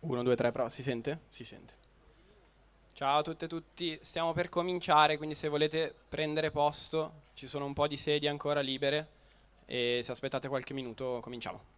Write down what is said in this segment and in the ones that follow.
1, 2, 3, però si sente? Si sente. Ciao a tutte e tutti, stiamo per cominciare, quindi se volete prendere posto, ci sono un po' di sedie ancora libere e se aspettate qualche minuto cominciamo.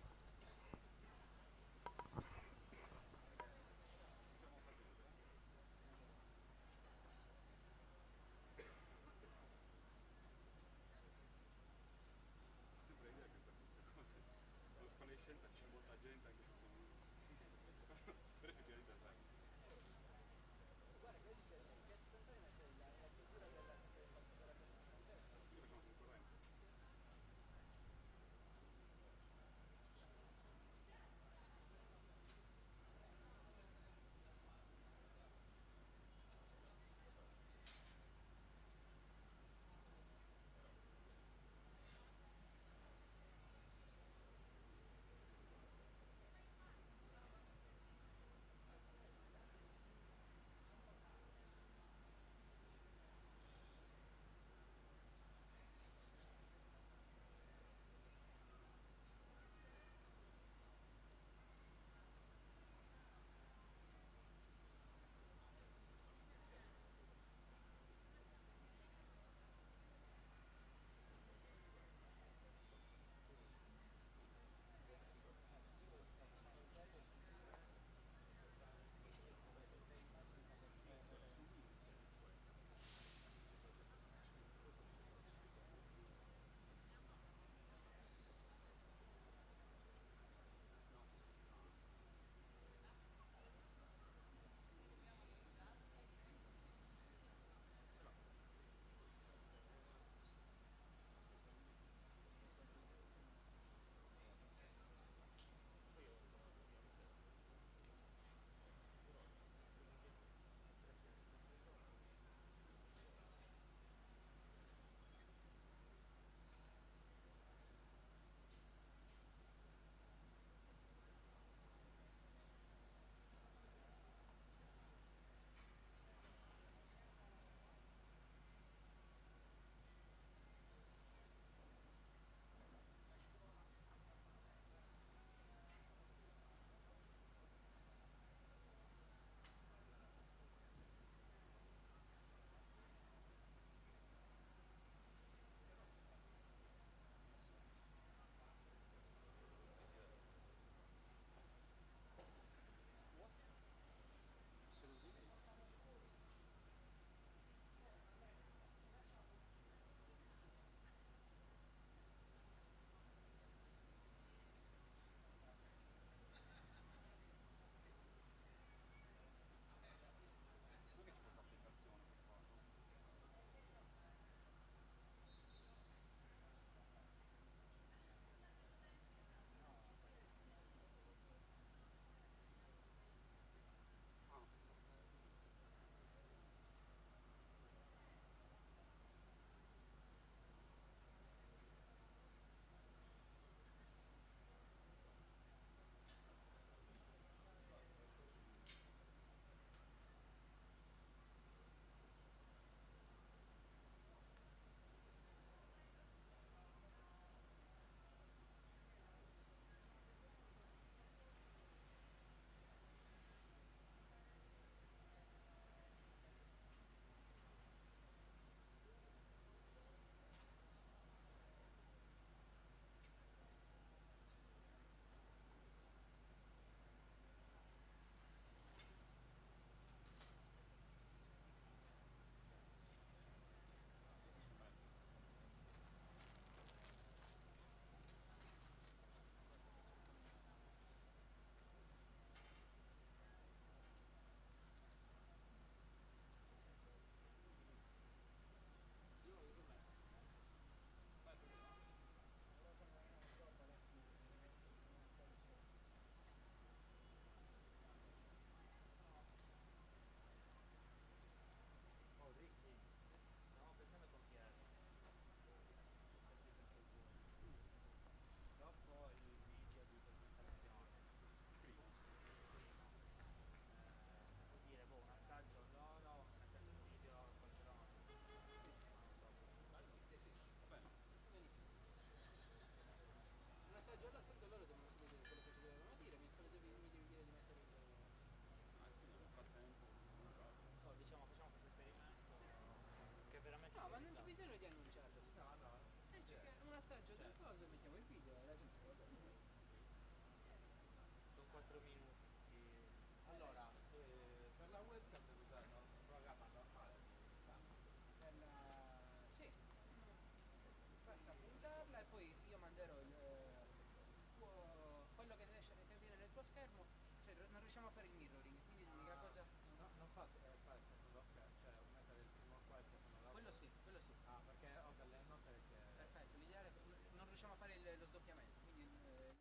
riusciamo a fare il mirroring, quindi l'unica cosa... No, non fate fare il secondo schermo, cioè mettere il primo qua e il secondo là. Quello sì, quello sì. Ah, perché ho delle note che... Perfetto, l'ideale è non riusciamo a fare il, lo sdoppiamento, quindi eh,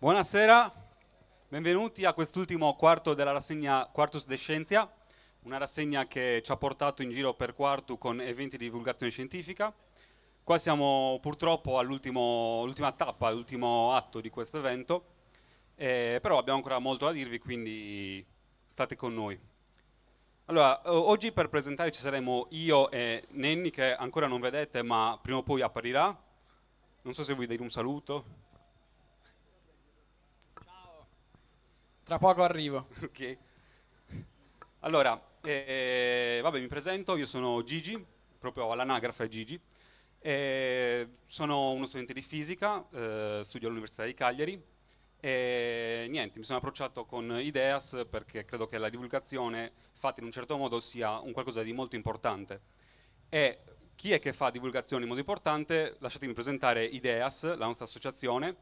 Buonasera, benvenuti a quest'ultimo quarto della rassegna Quartus de Scientia, una rassegna che ci ha portato in giro per Quartu con eventi di divulgazione scientifica. Qua siamo purtroppo all'ultima tappa, all'ultimo atto di questo evento, però abbiamo ancora molto da dirvi, quindi state con noi. Allora, oggi per presentare ci saremo io e Nenni, che ancora non vedete, ma prima o poi apparirà. Non so se vuoi dire un saluto. Ciao. Tra poco arrivo. Ok. Allora, vabbè, mi presento, io sono Gigi, proprio all'anagrafe Gigi. Sono uno studente di fisica, studio all'Università di Cagliari. E niente, mi sono approcciato con Ideas perché credo che la divulgazione fatta in un certo modo sia un qualcosa di molto importante. E chi è che fa divulgazione in modo importante? Lasciatemi presentare Ideas, la nostra associazione,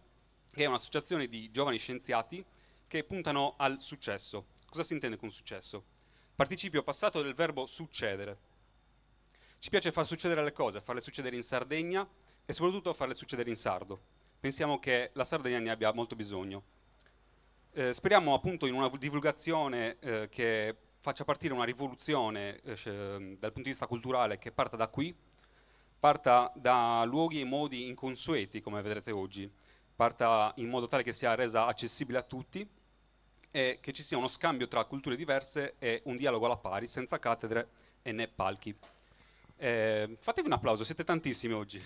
che è un'associazione di giovani scienziati che puntano al successo. Cosa si intende con successo? Participio passato del verbo succedere. Ci piace far succedere le cose, farle succedere in Sardegna e soprattutto farle succedere in sardo. Pensiamo che la Sardegna ne abbia molto bisogno. Speriamo appunto in una divulgazione che faccia partire una rivoluzione dal punto di vista culturale che parta da qui, parta da luoghi e modi inconsueti, come vedrete oggi, parta in modo tale che sia resa accessibile a tutti e che ci sia uno scambio tra culture diverse e un dialogo alla pari, senza cattedre e né palchi. Fatevi un applauso, siete tantissimi oggi.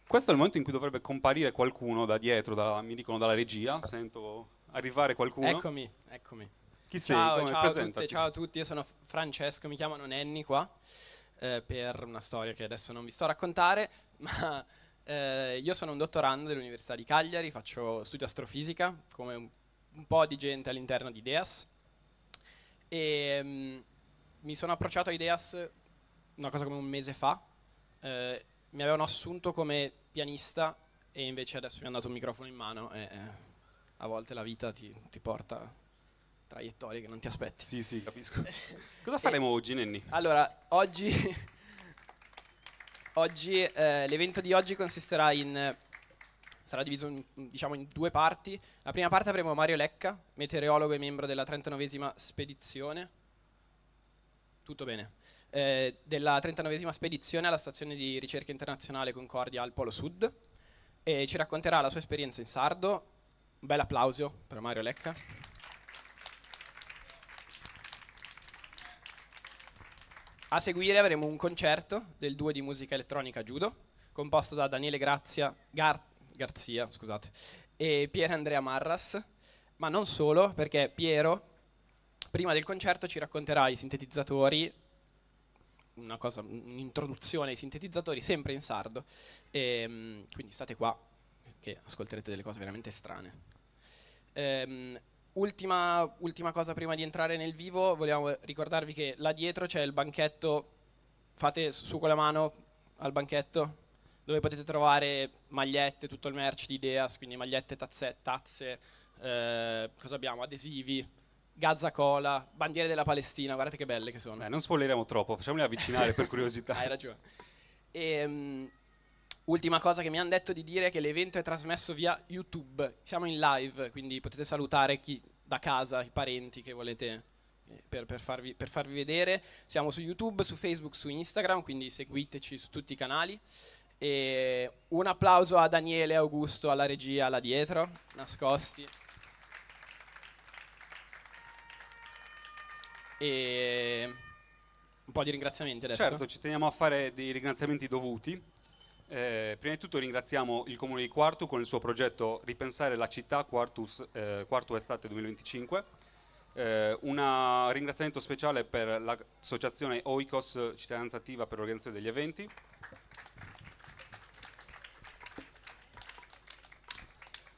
Questo è il momento in cui dovrebbe comparire qualcuno da dietro, mi dicono dalla regia, sento arrivare qualcuno. Eccomi, eccomi. Chi sei? Ciao, Come ciao a presentati? tutte, ciao a tutti, io sono Francesco, mi chiamano Nenni qua, per una storia che adesso non vi sto a raccontare, ma io sono un dottorando dell'Università di Cagliari, faccio studio astrofisica, come un po' di gente all'interno di Ideas, e mi sono approcciato a Ideas una cosa come un mese fa, mi avevano assunto come pianista e invece adesso mi hanno dato un microfono in mano e a volte la vita ti porta traiettorie che non ti aspetti. Sì, sì, capisco. Cosa faremo oggi, Nenni? Allora, oggi l'evento di oggi consisterà in... sarà diviso in due parti. La prima parte avremo Mario Lecca, meteorologo e membro della 39esima spedizione. Tutto bene. Della 39esima spedizione alla stazione di ricerca internazionale Concordia al Polo Sud, e ci racconterà la sua esperienza in sardo. Un bel applauso per Mario Lecca. A seguire avremo un concerto del duo di musica elettronica Judo, composto da Daniele Grazia, Gar, Garzia, scusate, e Pier Andrea Marras, ma non solo, perché Piero prima del concerto ci racconterà i sintetizzatori, una cosa, un'introduzione ai sintetizzatori sempre in sardo, quindi state qua che ascolterete delle cose veramente strane. Ultima cosa prima di entrare nel vivo, vogliamo ricordarvi che là dietro c'è il banchetto, fate su con la mano al banchetto, dove potete trovare magliette, tutto il merch di Ideas, quindi magliette, tazze, cosa abbiamo? Adesivi, Gaza Cola, bandiere della Palestina, guardate che belle che sono. Non spoileriamo troppo, facciamoli avvicinare per curiosità. Hai ragione. Ultima cosa che mi hanno detto di dire è che l'evento è trasmesso via YouTube, siamo in live, quindi potete salutare chi da casa, i parenti che volete per farvi vedere. Siamo su YouTube, su Facebook, su Instagram, quindi seguiteci su tutti i canali. E un applauso a Daniele e Augusto alla regia là dietro, nascosti. E un po' di ringraziamenti adesso. Certo, ci teniamo a fare dei ringraziamenti dovuti. Prima di tutto ringraziamo il Comune di Quartu con il suo progetto Ripensare la città Quartu Estate 2025. Un ringraziamento speciale per l'associazione Oikos Cittadinanza Attiva per l'organizzazione degli eventi.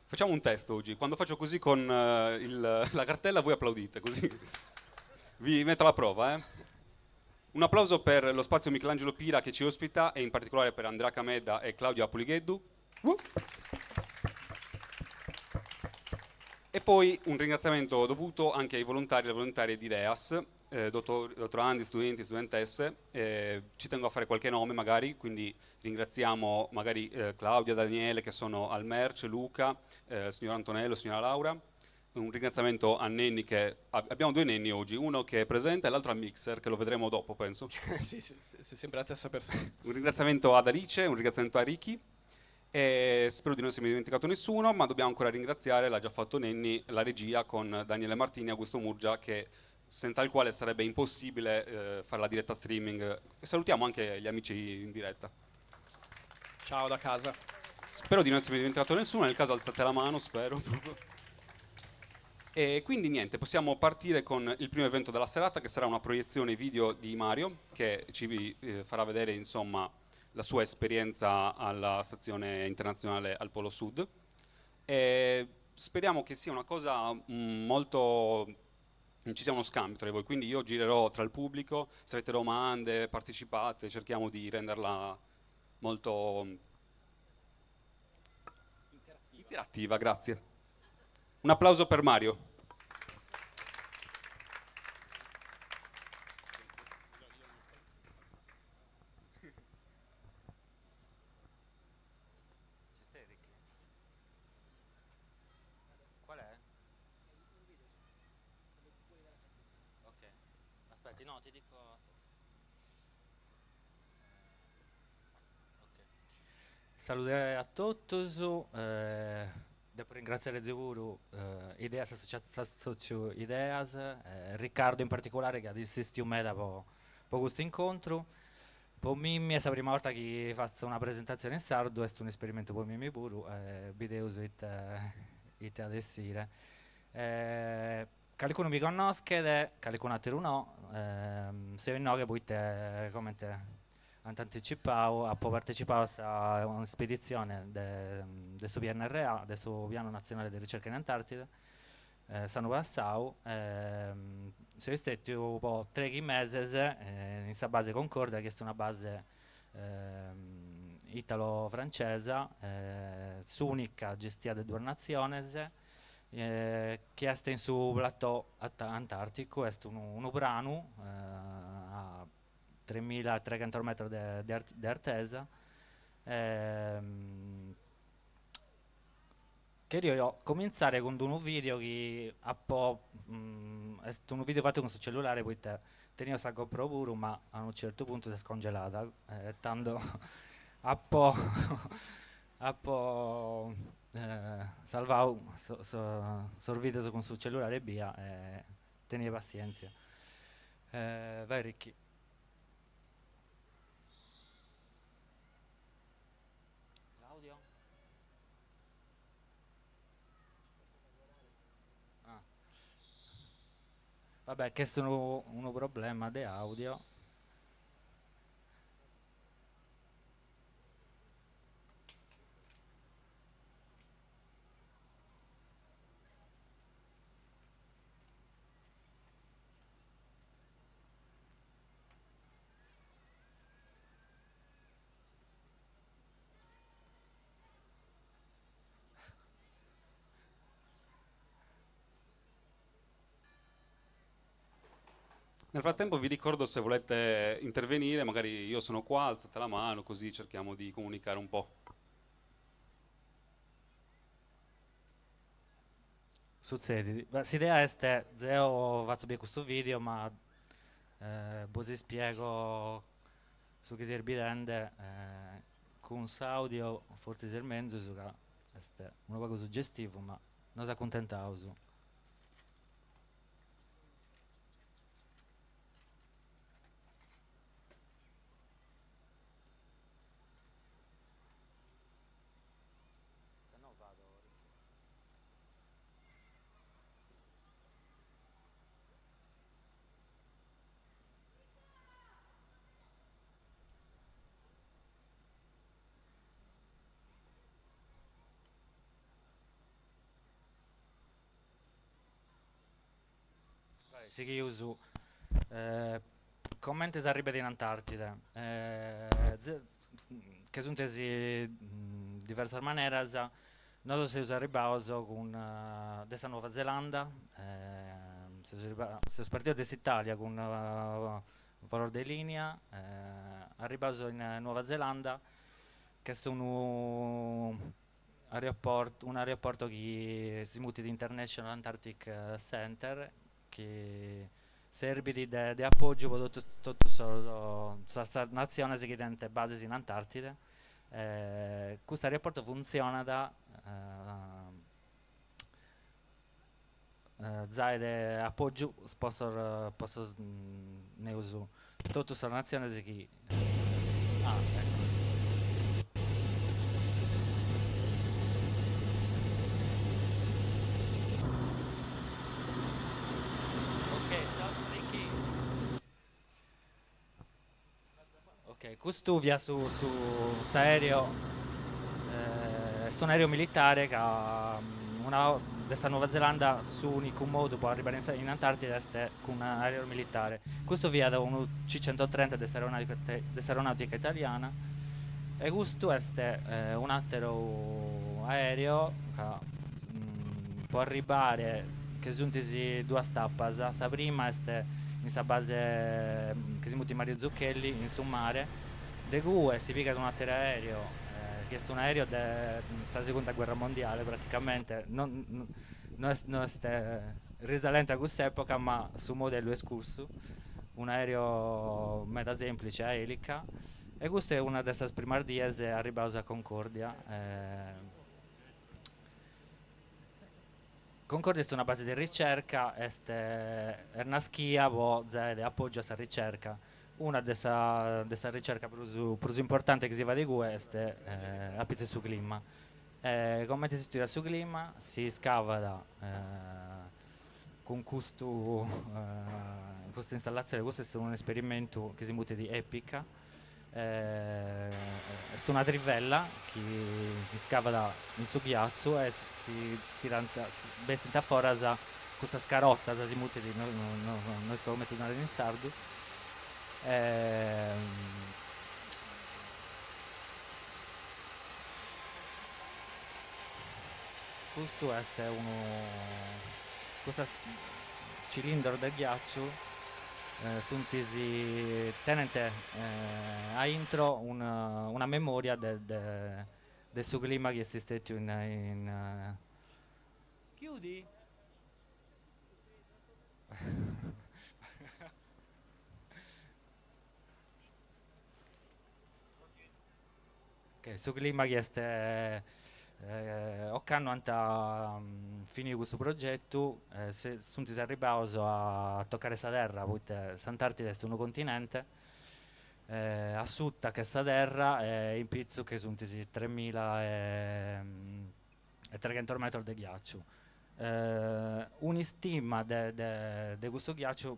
Facciamo un test oggi, quando faccio così con la cartella voi applaudite, così vi metto alla prova. Un applauso per lo spazio Michelangelo Pira che ci ospita e in particolare per Andrea Camedda e Claudio Apuligheddu. E poi un ringraziamento dovuto anche ai volontari e alle volontarie di Ideas. Dottorandi, studenti, studentesse, ci tengo a fare qualche nome magari, quindi ringraziamo magari Claudia, Daniele che sono al merce, Luca, signor Antonello, signora Laura. Un ringraziamento a Nenni che abbiamo due Nenni oggi, uno che è presente e l'altro al mixer, che lo vedremo dopo, penso. Sì, sì, sì, sempre la stessa persona. Un ringraziamento ad Alice, un ringraziamento a Ricky. E spero di non essermi dimenticato nessuno, ma dobbiamo ancora ringraziare, l'ha già fatto Nenni, la regia con Daniele Martini e Augusto Murgia, che senza il quale sarebbe impossibile fare la diretta streaming. E salutiamo anche gli amici in diretta. Ciao da casa. Spero di non essermi dimenticato nessuno, nel caso alzate la mano, spero proprio. E quindi niente, possiamo partire con il primo evento della serata, che sarà una proiezione video di Mario, che ci farà vedere insomma la sua esperienza alla stazione internazionale al Polo Sud. E speriamo che sia una cosa molto... ci sia uno scambio tra voi, quindi io girerò tra il pubblico, se avete domande partecipate, cerchiamo di renderla molto interattiva. Interattiva, grazie. Un applauso per Mario. Ci sei, Ricky? Qual è? Ok, aspetti, no, ti dico, aspetta. Ok. Salute a totus, devo ringraziare sicuru Ideas, s'assotziu Ideas, Riccardo in particolare che at insistiu meda po custu incontru. Po mimmi est sa prima 'orta chi fatzo una presentazione in sardu, est un'esperimentu po mimmi puru, bideus ite ite at essire. Calicunu mi connoschet, calicunu ateru no, seo inoghe poite comente ant anticipau, apo partecipau a sa un'ispeditzione de de su PNRA, de su Piano Nazionale di Ricerca in Antartide, s'annu passau, seu istetiu po treghi meses in sa base Concordia chi est una base italo-francesa, s'unica gestia de duas natziones, chi est in su plateau antarticu, est unu unu pranu a tremilatreghentos metros de de artesa. Cherio comintzare cun d'unu video chi apo est unu video fatu cun su cellulare poite tenio sa GoPro puru ma a unu certu puntu s'est congelada e tando apo apo salvau sos videos cun su cellulare ebbia e tenie passienzia. Vai Ricky. L'audio? Ah. Vabbè, ch'est unu unu problema de audio. Nel frattempo vi ricordo, se volete intervenire, magari io sono qua, alzate la mano, così cerchiamo di comunicare un po'. Sutzedit. S'idea est, zeo fatzo bie custu video, ma bos ispiego su chi seis bidende cun s'audio, fortzis est menzus ca est unu pagu sugestivu, ma nos acuntentaus. Se no vado, Ricky. Sighius. Comente s'arribat in Antartide? Che sunt diversas maneras, nosu seus arribbados cun de sa Nuova Zelanda. Seus partidos de s'Italia cun volos de linea, arribbaus in Nuova Zelanda, ch'est unu aeroportu unu aeroportu chi si mutit International Antarctic Center, chi serbit de de apògiu po totus totus sos sas natziones chi tenent bases in Antàrtide. Custu aeroportu funtzionat zai de apògiu po sos po sos neus totus sas natziones chi ah ecco. Ok stop Ricky. Ok custu fiat su su s'aereo est un'aereo militare ca una de sa Nuova Zelanda s'unicu modu po arribare in in Antartide est cun aereo militare. Custu fiat unu C centotrenta de de s'aeronautica italiana e custu est un'ateru aereo ca po arribare che sunt duas tapas, sa prima est in sa base chi si mutit Mario Zucchelli in su mare, de cue si pigat un'ateru aereo chi est un'aereo de sa segunda guerra mondiale praticamente, non no est no est risalente a cuss'epoca ma su modellu est cussu, un'aereo meda semplice a elica e custa est una de sas primas dies arribbaus a Concordia. Concordia est una base de ricerca, est est naschia po zai de apògiu a sa ricerca. Una de sa de sa ricerca prus prus importante chi si faghet igue est a pitzu 'e su clima. E comente si istudiat su clima? Si iscavat cun custu custa installatzione, custu est unu esperimentu chi si mutit Epica Est una trivella chi iscavat in su ghiatzu e si tirant, bessint a foras custas carotas, si mutit, no isco comente ddu narat in sardu. Custu est unu, custas cilindros de ghiatzu sunt tenent a intro una memoria de de su clima chi est istètiu in in Chiudi? Su clima chi est ocannu ant finiu custu progetu e sunt arribbados a tocare sa terra, poita s'Antartide est unu continente, a suta ch'est sa terra e in pitzu che sunt tremila e treghentos metros de ghiàciu. Un'istima de de custu ghiàciu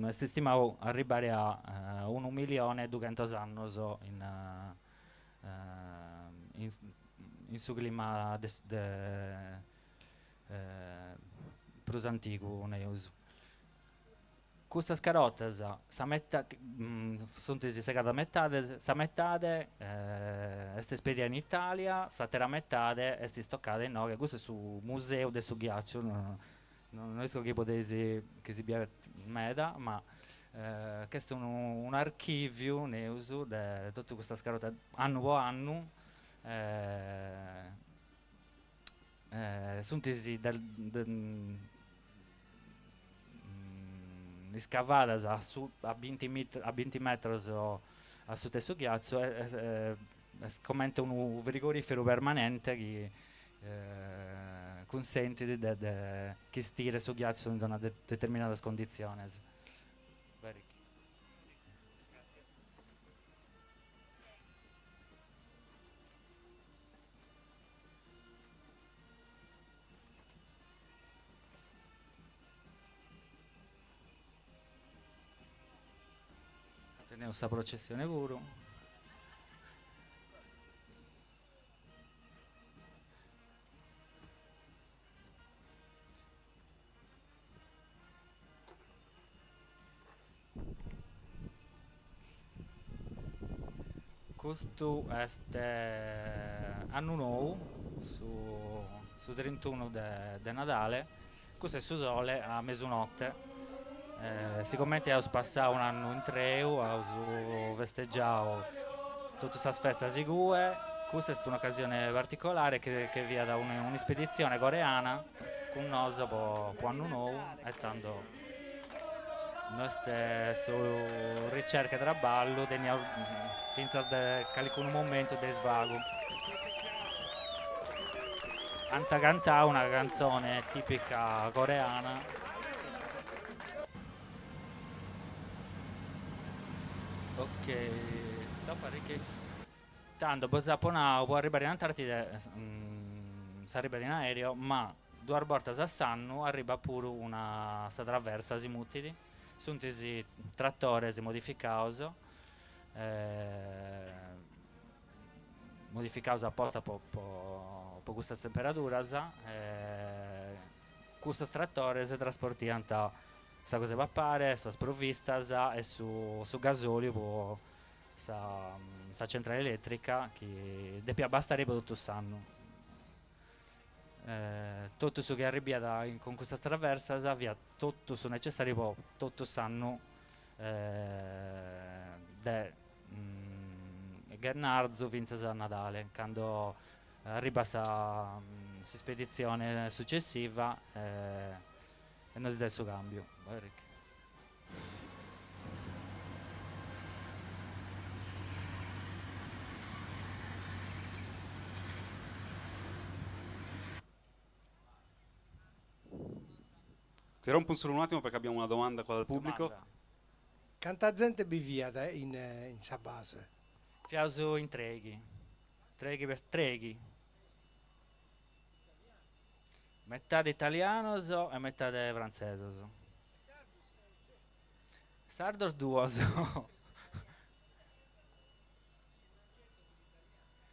est istimadu arribbare a unu millione e dughentos annos in in su clima de de prus antigu neus. Custas carotas sa meta sunt segadas a metades, sa metade est ispedia in Italia, s'atera metade est istocada inoghe, custu est su museu de su ghiàciu, no isco chi podeis chi si biet meda, ma ch'est unu un'archiviu, neus, de totu custas carotas annu po annu sunt iscavadas a su a binti a binti metros a suta 'e su ghiatzu e est comente unu frigoriferu permanente chi cunsentit de de chistire su ghiatzu in una determinadas conditziones. Teneus sa processione puru. Custu est annu nou, su su trintunu de de Nadale, custu est su sole a mesunotte. Sigomente aus passau un'annu intreu, aus festegiau totu sas festas igue, custa est un'ocasione particolare che che fiat un'ispeditzione coreana cun noso po po annu nou e tando no est solu ricerca e traballu, teniaus fintzas de calicunu momentu de isvagu. Ant cantau una cantzone tipica coreana. Ok, stop Enrique. Tando bos apo nau, po arribare in Antartide s'arribat in aereo, ma duas bortas a s'annu arribat puru una sa traversa si mutit, sunt is tratores modificados, modificados aposta po po custas temperaduras, custos tratores trasportiant sa cosa 'e papare, sas provvistas e su su gasoliu po sa sa centrale elettrica chi depiat bastare po totu s'annu. Totu su chi arribiat cun custas traversas fiat totu su necessariu po totu s'annu de ghennarzu fintzas a Nadale, cando arribat sa s'ispeditzione successiva e nos zait su cambiu. Ti rompo solo un attimo perché abbiamo una domanda qua dal pubblico. Domanda. Canta zente bi fiat in in sa base? Fiaus in treighi. Treighi treighi. Metade italianos e metade frantzesos. Sardos duos.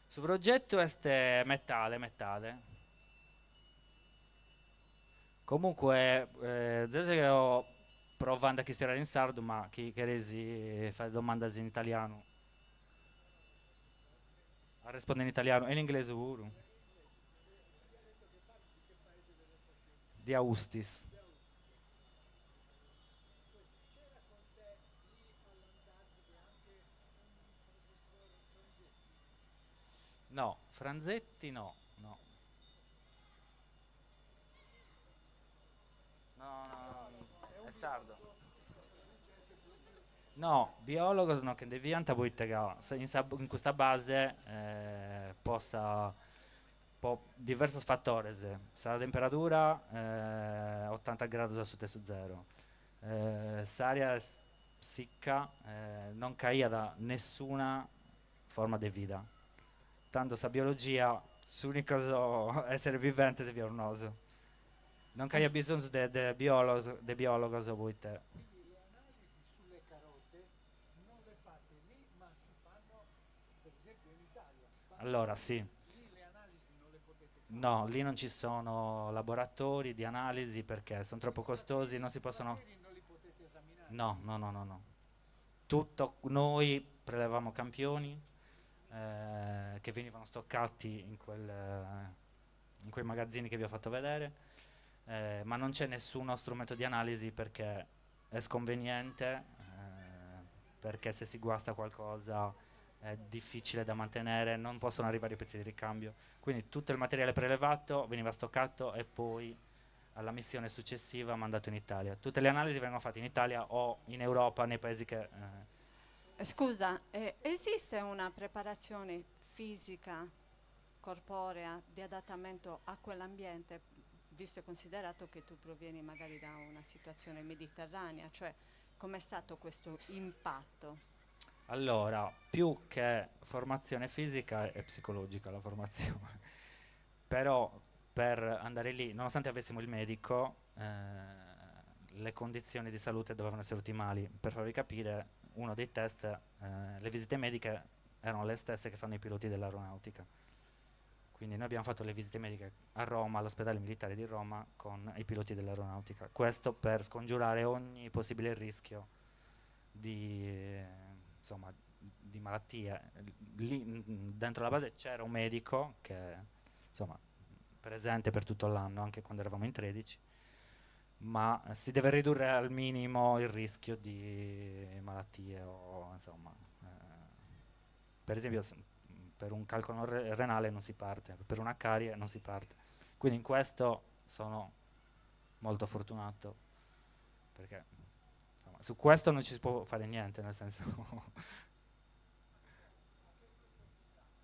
Su progetu est metade metade. Comunque deo seo provande a chistionare in sardu ma chi chereis fai domandas in italianu arrespondo in italianu e in inglesu puru. Di Austis. No, Franzetti no, no. No, no, no, est sardo. No, biologos no che nde fiant poite ca in sa in custa base po sa po diversos fatores, sa temperadura otanta grados a suta 'e su zero, s'aria est sicca, non c'aiat nessuna forma de vida, tando sa biologia s'unicos esseres viventes fiaus noso, non c'aiat bisonzu de de biologos de biologos poite. Allora sì. No, lì non ci sono laboratori di analisi perché sono troppo costosi, non si possono... No, no, no, no, no. Tutto, noi prelevamo campioni eh, che venivano stoccati in, quel, in quei magazzini che vi ho fatto vedere, eh, ma non c'è nessuno strumento di analisi perché è sconveniente, eh, perché se si guasta qualcosa è difficile da mantenere, non possono arrivare i pezzi di ricambio. Quindi tutto il materiale prelevato veniva stoccato e poi alla missione successiva mandato in Italia. Tutte le analisi vengono fatte in Italia o in Europa, nei paesi che... Eh... Scusa, eh, esiste una preparazione fisica, corporea, di adattamento a quell'ambiente, visto e considerato che tu provieni magari da una situazione mediterranea, cioè com'è stato questo impatto? Allora, più che formazione fisica è psicologica la formazione, però per andare lì, nonostante avessimo il medico, eh, le condizioni di salute dovevano essere ottimali. Per farvi capire, uno dei test, eh, le visite mediche erano le stesse che fanno i piloti dell'aeronautica. Quindi noi abbiamo fatto le visite mediche a Roma, all'ospedale militare di Roma, con i piloti dell'aeronautica. Questo per scongiurare ogni possibile rischio di, eh, insomma, di malattie. Lì dentro la base c'era un medico che, insomma, presente per tutto l'anno, anche quando eravamo in 13. Ma si deve ridurre al minimo il rischio di malattie o insomma, per esempio per un calcolo renale non si parte, per una carie non si parte. Quindi in questo sono molto fortunato, perché insomma, su questo non ci si può fare niente, nel senso...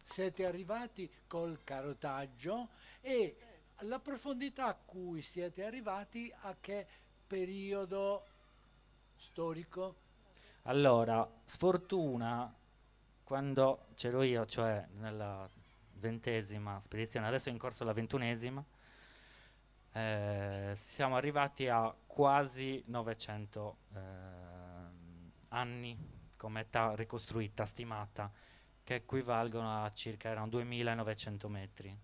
Siete arrivati col carotaggio e la profondità a cui siete arrivati a che periodo storico? Allora, sfortuna, quando c'ero io, cioè nella 20ª spedizione, adesso è in corso la 21ª, siamo arrivati a quasi 900 anni come età ricostruita, stimata, che equivalgono a circa erano 2900 metri.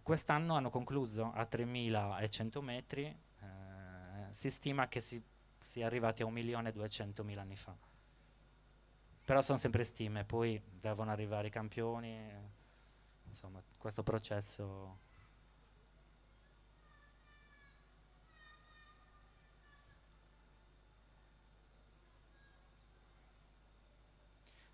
Quest'anno hanno concluso a 3100 metri, si stima che si sia arrivati a 1.200.000 anni fa. Però sono sempre stime, poi devono arrivare i campioni, insomma questo processo...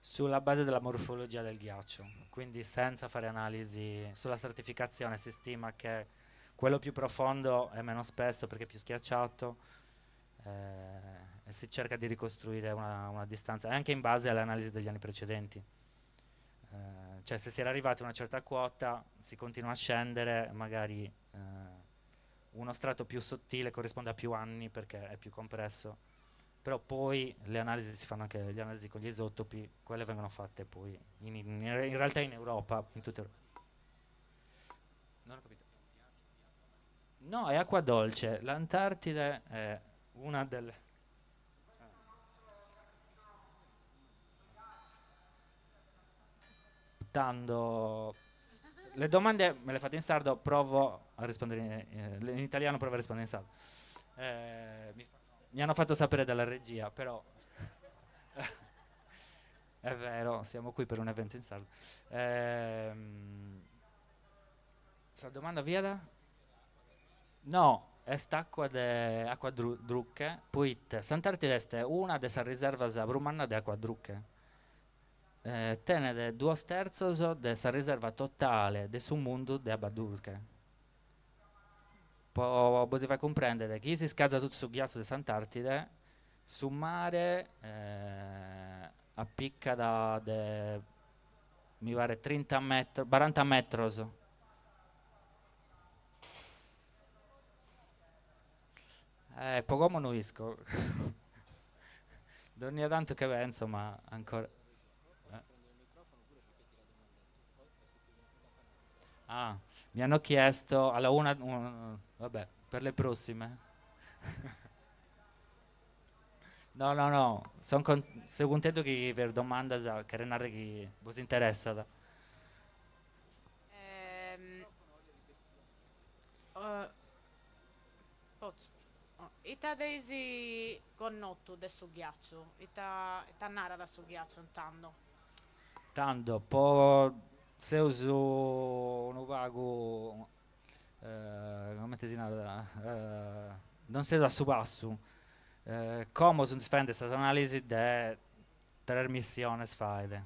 Sulla base della morfologia del ghiaccio, quindi senza fare analisi sulla stratificazione si stima che quello più profondo è meno spesso perché è più schiacciato, e si cerca di ricostruire una distanza anche in base alle analisi degli anni precedenti. Cioè se si era arrivati a una certa quota si continua a scendere, magari uno strato più sottile corrisponde a più anni perché è più compresso. Però poi le analisi si fanno anche, le analisi con gli isotopi, quelle vengono fatte poi in realtà in Europa, in tutta Europa. Non ho capito. No, è acqua dolce. L'Antartide è una delle... Tando... Le domande me le fate in sardo, provo a rispondere in italiano, provo a rispondere in sardo. Mi hanno fatto sapere dalla regia, però è vero, siamo qui per un evento in sardo. Sa domanda via da? No, est acqua de acqua drucche, poite s'Antartide est una de sas riservas prus mannas de acqua drucche. Tenet 2/3 de sa riserva totale de su mundu de abba durche. Po bos fai cumprendere chi si scazat totu su ghiatzu de s'Antartide, su mare appicat de mi paret trinta metros, baranta metros. Po como no isco. Dònnia tantu che penso, ma ancora. Ah, mi hanno chiesto alla una, un, vabbè, per le prossime. No, no, no, son con, seu cuntentu chi per domandas cheret narrer chi bos interessat. Potzu. Ita dd'eis connotu de su ghiàciu? Ita ita narat su ghiàciu tando? Tando, po seus unu pagu, comente si narat, non seus a su passu, como sunt faende sas analisi de tres missiones faet.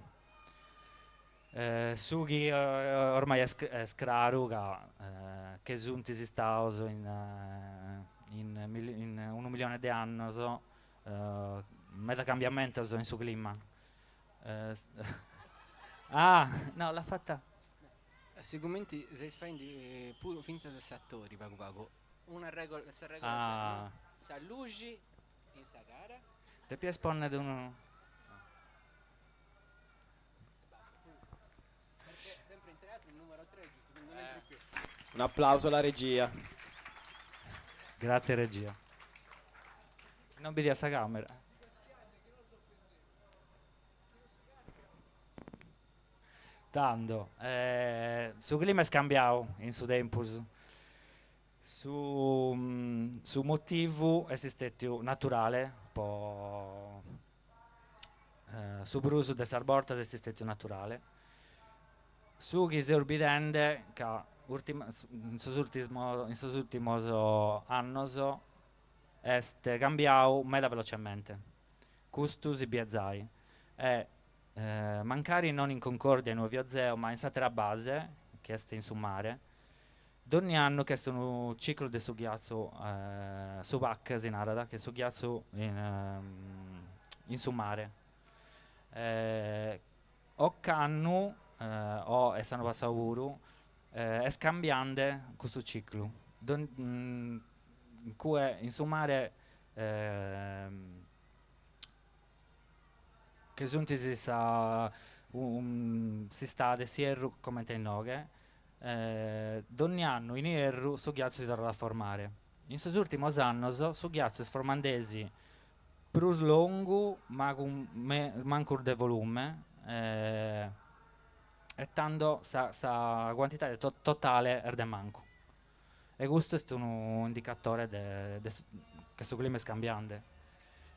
Su chi ormai est est craru ca che sunt istados in in unu millione de annos meda cambiamentos in su clima. Ah, no, l'at fata. Sigumenti seis faendi puru fintzas s'atori pagu pagu, una regola, sa regola zero, no? Sa luxi in sa cara. Depias ponnere unu. Perché sempre in teatro il numero 3 è giusto, quindi non entro più. Un applauso alla regia. Grazie regia. Non bidia sa camera. Tando, su clima est cambiadu in su tempus. Su su motivu est istètiu naturale, po su prus de sas bortas est istètiu naturale. Su chi seus bidende ca Urtima, in sos urtimos, in sos urtimos annos est cambiau meda velocemente, custu si biet zai e mancari non in Concordia inue fio zeo ma in s'atera base chi est in su mare, donni annu ch'est unu ciclu de su ghiatzu, su pack si narat, chi est su ghiatzu in in su mare. Ocannu o e s'annu passau puru est cambiande custu ciclu, in cue in su mare che sunt sa s'istade s'ierru comente inoghe, donni annu in ierru su ghiatzu si torrat a formare, in sos urtimos annos su ghiatzu est formandesi Prus longu ma cun mancus de volume e tando sa sa cuantidade totale est de mancu e custu est unu indicatore de de che su clima est cambiande.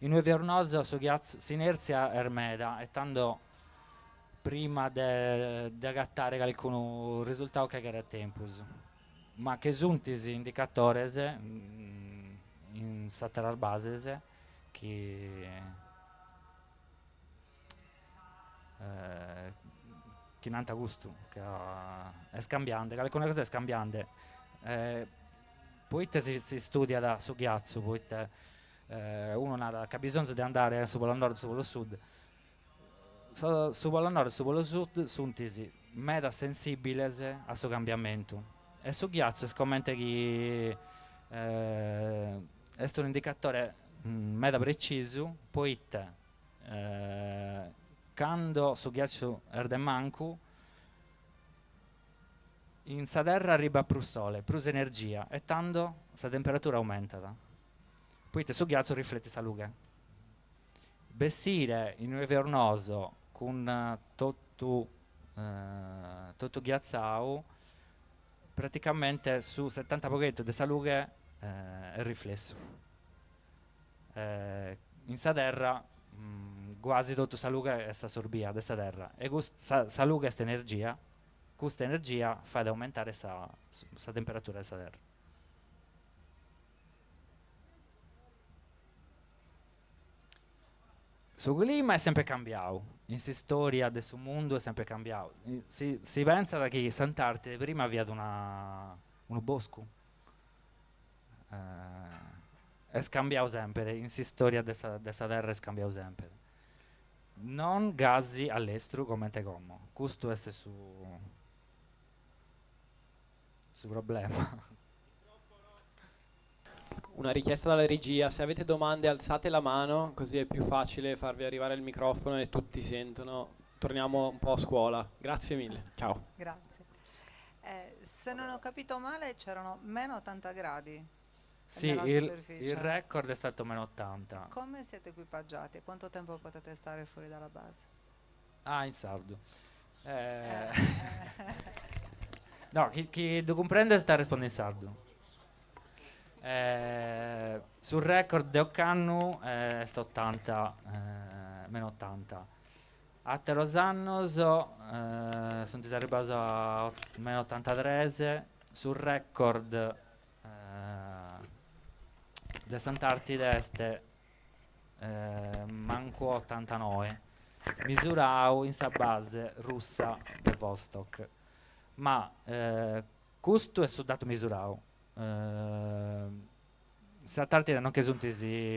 Inue fiaus nosu su ghiatzu s'inerzia est meda e tando prima de de agatare calicunu risultadu che cheret tempus. Ma che sunt is indicatores in sas àteras bases chi chi nant custu, ca est cambiande, calicuna cosa est cambiande. Poite si istudiat su ghiatzu, poite unu narat c'at bisonzu de andare a su polo nord, su polo sud, Su polo nord e su polo sud sunt meda sensìbiles a su cambiamentu e su ghiatzu est comente chi est un'indicatore meda pretzisu poite cando su ghiatzu est de mancu in sa terra arribat prus sole, prus energia e tando sa temperatura aumentat poite su ghiatzu rifletit sa lughe. Bessire inue fiaus noso cun totu totu ghiatzau, praticamente su setanta po chentu de sa lughe est riflessu. In sa terra guasi totu sa lughe est assorbia de sa terra e sa sa lughe est energia, custa energia fait aumentare sa sa temperatura de sa terra. Su clima est sempre cambiau, in s'istoria de su mundu est sempre cambiau. Si si pentzat chi s'Antartide prima fiat una unu boscu, est cambiau sempre, in s'istoria de sa de sa terra est cambiau sempre, non gasi a lestru comente como, custu est su su problema. Una richiesta dalla regia, se avete domande alzate la mano, così è più facile farvi arrivare il microfono e tutti sentono. Torniamo un po' a scuola. Grazie mille, ciao. Grazie. Se non ho capito male c'erano meno 80 gradi Sì, nella il, superficie. il record è stato meno 80. Come siete equipaggiati e quanto tempo potete stare fuori dalla base? Ah, in sardu. No, chi, chi ddu cumprendet arrespondet in sardu. Su record de ocannu est otanta, meno otanta. Àteros annos sunt arribbados a meno otantatres, su record de s'Antartide est mancu otantanoe, misurau in sa base russa de Vostok. Ma custu est su datu misurau. In s'Antartide non che sunt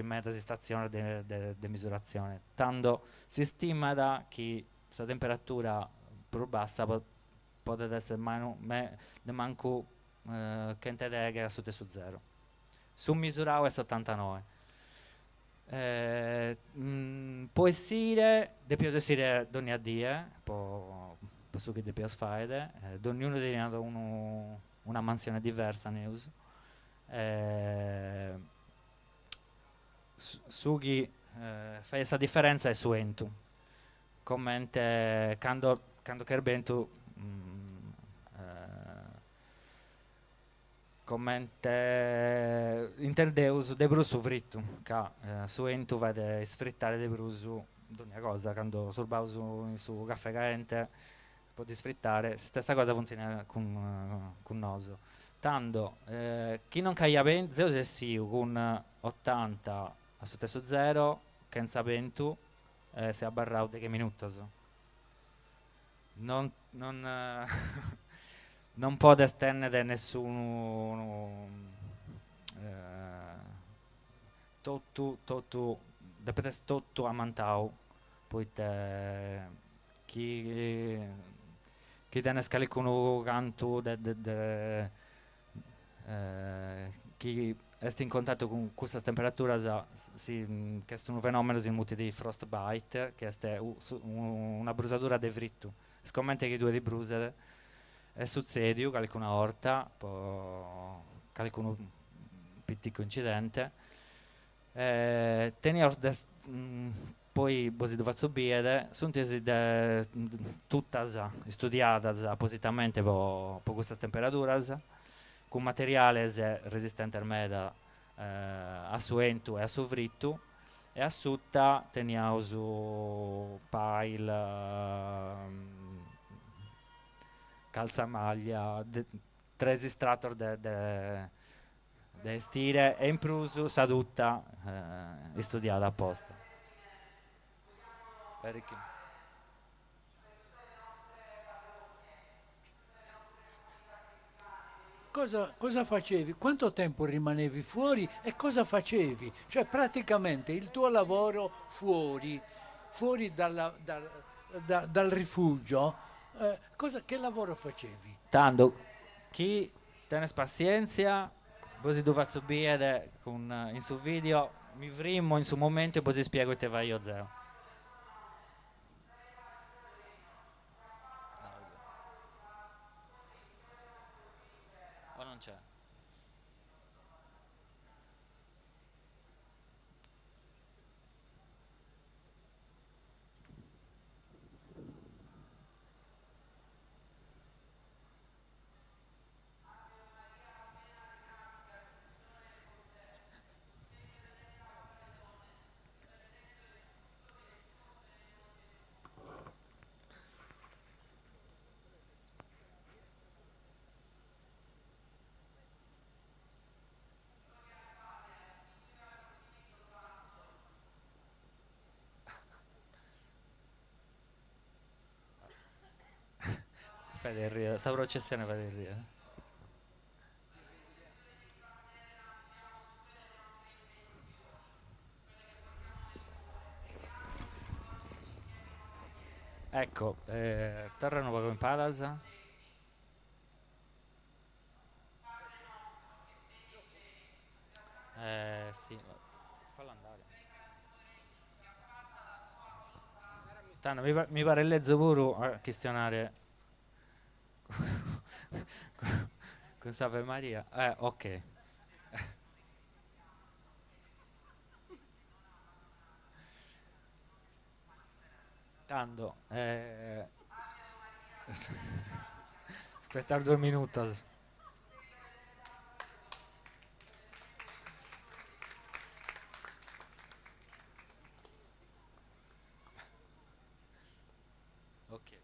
medas istatziones de de misuratzione, tando s'istimat chi sa temperatura prus bassa podet esser manu de mancu chentedeghe a suta 'e su zero. Su misurau est otantanoe. Po essire depiaus essire dònnia die po po su chi depiaus fàere, donniunu teniat unu una mansione diversa neus, su chi fait sa diferentza est su 'entu, comente cando cando ch'est bentu Comente intendeus de prus su fritu, ca su 'entu fait isfritare de prus dogna cosa, cando surbaus in su caffè caente. Po t'isfritare, s'istessa cosa funtzionat cun cun nosu. Tando, chi non nc'aiat bentu, zeo seu essiu cun otanta a suta 'e su zero, chentza bentu, e seu abarrau deghe minutos. Non non non podes tennere nessunu totu totu depet esser totu ammantau poite chi chi tenes calicunu cantu de de de chi est in contatu cun custas temperaturas si ch'est unu fenomenu si mutit frostbite chi est una brusadura de fritu, est comente chi tue ti bruset, est sutzediu calicuna 'orta po calicunu piticu incidente, teniaus de poi bos ddu fatzu biere, sunt de tutas istudiadas apositamente po custas temperaduras, cun materiales resistentes meda a su 'entu e a su fritu, e a suta teniaus pile, calzamaglia, tres istratos de de estire e in prus sa tuta istudiada aposta. Cosa, cosa facevi? Quanto tempo rimanevi fuori e cosa facevi? Cioè praticamente il tuo lavoro fuori, fuori dalla, dal, da, dal rifugio, eh, cosa, che lavoro facevi? Tando, chi tenes passièntzia, bos ddu fatzu bìere cun in su video, mi frimmo in su momentu e bos ispiego ite faio zeo. O non c'è? Fai ridere, sa processione fait ridere. Ecco, eh, torra unu pagu in palas. Eh, sì, fallo andare. Tando, mi, mi pare lezu puru a chistionare cun s'Ave Maria. Eh, ok. Tando, eh, aspetar duos minutos. Ok.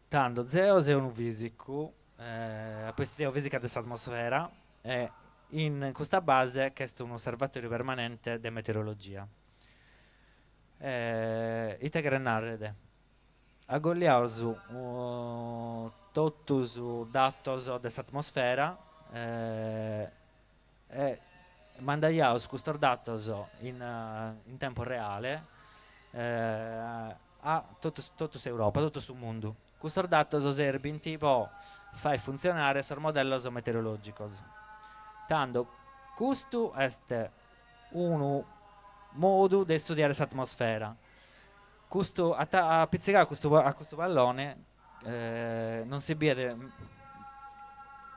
Tando, zeo seo unu fisicu, eh, apo istudiadu fisica de s'atmosfera e in custa base ch'est unu osservatoriu permanente de meteorologia. Eh, ite cheret narrer? Agolliaus totus datos de s'atmosfera eh, e mandaiaus custos datos in in tempo reale a totu totu s'Europa, totu su mundu. Custos datos serbint po fai funtzionare sos modellos meteorologicos. Tando custu est unu modu de istudiare s'atmosfera. Custu at apitzigadu custu a custu pallone non si biet,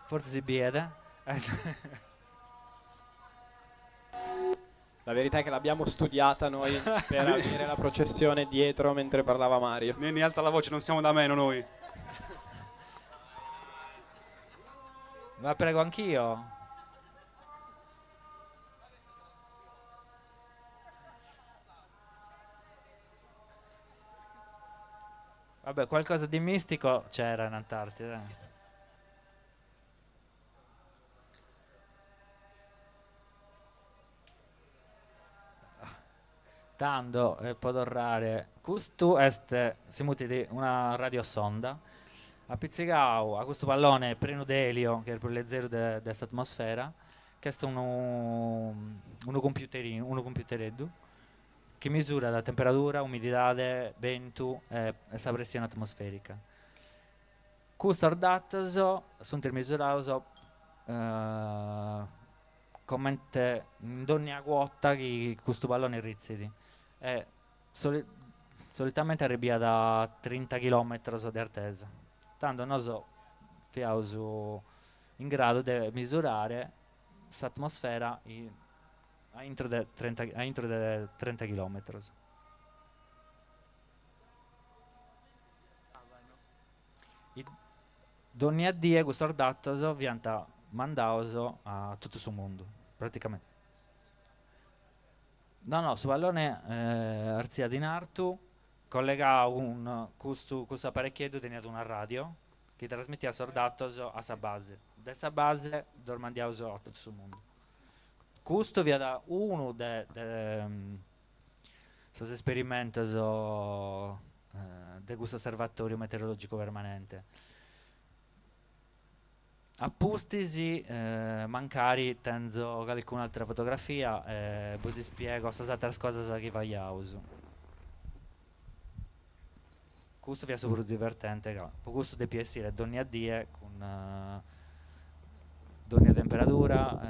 fortzis si biet. La verità è che l'abbiamo studiata noi per avere la processione dietro mentre parlava Mario. Nenni, alza la voce, non siamo da meno noi. Ma prego anch'io. Vabbè, qualcosa di mistico c'era in Antartide. Tando, po torrare, custu est, si mutit una radiosonda, apitzigau a custu pallone prenu de elio, chi est prus lezeru de de s'atmosfera, ch'est unu unu computerinu, unu computereddu, chi misurat temperadura, umididade, bentu e sa pressione atmosferica. Custos datos sunt misurados comente in dònnia cuota chi custu pallone ritzit e solitamente arribiat a trinta chilometros de artesa. Tando nosu fiaus in gradu de misurare s'atmosfera a intro de trinta a intro de trinta chilometros. Dònnia die custos datos fiant mandados a totu su mundu, praticamente. No no, su pallone artziat in artu, collegadu cun custu custu aparechieddu teniat una radio chi trasmitiat sos datos a sa base, de sa base ddos mandiaus a totu su mundu. Custu fiat unu de de sos esperimentos de custu osservatòriu meteorològicu permanente. A pustis, mancari tenzo calicuna àtera fotografia, bos ispiego sas àteras cosas chi faghiaus. Custu fiat su prus divertente ca po custu depia essire dònnia die cun dònnia temperadura,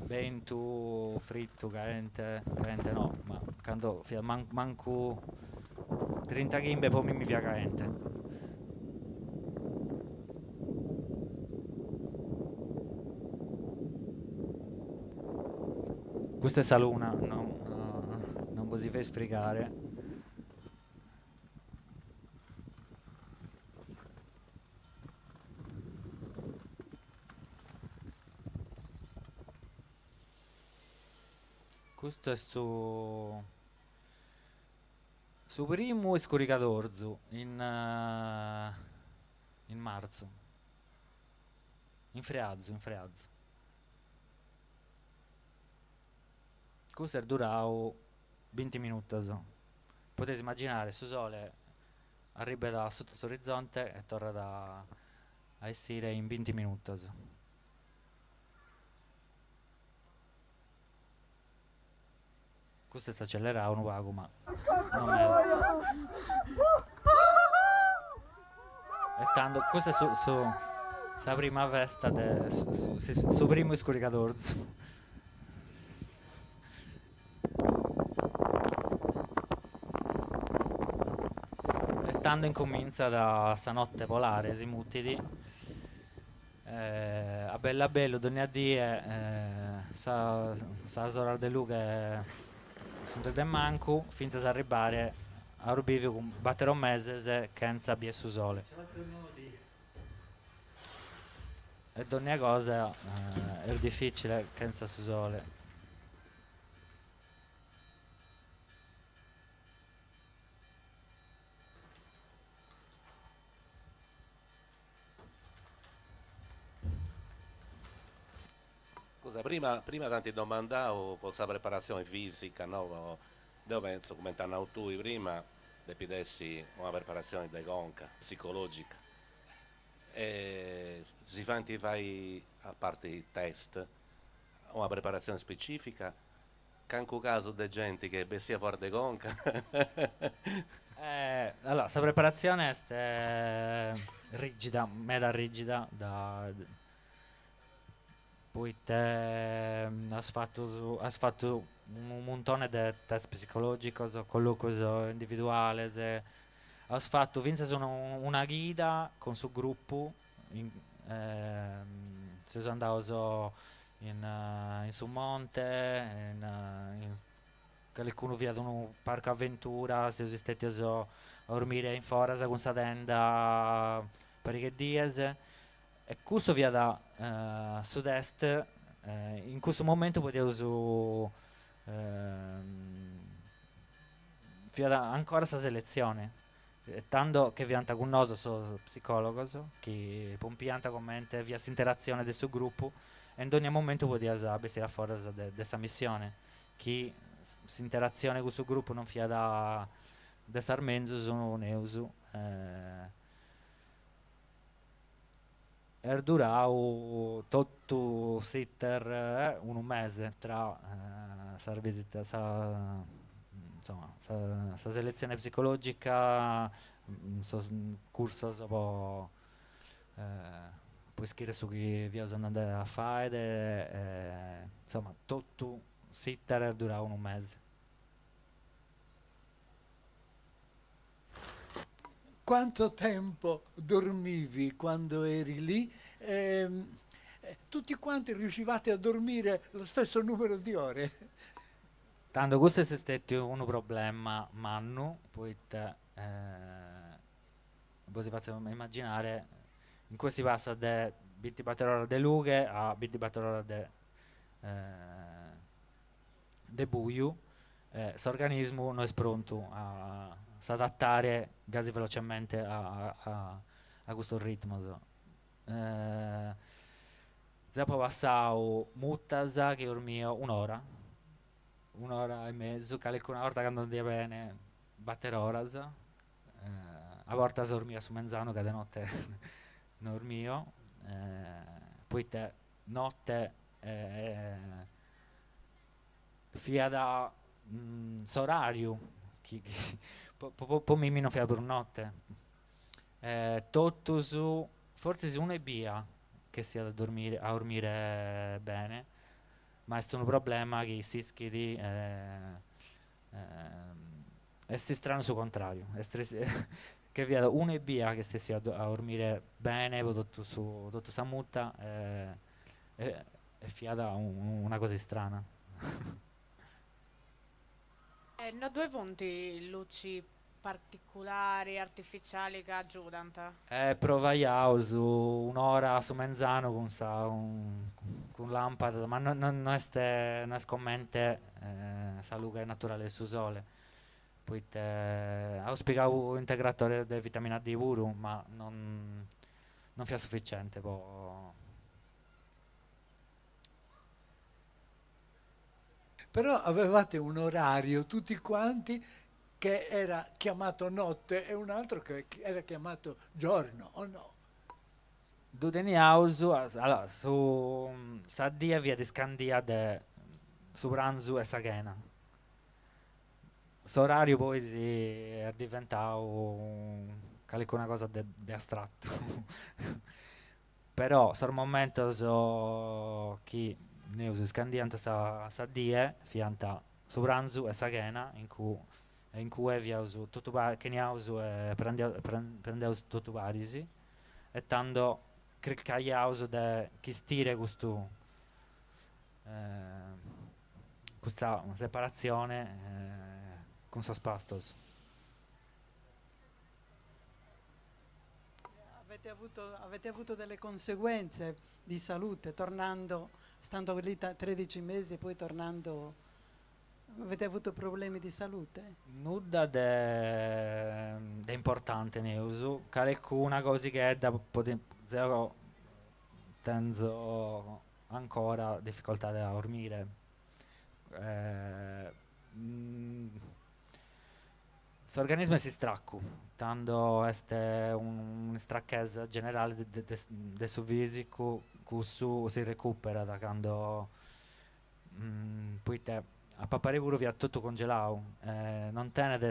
bentu, fritu, caente, caente no, ma cando fiat mancu trintachimbe po mimmi fiat caente. Custa est sa luna, no non bos si feis frigare. Custu est su su primu iscurigadorzu in in marzu, in frearzu, in frearzu. Custu est durau binti minutos. Podeis immaginare su sole arribet a suta s'orizonte e torrat a essire in binti minutos. Custu est accelerau unu pagu ma non meda. E tando custa est su su sa prima festa de su su su primu iscurigadorzu. E tando incomintzat sa notte polare, si mutit, a bellu a bellu dònnia die sas oras de lughe sunt de mancu fintzas a arribbare a unu bìviu cun bàtero meses chentza bier su sole. E dònnia cosa est dificile chentza su sole. Scusa, prima prima t'ant domandau po sa preparatzioni fisica, no, deu pentzu, cumenti as nau tui prima, depit essi una preparatzioni de conca, psicologica, e si faint fai, a parti i test, una preparatzioni specifica, calincunu casu de genti chi est bessia foras de conca. Allora, sa preparatzione est rigida, meda rigida, da poite as fatu as fatu unu muntone de test psicologicos, colloquios individuales, as fatu fintzas una chida cun su gruppu, seus andados in su monte, in calicunu fiat unu parcu aventura, seus istètios a dormire in foras cun sa tenda parigas dies e cussu fiat su test, in cussu momentu podiaus fiat ancora sa seletzione. Tando che fiant cun nosu sos psicologos chi pompiant comente fiat s'interatzione de su grupu e in dogna momentu podias bessire a foras de sa missione, chi s'interatzione cun su grupu non fiat de sas menzus neus. Est durau totu s'iter unu mese tra sas visitas sa insoma sa seletzione psicologica sos cursos po po ischire su chi fiaus andende a fàere e insoma totu s'iter est durau unu mese. Quanto tempo dormivi quando eri lì? Tutti quanti riuscivate a dormire lo stesso numero di ore? Tando custu est stetiu unu problema mannu, poita bos si fatzu immaginare in cue si passat de bintibator oras de lughe a bintibator oras de de buju, s'organismu no est prontu a s'adattare gasi velocemente a a custos ritmos. Zeo apo passau mutas chi 'ormio un'ora, un'ora e mesu, calicuna 'orta cando andaia bene batter oras, a bortas 'ormio a su menzanu ca de notte no 'ormio, poite notte fiat s'orariu chi po mimmi non fiat prus notte. Totus, fortzis unu ebbia ch'essiat a dormire a 'ormire bene, ma est unu problema chi s'ischit est istranu su contrariu, est che fiat unu ebbia chi est essiu a 'ormire bene po totu su totu sa muta e e fiat una cosa istrana. E no ddue funt luci particulari, artificiali ca agiudant? E provaiaus un'ora a su menzanu cun sa cun lampadas, ma no no est no est comente sa lughe naturale de su sole, poite aus pigau integratores de vitamina D puru, ma non non fiat sufficiente po Però avevate un orario tutti quanti che era chiamato notte e un altro che era chiamato giorno, o no? Ddu teniaus, allora, su sa die fiat iscandia de su pranzu e sa chena. S'orariu poi si est diventau calicuna cosa de de astrattu. Però sos momentos chi neus iscandiant sa sa die fiant su pranzu e sa chena in cu e in cue fiaus totu paris, cheniaus e prandiaus totu paris e tando chircaiaus de chistire custu custa separatzione cun sos pastos. Avete avuto, avete avuto delle conseguenze di salute tornando, stando lì 13 mesi e poi tornando, avete avuto problemi di salute? Nudda de de importante neus, calecuna cosighedda podi zeo tenzo ancora difficoltade a 'ormire S'organismu est istraccu, tando est un'istracchesa generale de de su fisicu, cussu si recuperat cando poite a papare puru fiat totu congelau e non tenet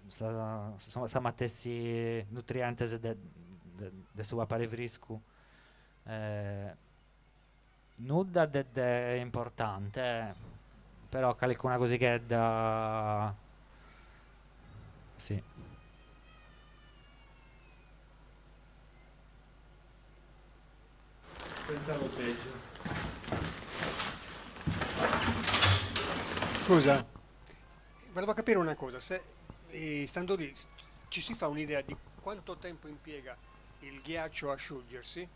sa sa matessi nutrientes de de su papare friscu Nudda de de importante, però calicuna cosighedda si. Pensavo peggio. Scusa, volevo capire una cosa, se stando lì ci si fa un'idea di quanto tempo impiega il ghiaccio a sciogliersi,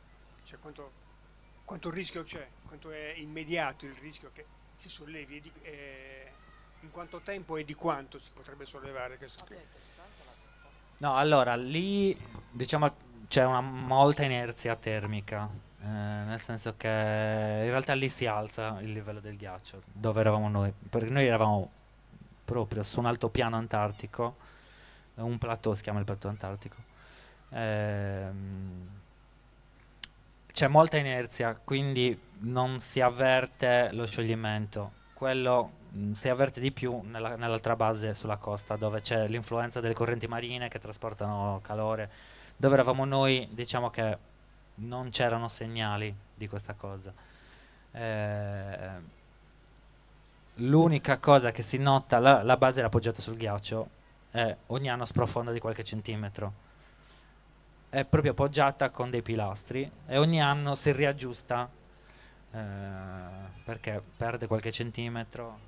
cioè quanto quanto rischio c'è, quanto è immediato il rischio che si sollevi e, di, eh, in quanto tempo e di quanto si potrebbe sollevare questo. No, allora, lì diciamo c'è una molta inerzia termica, nel senso che in realtà lì si alza il livello del ghiaccio, dove eravamo noi, perché noi eravamo proprio su un altopiano antartico, un plateau, si chiama il plateau antartico. C'è molta inerzia, quindi non si avverte lo scioglimento. Quello si avverte di più nell'altra base sulla costa, dove c'è l'influenza delle correnti marine che trasportano calore. Dove eravamo noi, diciamo che non c'erano segnali di questa cosa. L'unica cosa che si nota, la base era appoggiata sul ghiaccio e ogni anno sprofonda di qualche centimetro. È proprio appoggiata con dei pilastri e ogni anno si riaggiusta perché perde qualche centimetro.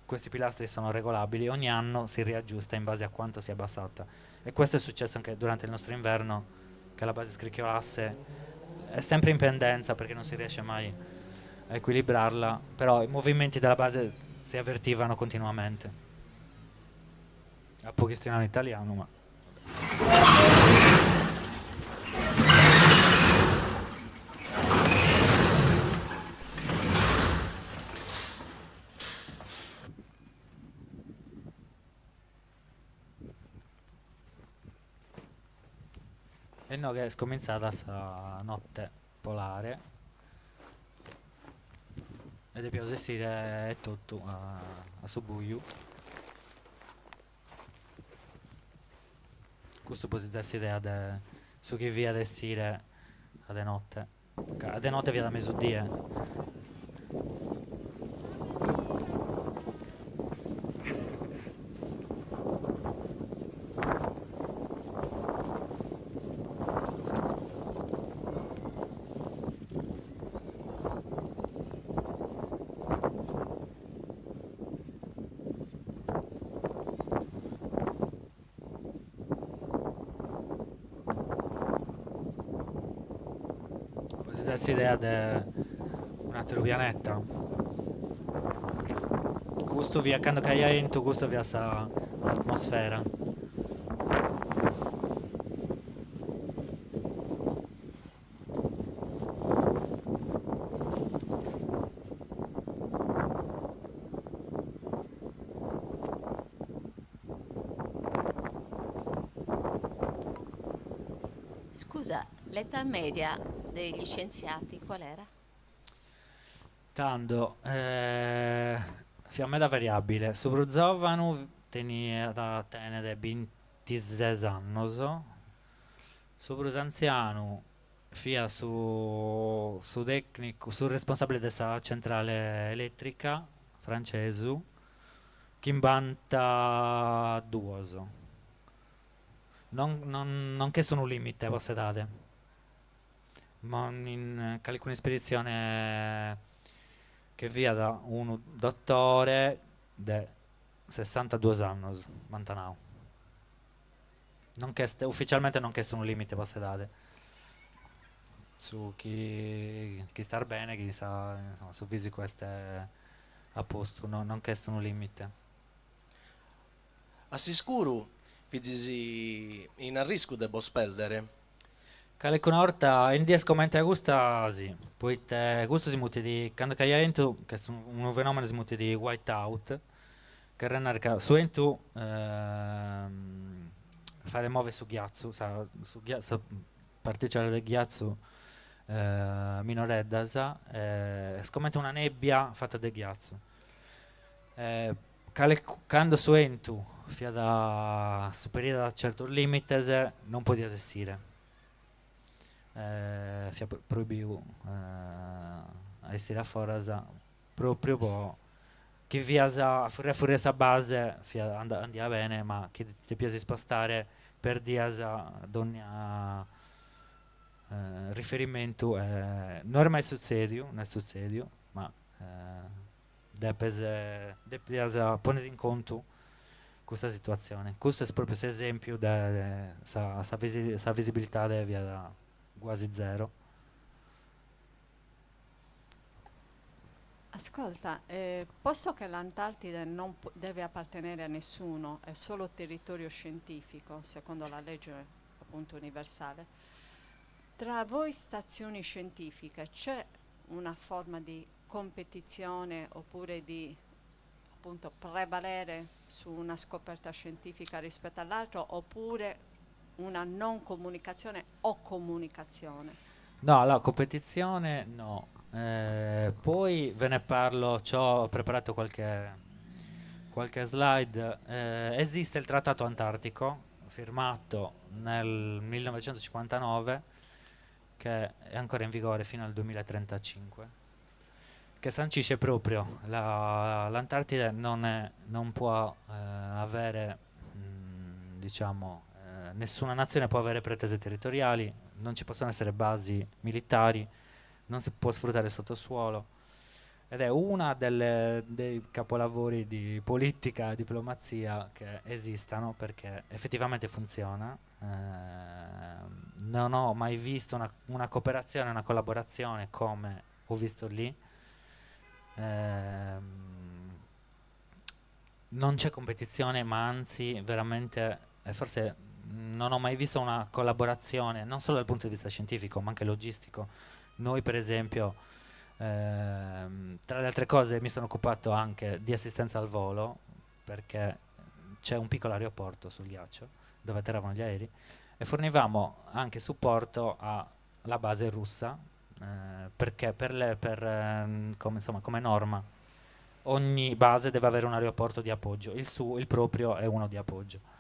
Questi pilastri sono regolabili, ogni anno si riaggiusta in base a quanto si è abbassata. E questo è successo anche durante il nostro inverno, che la base scricchiolasse. È sempre in pendenza perché non si riesce mai a equilibrarla, però i movimenti della base si avvertivano continuamente. Apo chistionau in italianu, ma... E inoghe est comintzada sa notte polare e depiaus essire etotu a su buiu. Custu po si zai s'idea de su chi fiat essire a de notte, ca a de notte fiat a mesudie. Po si zai s'idea de un'ateru pianeta. Custu fiat cando c'aiat 'entu, custu fiat sa s'atmosfera. Scusa, l'età media degli scienziati qual era? Tando, fiat meda variabile, su prus zovanu teniat tenet bintises annos, su prus antzianu fiat su su tecnicu, su responsabile de sa centrale eletrica francesu, chimbantaduos. Non non non ch'est unu limite po s'edade, ma in calicuna ispeditzione che fiat unu dotore de sessantaduos annos, m'ant nau. Non ch'est, ufficialmente non ch'est unu limite po s'edade. Su chi chi istas bene, chi sa insoma su fisicu est a postu, no non ch'est unu limite. A s'iscuru fizis in arriscu de bos pèrdere? Calicuna 'orta in dies comente a custa si, poite custu si mutit, cando c'aiat 'entu, ch'est unu fenomenu si mutit white out, cheret narrer ca su 'entu faghet mover su ghiatzu, sa su sa particellas de ghiatzu minoreddas, est comente una nebbia fata de ghiatzu. Cale cando su 'entu fiat superiat certos limites non podias essire, fiat proibiu a essire a foras propriu po chi fias a furria furria sa base fiat andiat bene ma chi ti depias ispostare perdias donnia riferimentu e no est mai sutzediu, no est sutzediu ma Depes depias ponnere in contu custa situatzione. Custu est propriu s'esempiu de sa sa sa visibilidade fiat guasi zero. Ascolta, posto che l'Antartide non deve appartenere a nessuno, è solo territorio scientifico, secondo la legge appunto universale, tra voi stazioni scientifiche c'è una forma di competizione oppure di appunto prevalere su una scoperta scientifica rispetto all'altro, oppure una non comunicazione o comunicazione? No, la competizione no. Poi ve ne parlo, ci ho preparato qualche slide. Esiste il Trattato Antartico, firmato nel 1959, che è ancora in vigore fino al 2035, che sancisce proprio l'Antartide non può avere, diciamo, nessuna nazione può avere pretese territoriali, non ci possono essere basi militari, non si può sfruttare il sottosuolo, ed è una dei capolavori di politica e diplomazia che esistano, perché effettivamente funziona. Non ho mai visto una cooperazione, una collaborazione come ho visto lì. Non c'è competizione, ma anzi veramente, forse non ho mai visto una collaborazione, non solo dal punto di vista scientifico, ma anche logistico. Noi per esempio, tra le altre cose, mi sono occupato anche di assistenza al volo, perché c'è un piccolo aeroporto sul ghiaccio dove atterravano gli aerei, e fornivamo anche supporto alla base russa, perché come norma ogni base deve avere un aeroporto di appoggio, il proprio è uno di appoggio.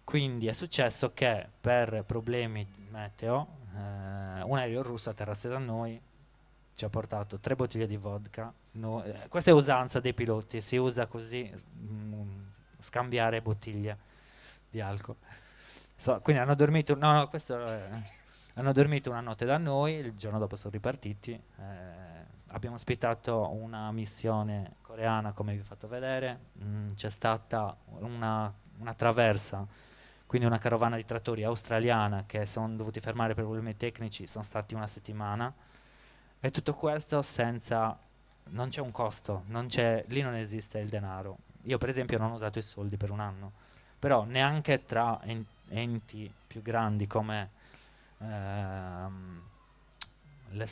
Quindi è successo che per problemi meteo, un aereo russo atterrasse da noi, ci ha portato 3 bottiglie di vodka. No, questa è usanza dei piloti, si usa così, scambiare bottiglie di alcol. So, quindi hanno dormito, no, no, questo è, hanno dormito una notte da noi, il giorno dopo sono ripartiti. Abbiamo ospitato una missione coreana, come vi ho fatto vedere. C'è stata una traversa, quindi una carovana di trattori australiana che sono dovuti fermare per problemi tecnici, sono stati una settimana. E tutto questo senza, non c'è un costo, non c'è, lì non esiste il denaro. Io per esempio non ho usato i soldi per un anno, però neanche tra enti più grandi come le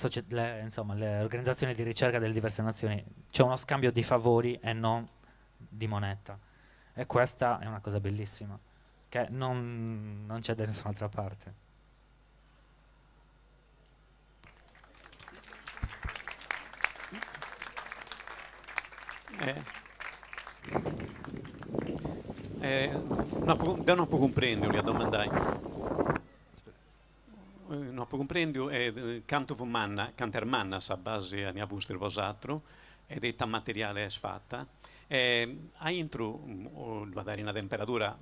organizzazioni di ricerca delle diverse nazioni c'è uno scambio di favori e non di moneta. E questa è una cosa bellissima, che non c'è da nessun'altra parte. No, da non può comprendere, a domandai. Non può comprendere, canto fu manna, canter manna sa base a vostro vosatro, ed è materiale è sfatta. A intro, o dare una temperatura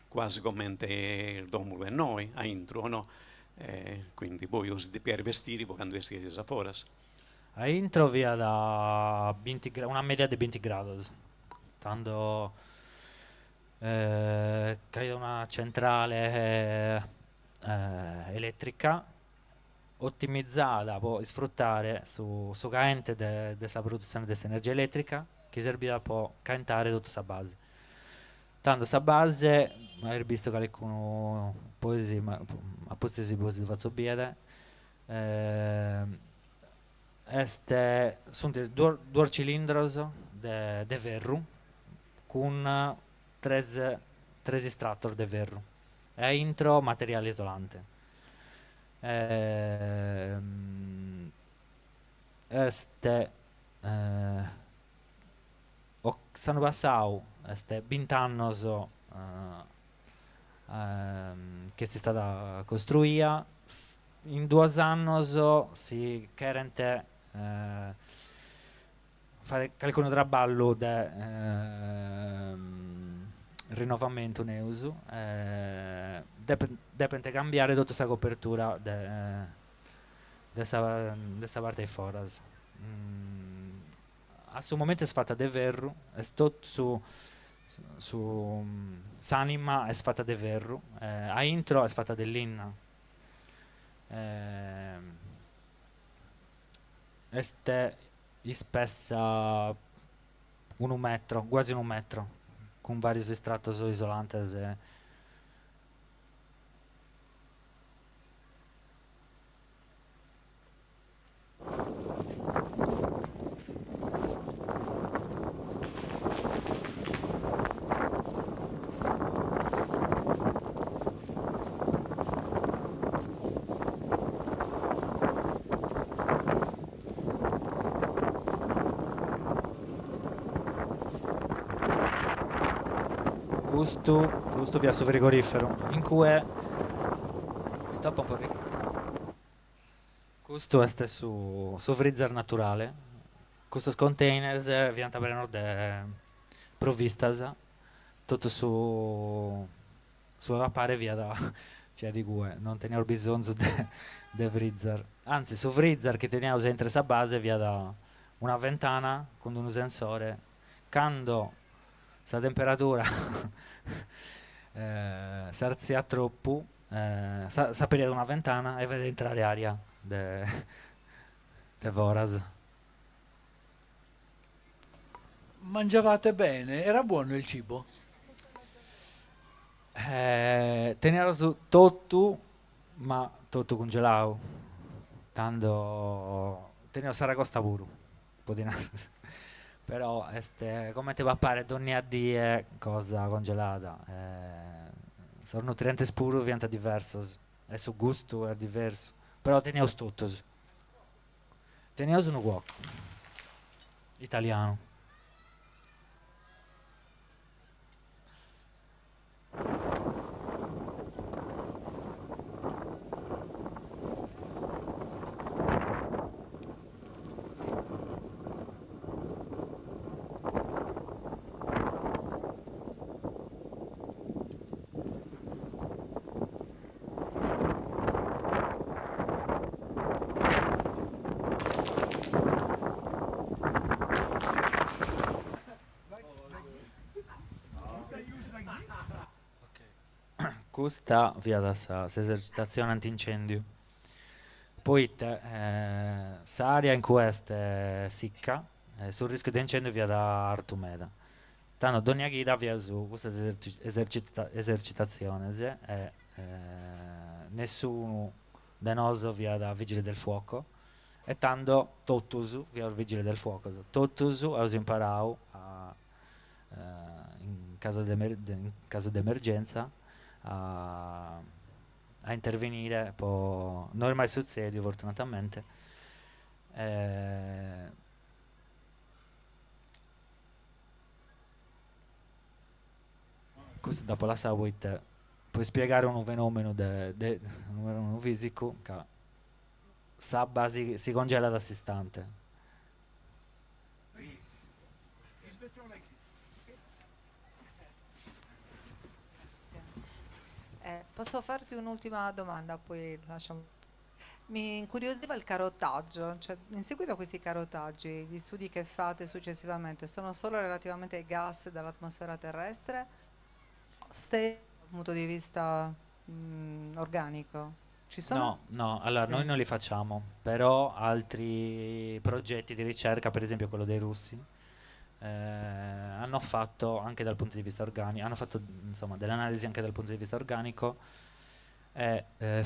quasi come il domulo e noi, a intro, no? Quindi voi os di per vestire quando siete a foras. A intro via da 20 una media di 20 gradi, tanto credo una centrale elettrica ottimizzata può sfruttare su caente della produzione di energia elettrica che servirà per caentare tutta questa base. Tanto questa base, magari visto che qualcuno poi si, ma, a posto si può faccio bene, este sono due cilindros de ferro con tres estractor de ferro e intro materiale isolante. Este s'annu passau, este vint'annos che si è stata costruita, in 2 annos si cherent fare qualcuno traballo de rinnovamento neusu, depent cambiare tutta questa copertura de sa parte di foras. A su momento è fatta de ferro, è tutto su s'anima è fatta de ferro, a intro è fatta de linna. Este Ispessa unu metro, guasi unu metro, cun varios istratos isolantes. Custu, custu fiat su frigoriferu, in cue, stop un po' Custu est su su freezer naturale, custos containers fiant prenos de provistas, totu su su 'e papare fiat fiat igue, non teniaus bisonzu de de freezer, antzis su freezer chi teniaus intre sa base fiat una ventana cun unu sensore, cando sa temperadura s'artziat tropu S'aperiat una ventana e fadiat intrare aria de de foras. Mangiavate bene? Era buono il cibo? Teniaus totu, ma totu cungelau, tando teniaus s'aragosta puru, po ti narrer, però est comente papare donnia die cosa congelada, sos nutrientes puru fiant diversos e su gustu est diversu, però teniaus totus, teniaus unu cuoco italianu. Custa fiat s'esercitatzione antincendiu, poite s'area in cue est sicca e su rischiu de incendiu fiat artu meda. Tando dònnia chida fiaus custas esercitatziones e nessunu de nosu fiat vigile del fuoco E tando totus fiaus vigili del fuoco, totus aus imparau a in caso de in casu de emergenza a a intervenire po, no est mai sutzediu fortunatamente Custu dd'apo lassau poita po ispiegare unu fenomenu de de unu fenomenu fisicu ca S'abba si si congelat a s'istante. Posso farti un'ultima domanda, poi lasciamo. Mi incuriosiva il carotaggio, cioè in seguito a questi carotaggi, gli studi che fate successivamente sono solo relativamente ai gas dall'atmosfera terrestre, ste dal punto di vista organico? Ci sono? No, no, allora noi non li facciamo, però altri progetti di ricerca, per esempio quello dei russi, eh, hanno fatto anche dal punto di vista organico, hanno fatto insomma delle analisi anche dal punto di vista organico e eh,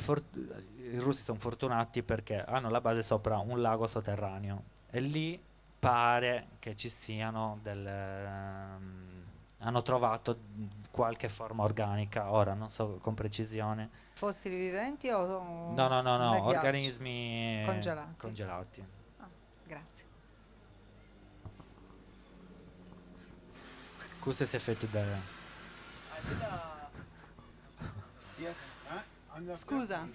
i russi sono fortunati perché hanno la base sopra un lago sotterraneo e lì pare che ci siano delle... Um, hanno trovato qualche forma organica, ora non so con precisione. Fossili viventi o No, no, no, no, organismi congelati. congelati. Ah, grazie. Custu est s'efetu de... Scusa,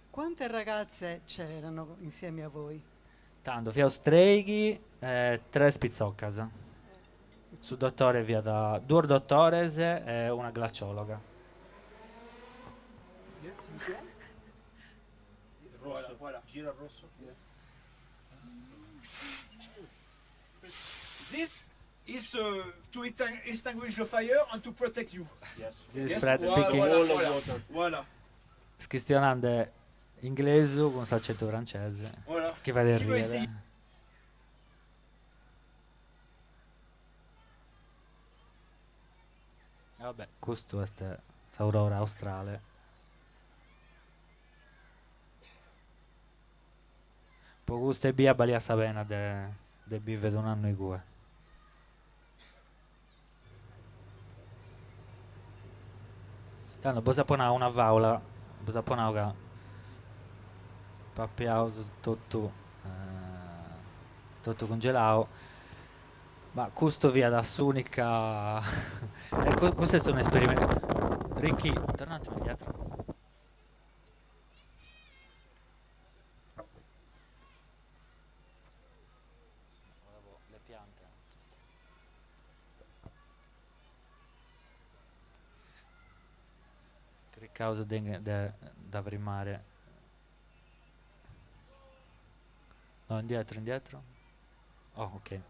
quante ragazze c'erano insieme a voi? Tando fiaus treighi e tres pitzocas. Su dotore fiat duos dotores e una glaciologa. This is to extinguish the fire and to protect you. This is Fred speaking. Est chistionande Inglesu cun s'acentu francese chi fait erriere. Vabbè, custu est s'aurora australe. Po custu ebbia baliat sa pena de de bìvere un'annu igue. Tando bos apo nau una fàula, bos apo nau ca papiaus totu totu cungelau, ma custu fiat s'unica custu est un'esperimentu. Ricky, torna un attimo indietro. Le piante. Chircaus de de dda frimare. No, indietro, indietro. Oh, ok.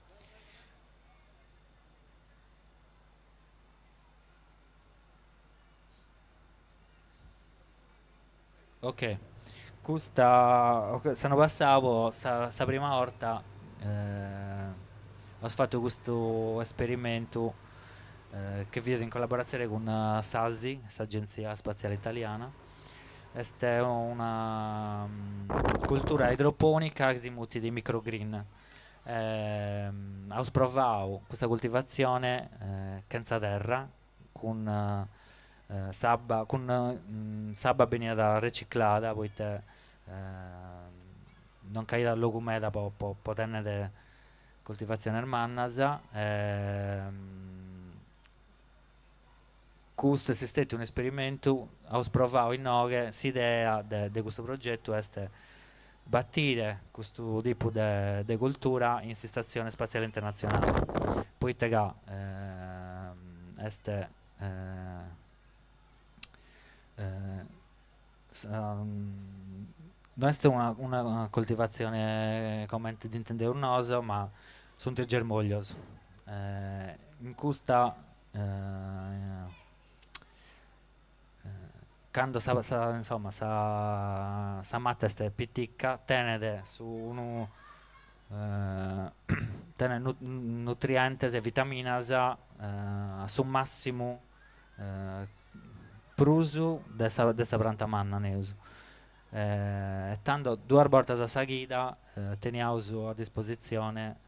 Ok, custa s'annu passau po sa sa prima 'orta aus fatu custu esperimentu chi fiat in collaboratzione cun s'ASI, s'Agenzia Spaziale Italiana, est una cultura idroponica chi si mutit microgreen. Aus provau custa coltivatzione chentza terra cun s'abba cun s'abba beniat reciclada poite non nc'aiat logu meda po po tenner coltivatziones mannas custu est stetiu un'esperimentu, aus provau inoghe s'idea de de custu progetu est batire custu tipu de de cultura in s'istatzione spatziale internatzionale, poite ca est no est una una coltivatzione comente dd'intendeus nosu, ma sunt is germoglios. In custa cando sa sa insomma sa sa mata est pitica tenet su unu tenet nutrientes e vitaminas a su massimu prus de sa de sa pranta manna neus. E tando duas bortas a sa chida teniaus a dispositzione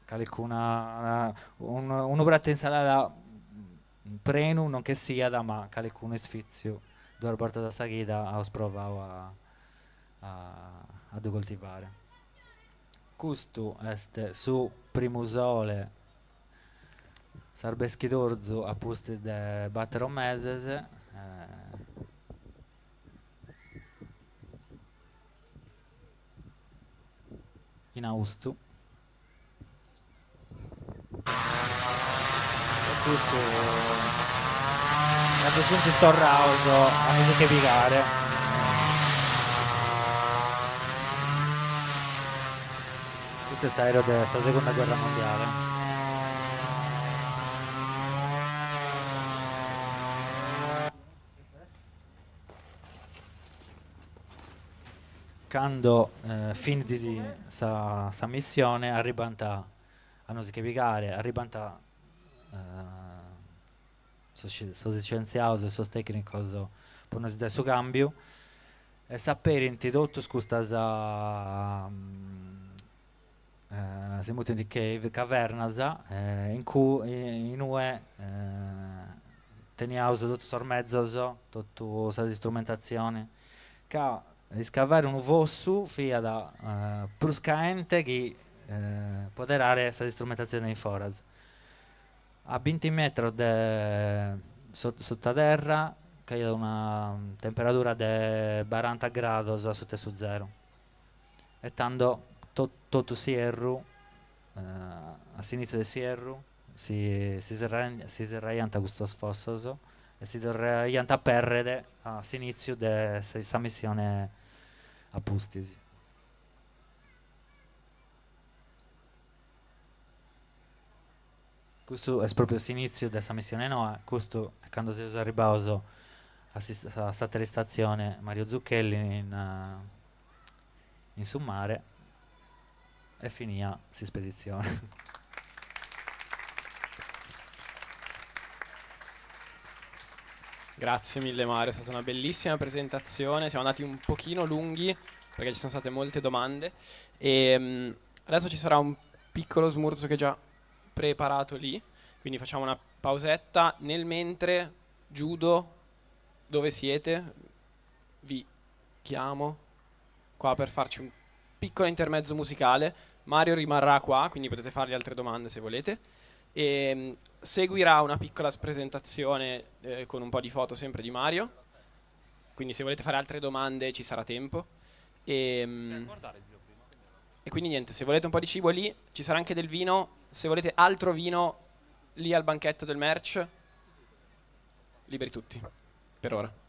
Calicuna unu pratu 'e insalada prenu non ch'essiat ma calicunu isfitziu duas bortas a sa chida aus provau a a ddu coltivare. Custu est su primu sole s'arbeschidorzu a pustis de batero meses. In austu. E custu cando sunt torrados a nos nche pigare. Custu est s'aereo de sa segunda guerra mondiale. Cando finit sa sa missione arribant a nos nche pigare, arribant sos sos iscientziados e sos tecnicos po nos dai su cambiu e s'aperint totus custas si mutint cave, cavernas in cui in ue teniaus totus sos mezos, totu sas istrumentatziones, ca iscavare unu fossu fiat prus caente chi poderare sas istrumentatziones in foras. A binti metros de sutaterra c'aiat una temperadura de baranta grados a suta 'e su zero. E tando totu s'ierru, a s'initziu de s'ierru, si si serraiant custos fossos e si torraiant a aperrere a s'initziu de sa missione a pustis. Custu est propriu s'initziu de sa missione noa, custu est cando seus arribbados a s'atera istatzione Mario Zucchelli in in su mare. E finia s'ispeditzione. Grazie mille Mario, è stata una bellissima presentazione, siamo andati un pochino lunghi perché ci sono state molte domande e um, adesso ci sarà un piccolo smurzo che è già preparato lì, quindi facciamo una pausetta, nel mentre judo, dove siete? Vi chiamo qua per farci un piccolo intermezzo musicale. Mario rimarrà qua, quindi potete fargli altre domande se volete. E, um, seguirà una piccola presentazione eh, con un po' di foto sempre di Mario. Quindi se volete fare altre domande ci sarà tempo. E, um, e quindi niente, se volete un po' di cibo lì, ci sarà anche del vino. Se volete altro vino lì al banchetto del merch, liberi tutti, per ora.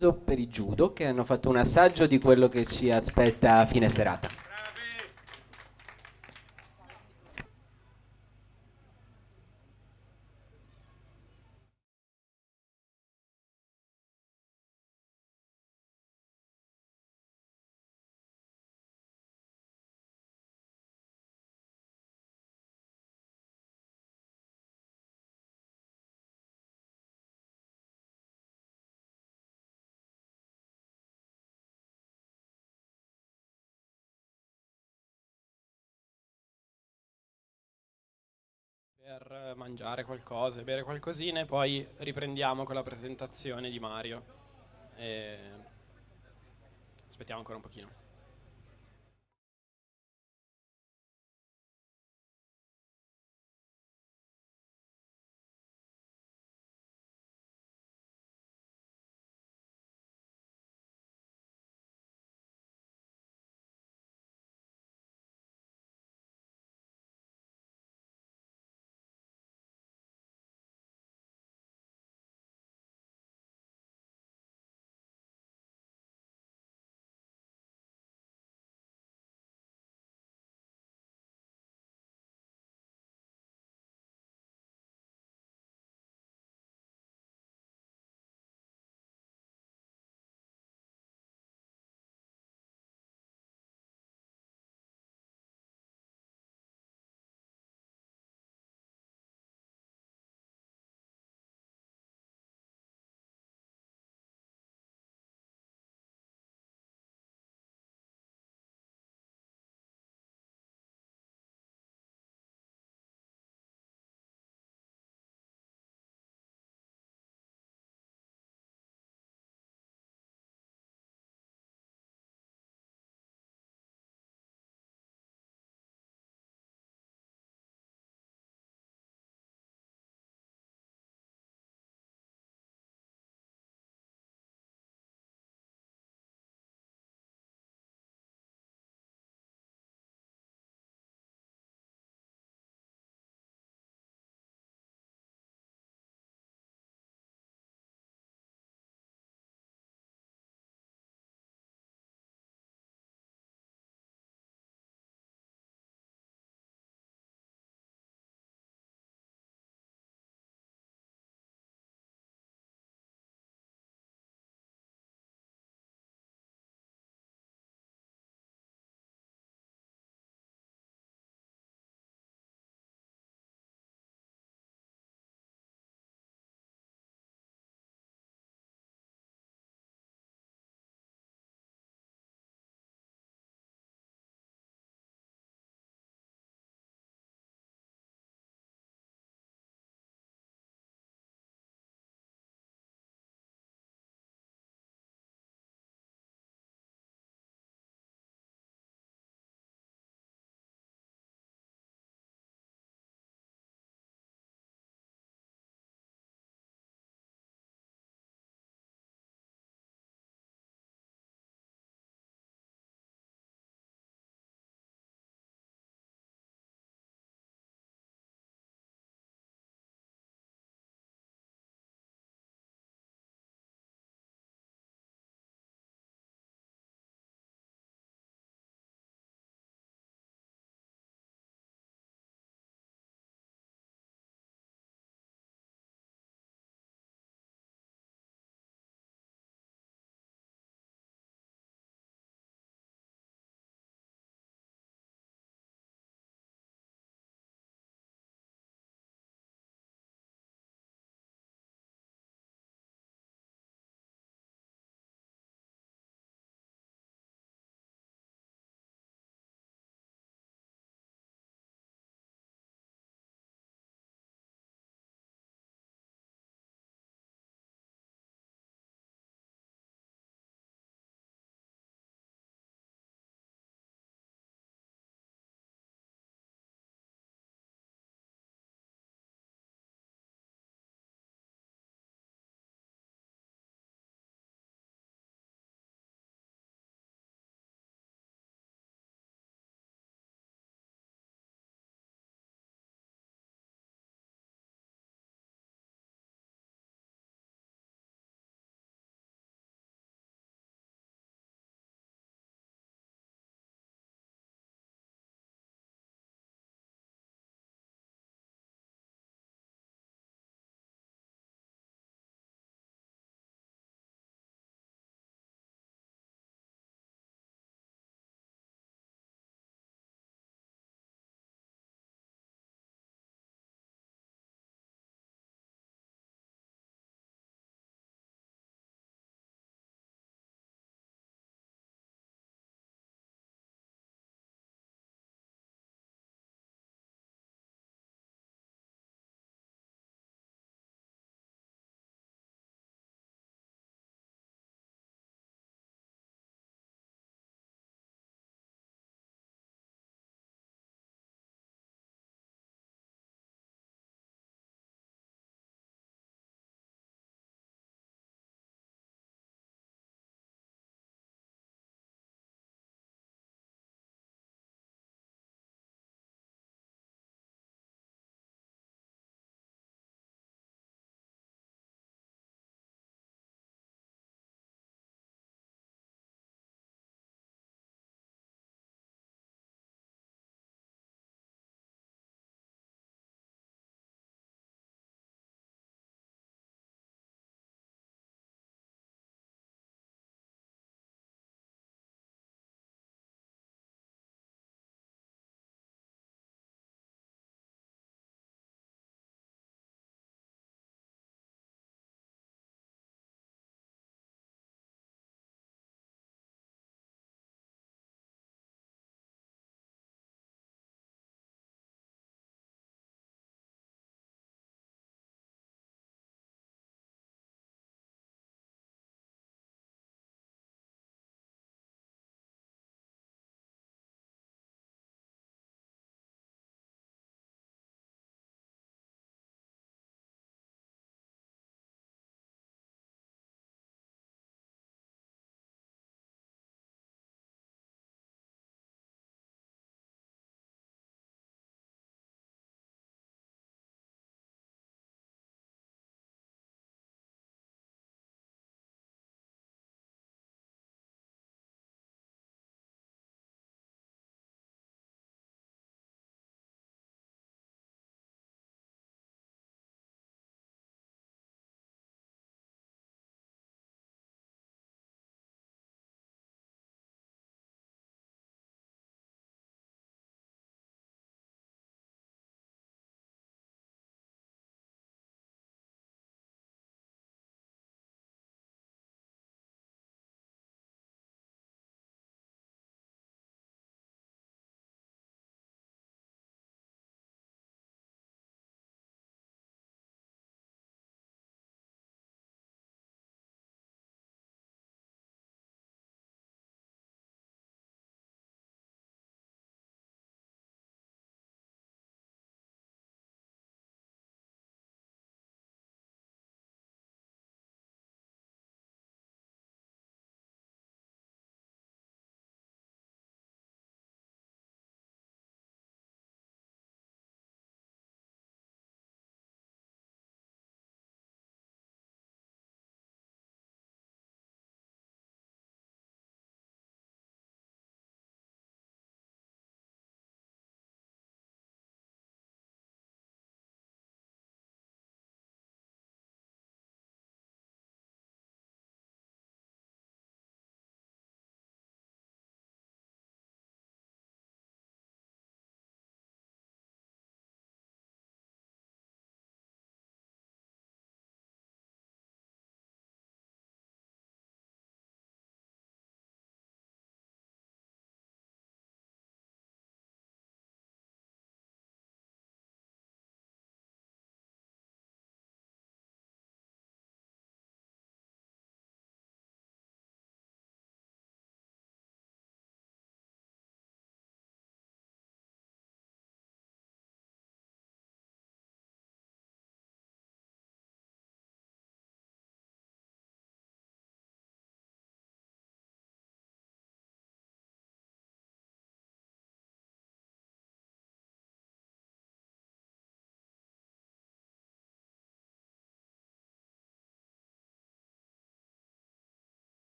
Per i judo che hanno fatto un assaggio di quello che ci aspetta a fine serata. Per mangiare qualcosa e bere qualcosina e poi riprendiamo con la presentazione di Mario. E aspettiamo ancora un pochino.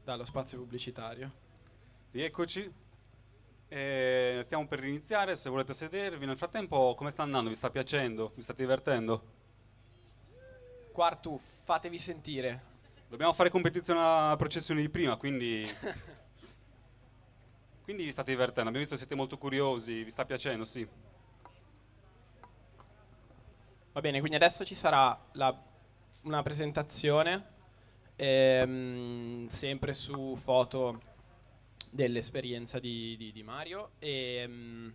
Dallo spazio pubblicitario. Rieccoci. Eh, stiamo per iniziare, se volete sedervi. Nel frattempo, come sta andando? Vi sta piacendo? Vi state divertendo? Quartu, fatevi sentire. Dobbiamo fare competizione alla processione di prima, quindi... quindi vi state divertendo. Abbiamo visto che siete molto curiosi, vi sta piacendo, sì. Va bene, quindi adesso ci sarà la, una presentazione, sempre su foto dell'esperienza di, di, di Mario. E,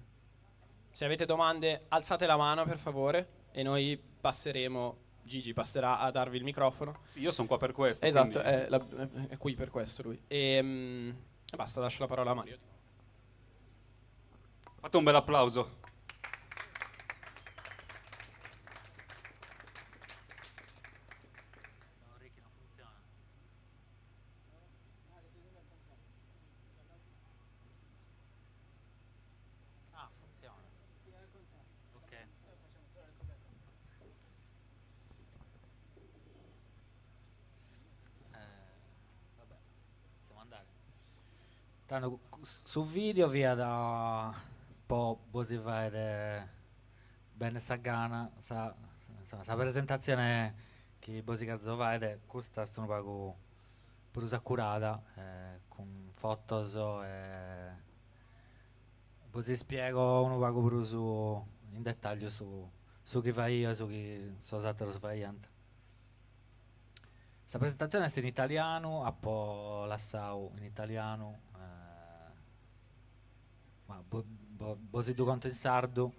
se avete domande alzate la mano per favore e noi passeremo, Gigi passerà a darvi il microfono. Sì, io sono qua per questo. Esatto, è, la, è, qui per questo lui. E, basta, lascio la parola a Mario. Fate un bel applauso. Tanto su video via da po' bosi fare bene sa gana sa, sa, sa presentazione che bosi cazzo fare questa è un pagu prus accurata eh, con fotos e bosi spiego un pagu prus in dettaglio su su chi faio e su chi sos ateros faiant. Sa presentazione est in italianu, apo lassau in italianu, eh, ma bo, bo, bos ddu conto in sardu,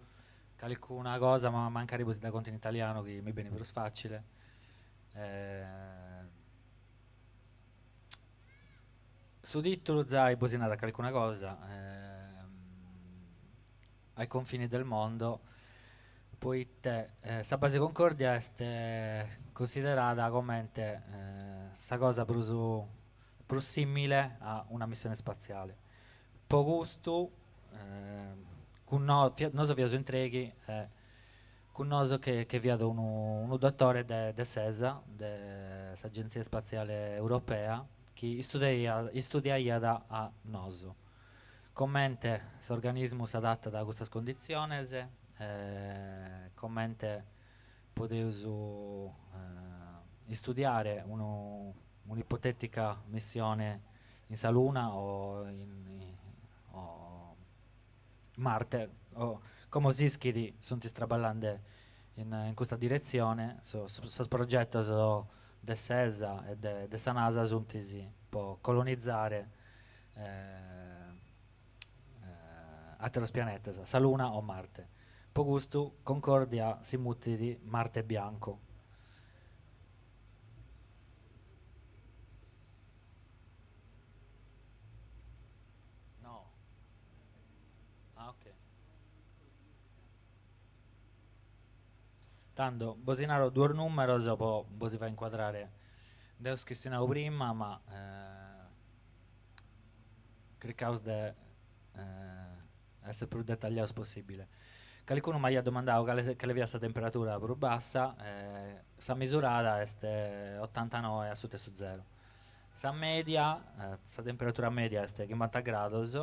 calicuna cosa, ma mancari bos dda conto in italianu chi mi benit prus facile. Eh, su titulu zai bos narat calicuna cosa, eh, ai confini del mondo, poite eh, sa base Concordia est considerada comente eh, sa cosa prus, prus simile a una missione spaziale. Po custu, eh, cun no, fia, noso fiaus in treghi, eh, cun noso che, che fiat unu, unu dottore de, de s'ESA, de s'Agenzia Spaziale Europea, chi istudiaiat, istudiaiat a noso. Comente s'organismu s'adattat a custas conditziones, eh, comente podeus eh, istudiare unu, un'ipotetica missione in sa Luna o in o Marte, o como s'ischit sunt traballende in, in custa diretzione, so, sos progetos de s'ESA e de, de sa NASA sunt po colonizzare eh, eh, ateros pianetas, sa Luna o Marte. Po custu Concordia si mutit Marte Bianco. No. Ah, ok. Tando, bos naro duos numeros po bos fai inquadrare. Nd'eus chistionau prima, ma eh, cricaus de eh, essere prus dettagliaus possibile. Calicunu m'aiat domandau cale, cale fiat sa temperatura prus bassa, eh, sa misurada est 89 a sutta su zero. Sa media, eh, sa temperatura media est 50 grados,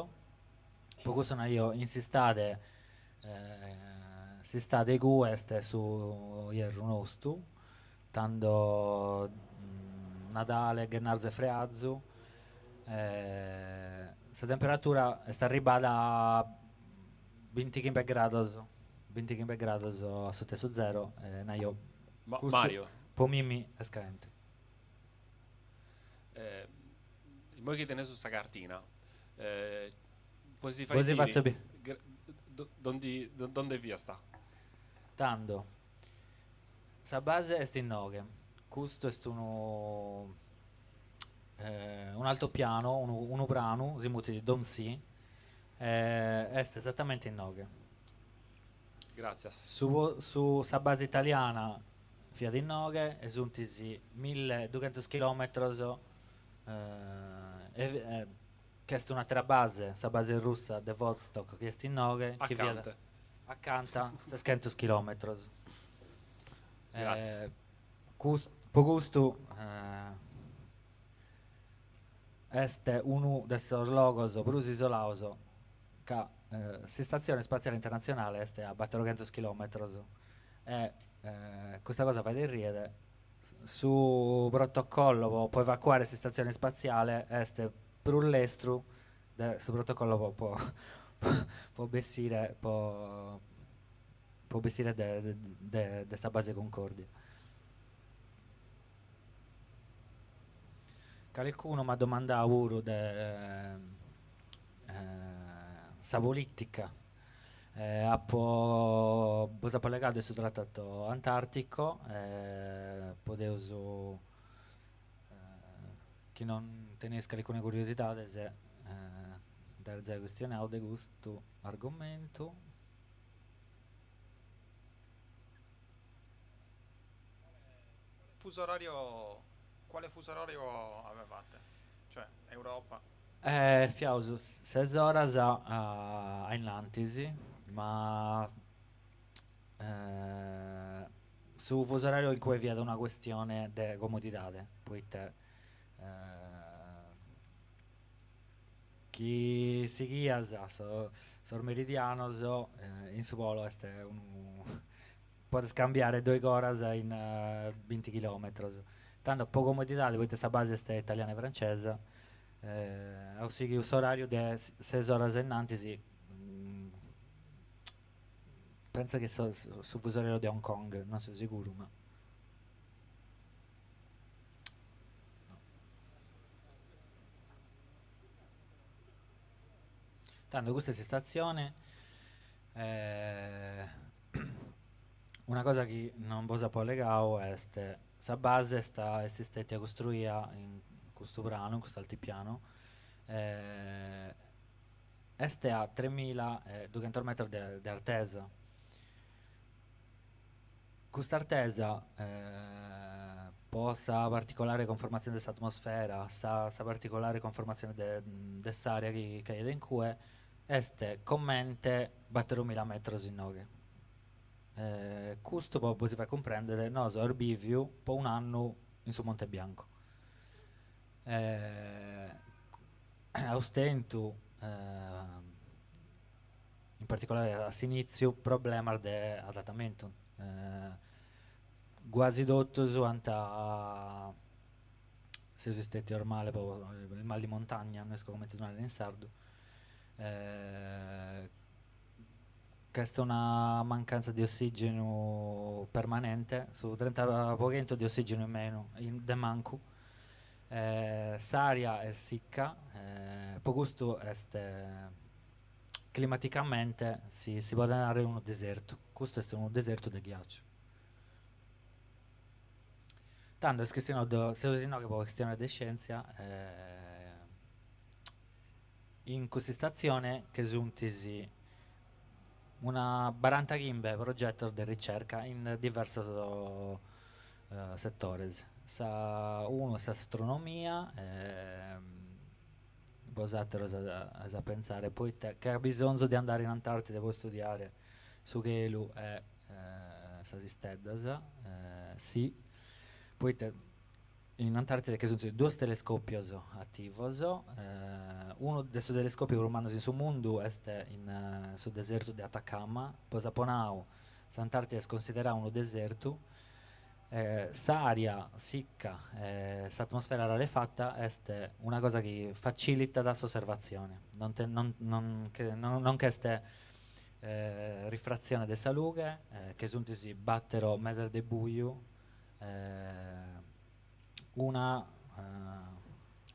po custu naio in s'istade eh, s'istade igue est su ierru nostu, tando mm, Nadale, ghennarzu e frearzu, eh, sa temperatura est arribada a 25 grados, 25 grados a sutta su zero, eh, naio, Ma Mario. Po mimi est caente. Eh, immoi chi teneus sa cartina, eh, poi si fai Bosi fatzu bi. Dondi, donde fiasta? Tando, sa base est inoghe. Custu est unu, eh, un altopiano, unu, unu pranu, si mutit Dome C, eh, est esattamente inoghe. Gràtzias. Su, su, sa base italiana fiat inoghe e sunt 1200 chilometros eh, e, eh, che est un'àtera base, sa base russa de Vostok, chi est inoghe, chi fiat acanta 600 chilometros. Gràtzias. Eh, cus, po custu eh, Est unu de sos logos prus isolados ca s'Istatzione Ispatziale Internatzionale est a batoroghentos chilòmetros e custa cosa fait rìere, su protocollo po evacuare s'istatzione ispatziale est prus lestru de su protocollo po po bessire po po bessire de de de sa base Concordia. Calicunu m'at domandau puru de sa politica, apo bos apo allegau de su Trattato Antartico, podeus chi non teneis calicuna curiosidades nd'aer giai chistionau de custu argomentu. Fuso orario, quale fuso orario avevate? Cioè, Europa? Fiaus ses oras a innantis, ma su fuso orario in cue fiat una questione de comodidade, poita chi sighias sos meridianos in su polo est unu Podes cambiare doig'oras in binti chilometros. Tando po comodidade, poita sa base est italiana e francesa, aus sighiu s'orariu de ses oras innantis, pentzo chi su fusu orariu de Hong Kong, non seu siguru ma. Tando custa est s'istatzione Una cosa chi non bos apo allegau est, sa base est est stetia costruia in custu pranu, in custu altipiano, est a tremila e dughentos metros de de artesa. Custa artesa po sa particolare conformatzione de s'atmosfera, sa sa particolare conformatzione de de s'aria chi chi aiat in cue, Est comente baterumila metros inoghe. Custu po bos si fai cumprendere, nosu aus biviu po un'annu in su Monte Biancu. Aus tentu, in particolare a s'initziu, problemas de adatamentu. Guasi totus ant seus istetios male po il mal di montagna, no isco comente ddu narat in sardu, ch'est una mancanza de ossigenu permanente, su trinta po chentu de ossigenu in menu, de mancu, s'aria est sicca, po custu est climaticamente si si podet narrer unu desertu, custu est unu desertu de ghiacciu. Tando est chistionau de, seus inoghe po chistionare de scientzia in custa istatzione che sunt una barantachimbe progetos de ricerca in diversos setores, sa unu est s'astronomia bosateros ais a pentzare poita che at bisonzu de andare in Antartide po istudiare su chelu e sas isteddas, si, poita in Antartide che sunt duos telescopios ativos, unu de sos telescopios prus mannos in su mundu est in su desertu de Atacama, bos apo nau, s'Antartide est considerau unu desertu, s'aria sicca, s'atmosfera rarefata est una cosa chi facilitat s'osservatzione, non non non nch'est rifratzione de sa lughe, che sunt battero meses de buju, una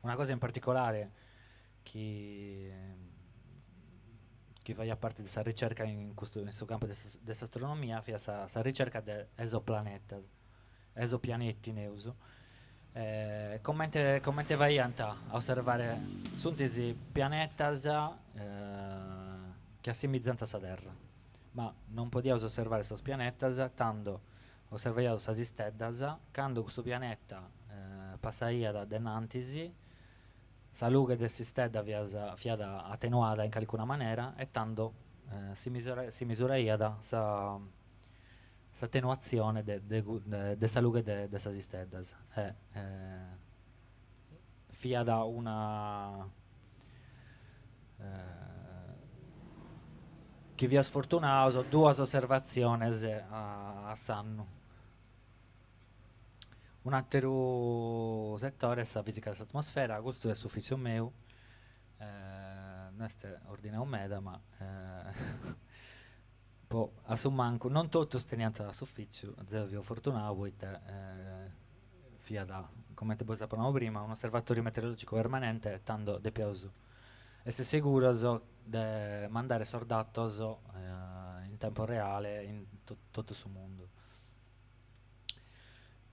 una cosa in particolare chi chi faiat parte de sa ricerca in custu in su campu de s'astronomia fiat sa sa ricerca de esoplanetas, esopianeti neus, comente comente faiant a osservare, sunt pianetas chi assimizant a sa Terra, ma non podiaus osservare sos pianetas, tando osservaiaus sas isteddas, cando custu pianeta passaiat de nantis, sa lughe de s'istedda fiat fiat atenuada in calicuna manera e tando si si misuraiat sa s'atenuatzione de de de sa lughe de de sas isteddas e. Fiat una chi fiaus fortunaus duas osservatziones a s'annu. Un'ateru setore est sa fisica de s'atmosfera, custu est s'ufitziu meu, no est ordinau meda ma po a su mancu non totus teniant s'ufitziu, zeo fio fortunau poita fiat, comente bos apo nau prima, un'osservatoriu meteorologicu permanente e tando depiaus esser seguros de mandare sos datos in tempo reale in totu su mundu.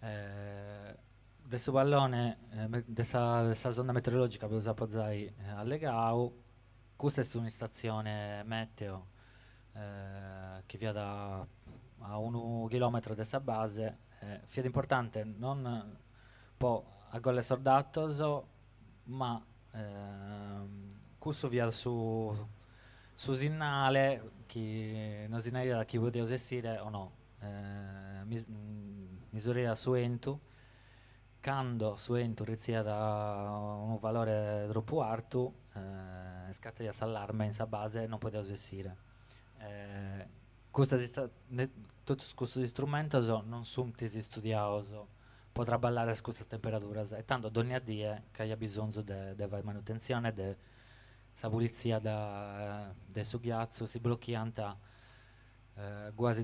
De su pallone de sa sa sonda meteorologica bos apo zai allegau, custa est un'istatzione meteo chi fiat a unu chilometro de sa base, fiat importante non po agoller sos datos ma cussu fiat su su sinnale chi nos naraiat chi podiaus essire o no, misuraiat su 'entu, cando su 'entu retziat unu valore tropu artu iscataiat s'allarme in sa base e non podiaus essire. Custas totus custos istrumentos non sunt istudiados po traballare a custas temperaduras e tando dònnia die ch'aiat bisonzu de de fai manutentzione de sa pulitzia de su ghiatzu, si blochiant guasi.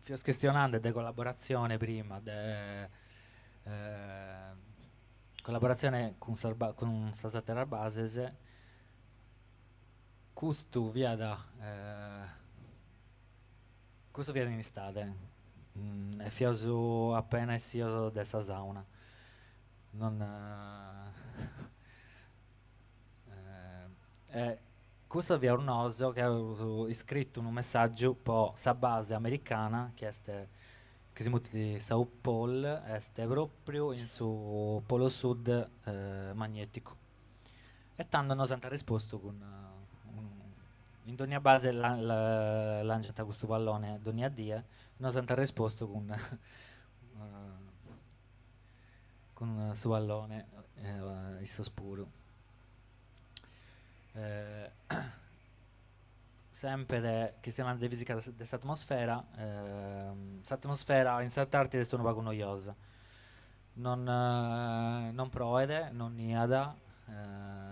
Fiaus chistionande de collaboratzione prima, de collaboratzione cun sas cun sas ateras bases, custu fiat custu fiat in istade e fiaus appena essios de sa sauna, non e Custos fiaus nosu chi aus iscritu unu messàgiu po sa base americana chi est chi si mutit South Pole, est pròpriu in su polo sud magnèticu. E tando nos ant arrespostu cun in dònnia base lànciant custu pallone dònnia die, nos ant arrespostu cun cun su pallone issos puru. Semper chistionande de fisica de s'atmosfera, s'atmosfera in s'Antartide est unu pagu noiosa, non non proet, non niat,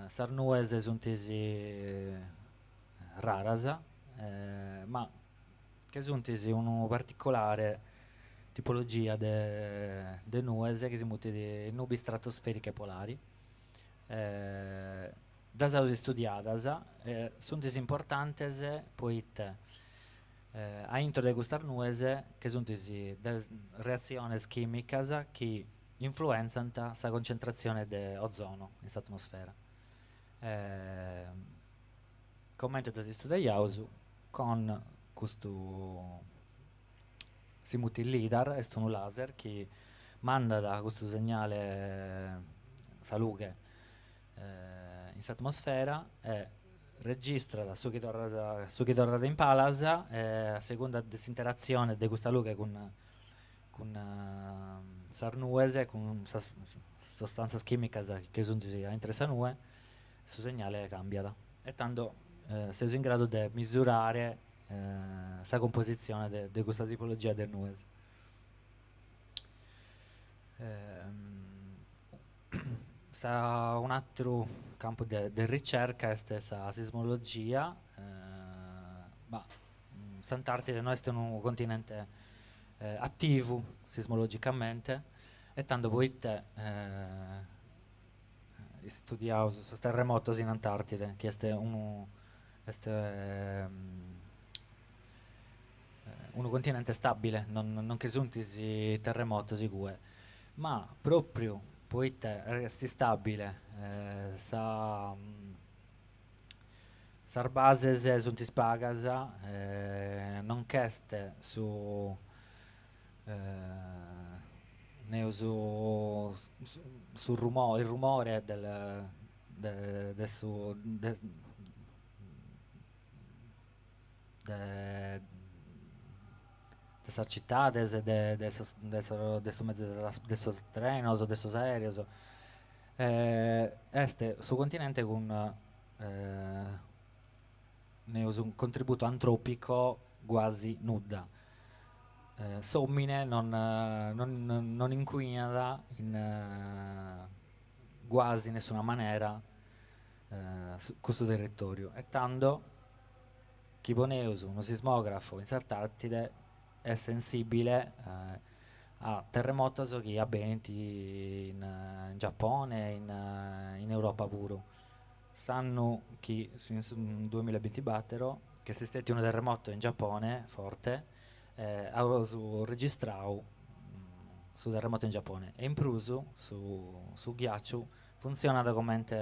sas nues sunt raras, ma che sunt unu particolare tipologia de de nues chi si mutit nubi stratosferiche polari Ddas aus istudiadas e sunt importantes poite a intro de custas nues che sunt reatziones chìmicas chi influentzant sa concentratzione de ozono in s'atmosfera. Comente ddas istudiaiaus con custu si mutit LIDAR, est unu laser chi mandat custu segnale, sa lughe, in s'atmosfera e registrat su chi torrat su chi torrat in palas e a segunda de s'interatzione de custa lughe cun cun sas nues e cun sas sostantzas chìmicas chi sunt a intro 'e sa nue, su segnale cambiat e tando seus in gradu de misurare sa compositzione de de custa tipologia de nues. Sa un'atteru campu de de ricerca est sa sismologia, ma s'Antartide no est unu continente attivu sismologicamente e tando poite istudiaus sos terremotos in Antartide chi est unu Est unu continente stabile, non non che sunt terremotos igue, ma propriu poite est istabile sa sas bases sunt pagas, non ch'est su neu su su rumore il rumore del de de su de de de sas citades de de sos de sos de su mezu de sos trenos de sos aereos. Est su continente cun neus un contributo antropico guasi nudda. S'omine non non incuinat in guasi nessuna manera custu territoriu e tando chi poneus unu sismografo in s'Artàrtide est sensìbile a terremotos chi abenint in Giappone e in Europa puru. S'annu chi in su duamilla e bintibattero chi est stetiu unu terremoto in Giappone forte aus registrau su terremoto in Giappone e in prus su su ghiacciu funtzionat comente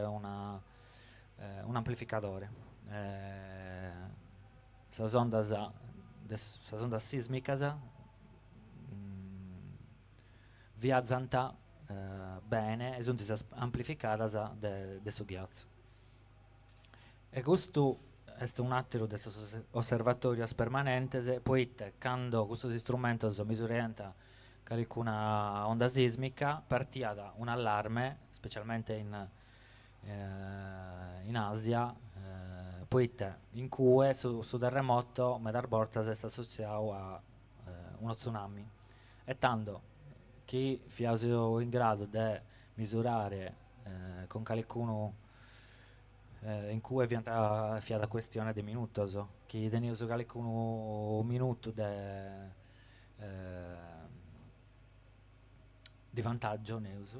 una un'amplificadore. Sas ondas de sas ondas sismicas viazant bene e sunt amplificadas de de su ghiatzu. E custu est un'àteru de sos osservatòrios permanentes, poite cando custos istrumentos misuraiant calicuna onda sìsmica partiat un'allarme, specialmente in in Àsia, poite in cue su su terremoto medas bortas est assotziadu a unu tsunami e tando chi fiaus in gradu de misurare cun calicunu in cue fiant fiat questione de minutos, chi teniaus calicunu minutu de de vantaggio neus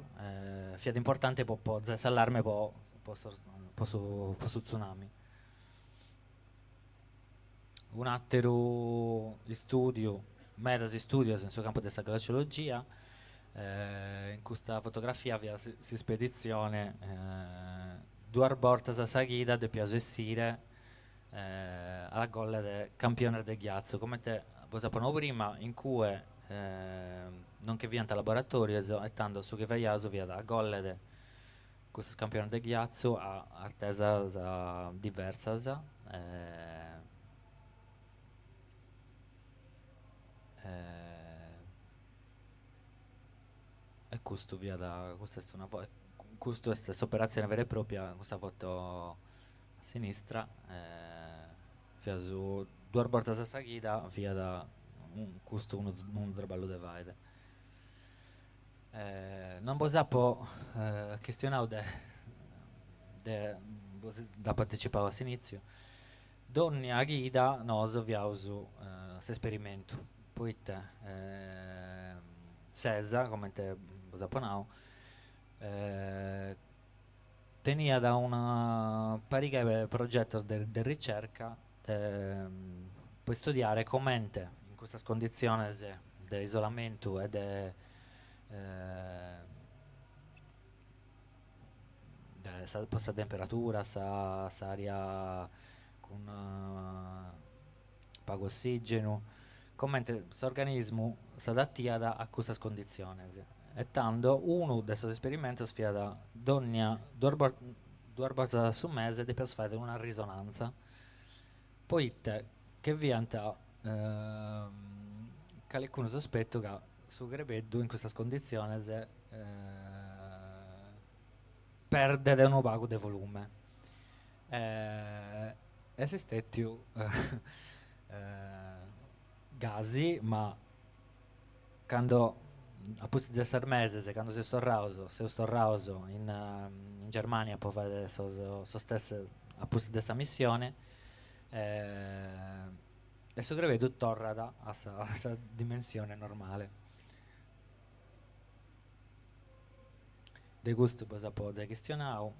fiat importante po po zai s'allarme po po sos po su po su tsunami. Un'atteru istudiu, medas istudios in su campu de sa glaciologia, in custa fotografia fiat s'ispeditzione duas bortas a sa chida depiaus essire a agollere campiones de ghiatzu, comente bos apo nau prima, in cue non che fiant laboratorios e tando su chi faiaus fiat agollere custos campiones de ghiatzu a artesas diversas e custu fiat custa est una custu est s'operatzione vera e propria, custa foto a sinistra fiat su duas bortas a sa chida fiat custu unu unu traballu de faere. Non bos apo chistionadu de de bos dd'apo anticipadu a s'initziu, dònnia chida nosu fiaus s'esperimentu, poita s'ESA, comente bos apo nau, teniat una pariga 'e progetos de de ricerca po istudiare comente in custas conditziones de isolamentu e de de sa po sa temperatura, sa s'aria cun pagu ossigenu, comente s'organismu s'adattiat a custas conditziones e tando unu de sos esperimentos fiat dònnia duas duas bortas a su mese depiaus fàere una risonantza, poite che fiant calicunu sospetu ca su crebeddu in custas conditziones perdet unu pagu de volume. Est stètiu gasi, ma cando a pustis de ses meses, cando seus torrados, seus torrados in in Germania po fàere sos sos test a pustis de sa missione e su crebeddu torrat a sa a sa dimensione normale. De custu bos apo giai chistionau.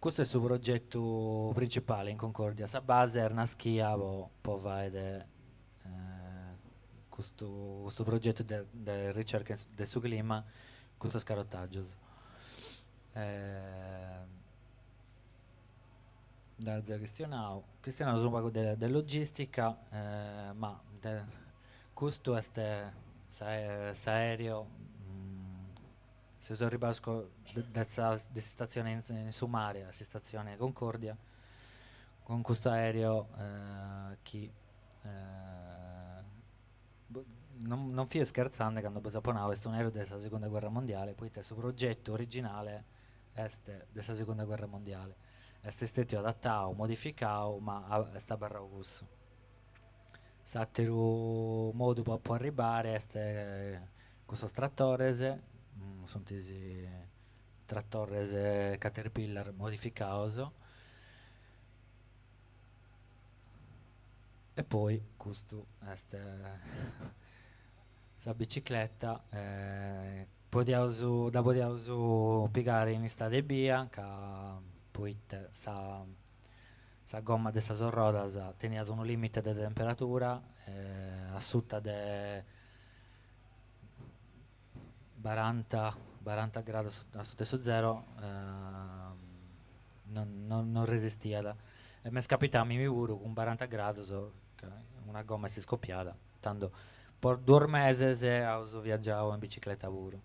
Custu est su progetu principale in Concordia, sa base est naschia po po fàere custu custu progetu de de ricerca de su clima cun sos carotàgios. Nd'apo giai chistionau, chistionaus unu pagu de de logistica, ma de custu est s'aereo, seus arribbaus de sa de s'istatzione in su mare a s'istatzione Concordia cun custu aereo chi. Non non fio scherzende cando bos apo nau, est un'aereu de sa segunda guerra mondiale, poita su progetu originale est de sa segunda guerra mondiale. Est stetiu adattau, modificau, ma est abarrau cussu. S'atteru modu po po arribare est cun sos tratores, sunt is tratores Caterpillar modificaos. E poi custu est sa bicicletta, podiaus dda podiaus pigare in istade ebbia ca poite sa sa gomma de sas orrodas teniat unu limite de temperatura a suta de baranta baranta grados a suta 'e su zero non non resistiat e m'est capitau a mimi puru cun baranta grados ca una gomma est iscopiada, tando po duos meses aus viaggiau in bicicletta puru.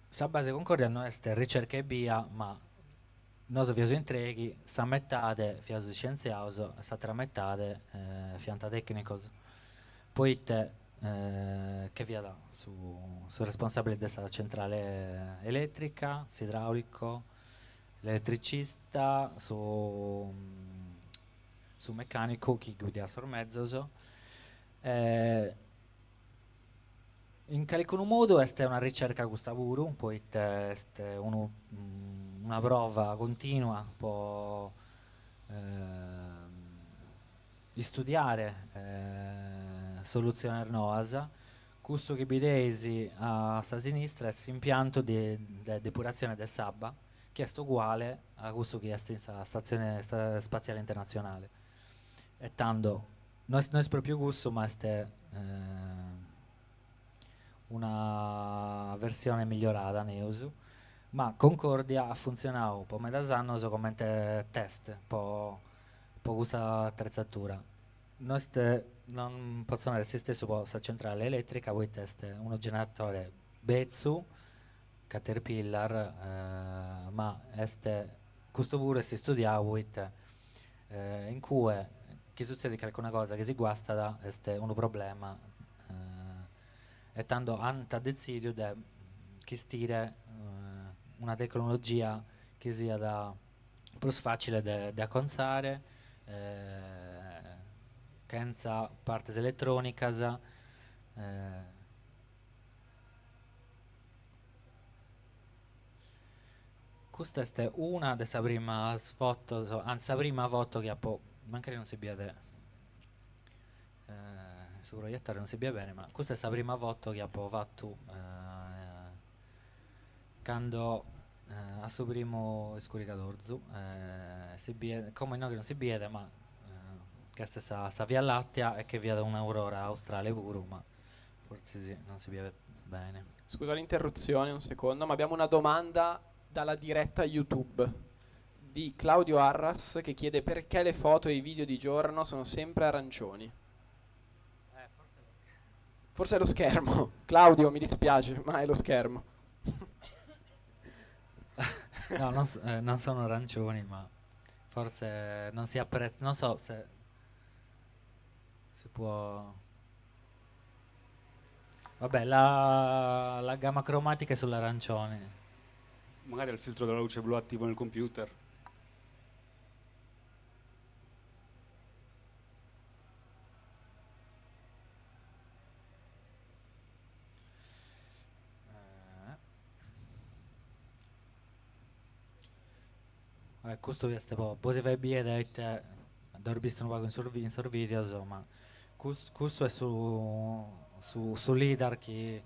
Sa base Concordia no est ricerca ebbia ma Nosu fiaus in treghi, sa metade fiaus iscientziaus e s'atera metade fiant tecnicos, poite che fiat su su responsabile de sa centrale eletrica, s'idraulico, l'eletricista, su su mecanicu chi guidiat sos mezos e In calicunu modu est una ricerca custa puru, poite est unu una prova continua po istudiare solutziones noas. Cussu chi bideis a sa sinistra est s'impiantu de depuratzione de s'abba, chi est uguale a cussu chi est in sa Statzione Spatziale Internatzionale. E tando No est no est propriu cussu ma est una versione migliorada neus, ma Concordia at funtzionau po medas annos comente test po po custa attrezzatura. No est non potzo narrer s'istessu po sa centrale elettrica poita est unu generatore betzu, Caterpillar, ma est custu puru est istudiau poita in cue chi sutzedit calicuna cosa chi si guastat est unu problema e tando ant detzidiu de chistire una tecnologia chi siat prus facile de de acontzare chentza partes eletronicas. Custa est una de sas primas fotos, anzi sa prima foto chi apo, mancari non si biet su proiettore non si biet bene, ma custa est sa prima foto chi apo fatu cando a su primu iscurigadorzu, si biet, como inoghe non si biet ma ch'est sa sa Via Lattea e che fiat un'aurora australe puru, ma fortzis non si biet bene. Scusa l'interruzione un secondo, ma abbiamo una domanda dalla diretta YouTube di Claudio Arras che chiede perché le foto e i video di giorno sono sempre arancioni. Forse è lo schermo. Claudio, mi dispiace, ma è lo schermo. No, non, non sono arancioni, ma forse non si apprezza, non so se si può... Vabbè, la, la gamma cromatica è sull'arancione. Magari il filtro della luce blu attivo nel computer. Eh. Custu est po po si fai biri ite dd'eus bistu unu pagu in sos in sos videos ma cussu est su su su lidar chi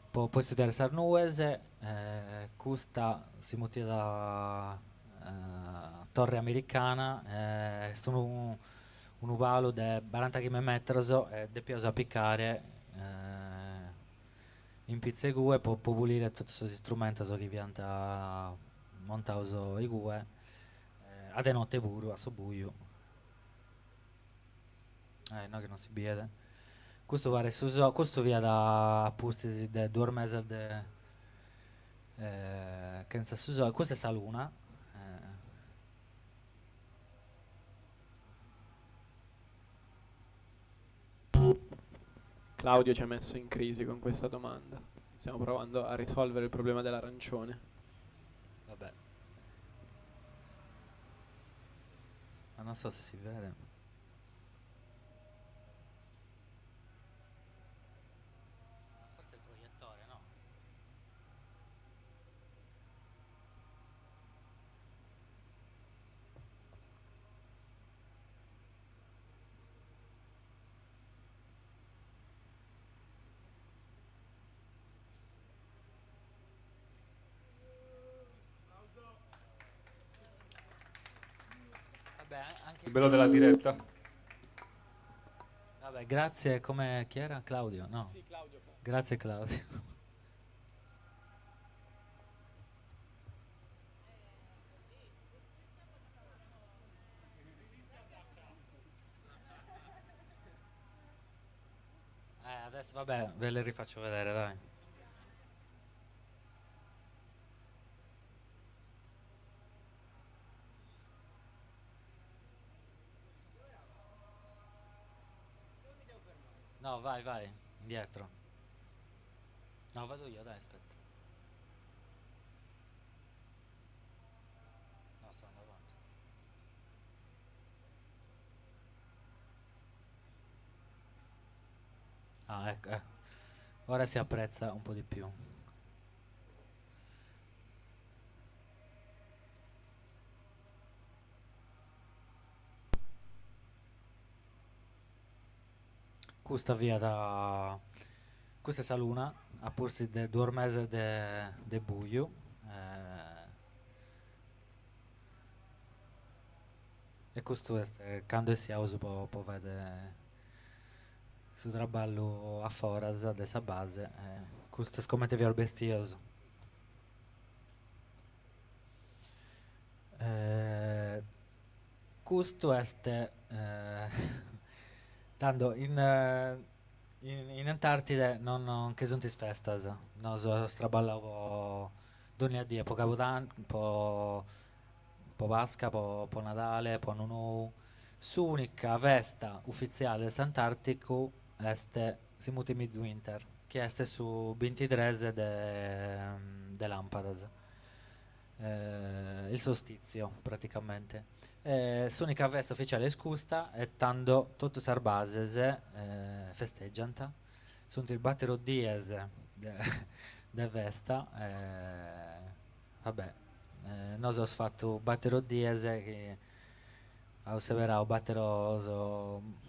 po po istudiare sas nues custa si mutiat torre americana est unu unu palu de barantachimbe metros e depiaus apicare in pitzu 'e cue po po pulire totus sos istrumentos chi fiant montados igue a de note puru a su buju. Inoghe non si biet. Custu paret su so, custu fiat a pustis de duos meses de chentza su sole, custa est sa luna. Claudio ci ha messo in crisi con questa domanda. Stiamo provando a risolvere il problema dell'arancione. Vabbè. Ma non so se si vede. Forse il proiettore, no? Vabbè, anche Il bello della diretta. Vabbè, grazie, come chi era? Claudio, no? Sì, Claudio. Grazie Claudio. Adesso vabbè, ve le rifaccio vedere, dai. No, vai, vai, indietro. No, vado io, dai, aspetta. No, sto andando avanti. Ah, ecco. Ora si apprezza un po' di più. Custa fiat custa est sa luna a pustis de duos meses de de buju e custu est candu essiaus po po fai su traballu a foras de sa base e custu est comente fiaus bestios. Custu est tando in in Antartide non nche sunt is festas, nosu aus traballau po dònnia die, po Cabudanni, po po Pasca, po po Nadale, po Annu Nou. S'ùnica festa ufitziale de s'Antàrticu est si mutit Midwinter, chi est su bintitres de de làmpadas il solstizio praticamente. S'unica festa ufficiale est custa e tando totu sas bases festeggiant, sunt is battero dies de de festa e vabbè nosu aus fatu battero dies chi aus seberau batteros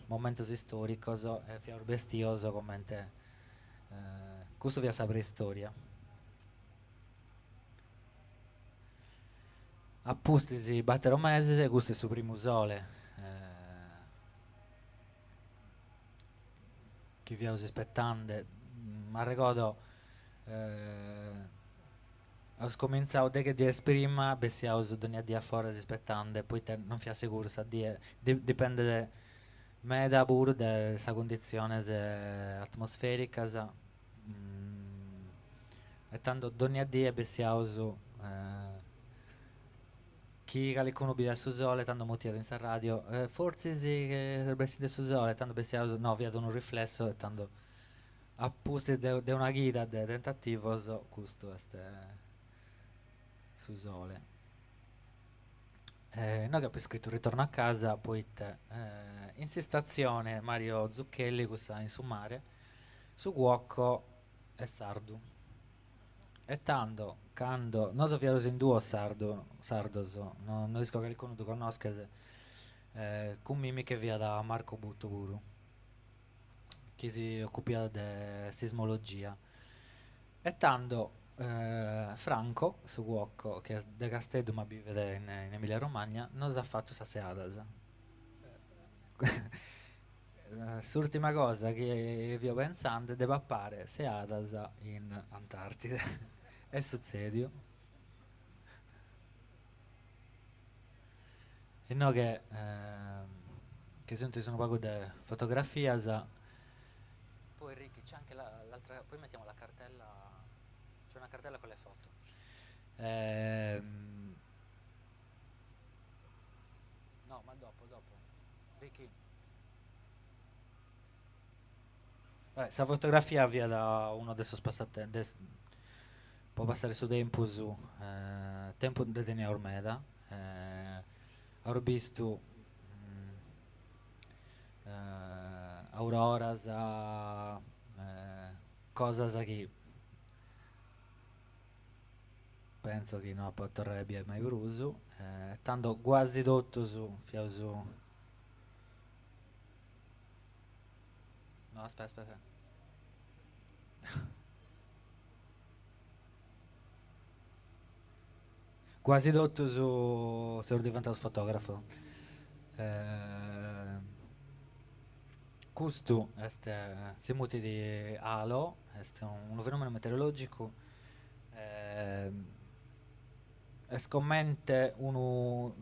momentos istoricos e fiaus bestios comente custu fiat sa preistoria. A pustis battero meses, custu est su primu sole chi fiaus ispettande, m'arregodo aus comintzau deghe dies prima, bessiaus dogna die a foras ispettande, poita non fiat seguru sa die, dipendet meda puru de sas cunditziones atmosfericas E tando dònnia die bessiaus chi calicunu bidiat su sole tando mutiat in sa radio, fortzis est bessinde su sole, tando bessiaus, no fiat unu riflesso e tando a pustis de de una chida de tentativos custu est su sole. Inoghe apo iscritu ritorno a casa poite in s'istatzione Mario Zucchelli cussa in su mare su cuoco est sardu. E tando, cando, nosu fiaus in duos sardu, sardos, no no isco calicunu ddu connoschet, cun mimi che fiat Marco Buttu puru, chi si ocupiat de sismologia. E tando Franco, su cuoco, chi est de Casteddu ma bivet in in Emilia Romagna, nos at fatu sas seadas. S'ùrtima cosa chi fio pentzande de papare seadas in Antartide. Est sutzèdiu. Inoghe chi sunt unu pagu de fotografias. Poi Ricky c'è anche l'altra, poi mettiamo la cartella, c'è una cartella con le foto. No, ma dopo, dopo. Ricky. Vabbè, sa fotografia fiat unu de sos passatempos, po passare su tempus, tempus nde teniaus meda, aus bistu auroras, cosas chi pentzo chi no apo a torrare a bier mai prus, e tando guasi totus fiaus No, aspetta, aspetta. Guasi totus seus diventaus fotografos. Custu est, si mutit halo, est unu fenomenu meteorologicu, est comente unu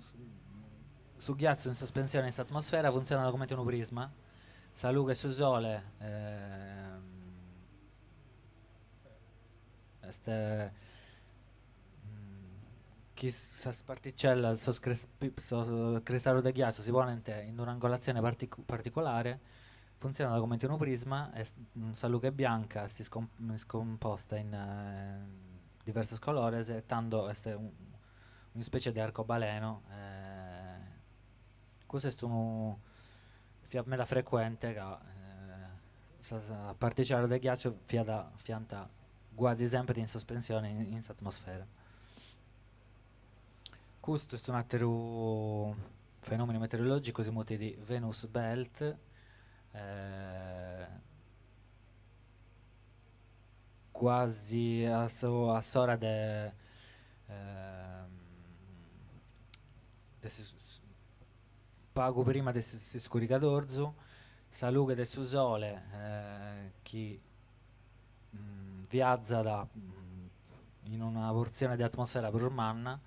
Su ghiatzu in sospensione in s'atmosfera funtzionat comente unu prisma, sa lughe 'e su sole est chi sas particellas, sos sos cristallos de ghiatzu si ponent in un'angolatzione particulare, funtzionat comente unu prisma e sa lughe bianca est iscumposta in diversos colores e tando est un'ispecie de arcobaleno, custu est unu, fiat meda frecuente ca sas particellas de ghiàciu fiat fiant guasi semper in sospensione in s'atmosfera. Custu est un'àteru fenomenu meteorològicu, si mutit Venus Belt, Cuasi a a s'ora de de pagu prima de s'iscurigadorzu, sa lughe de su sole chi viazat in una portzione de atmosfera prus manna,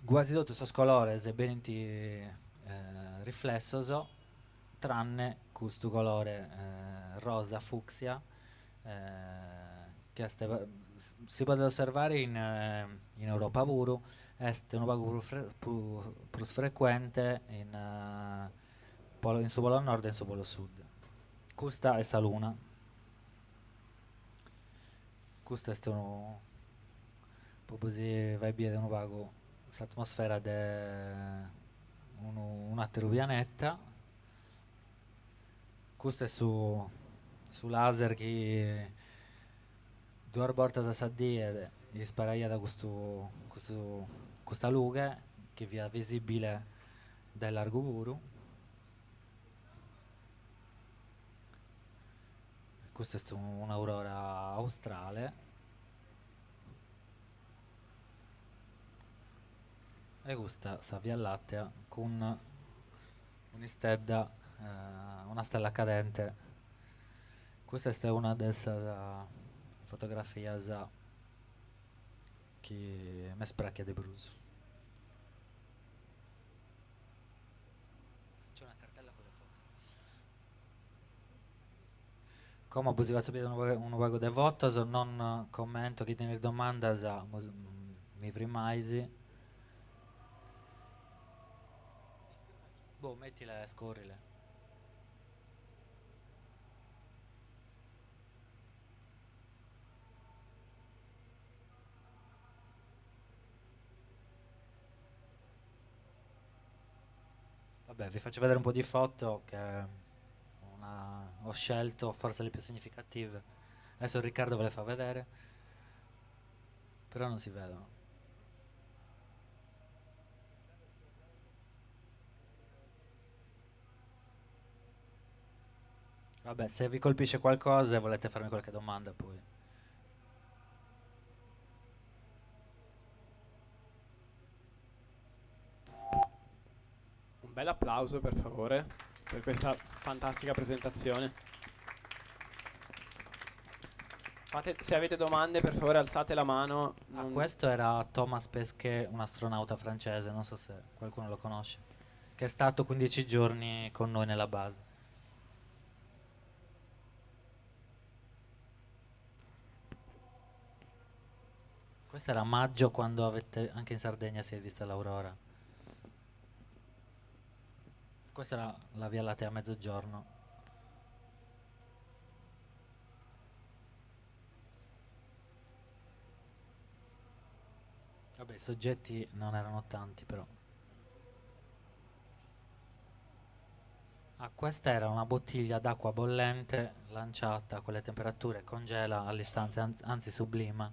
guasi totu sos colores benint riflessos tranne custu colore rosa fucsia chi est si podet osservare in in Europa puru, est unu pagu prus prus frecuente in in su polo nord e in su polo sud. Custa est sa luna. Custu est unu po bos fai biere unu pagu s'atmosfera de unu un'atteru pianeta. Custu est su su laser chi duas bortas a sa die isparaiat custu custu custa lughe chi fiat visibile dae largu puru. Custa est un'aurora australe. E custa sa Via Lattea cun un'istedda, una stella cadente. Custa est una de sas fotografias chi m'est prachia de prus. C'è una cartella con le foto. Como bos fatzo bider unu pagu de fotos, non commento, chi teneis domandas mi frimmais. Boh, mettile e scorrile. Vabbè, vi faccio vedere un po' di foto che una, ho scelto forse le più significative. Adesso Riccardo ve le fa vedere, però non si vedono. Vabbè, se vi colpisce qualcosa e volete farmi qualche domanda poi. Un bel applauso per favore per questa fantastica presentazione. Fate, se avete domande per favore alzate la mano. Ah, questo era Thomas Pesquet, un astronauta francese, non so se qualcuno lo conosce, che è stato 15 giorni con noi nella base. Questo era maggio quando avete, anche in Sardegna si è vista l'aurora. Questa era la Via Lattea a mezzogiorno. Vabbè, i soggetti non erano tanti però. Ah, questa era una bottiglia d'acqua bollente lanciata a quelle temperature, congela all'istante, anzi sublima.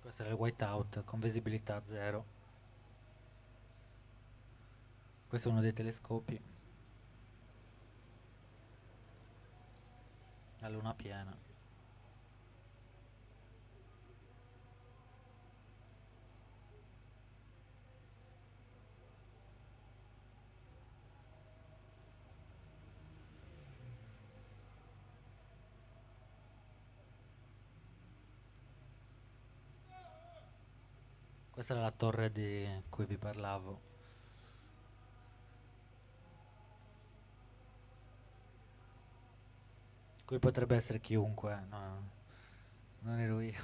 Questo era il whiteout con visibilità zero. Questo è uno dei telescopi. La luna piena. Questa era la torre di cui vi parlavo. Qui potrebbe essere chiunque, no, non ero io.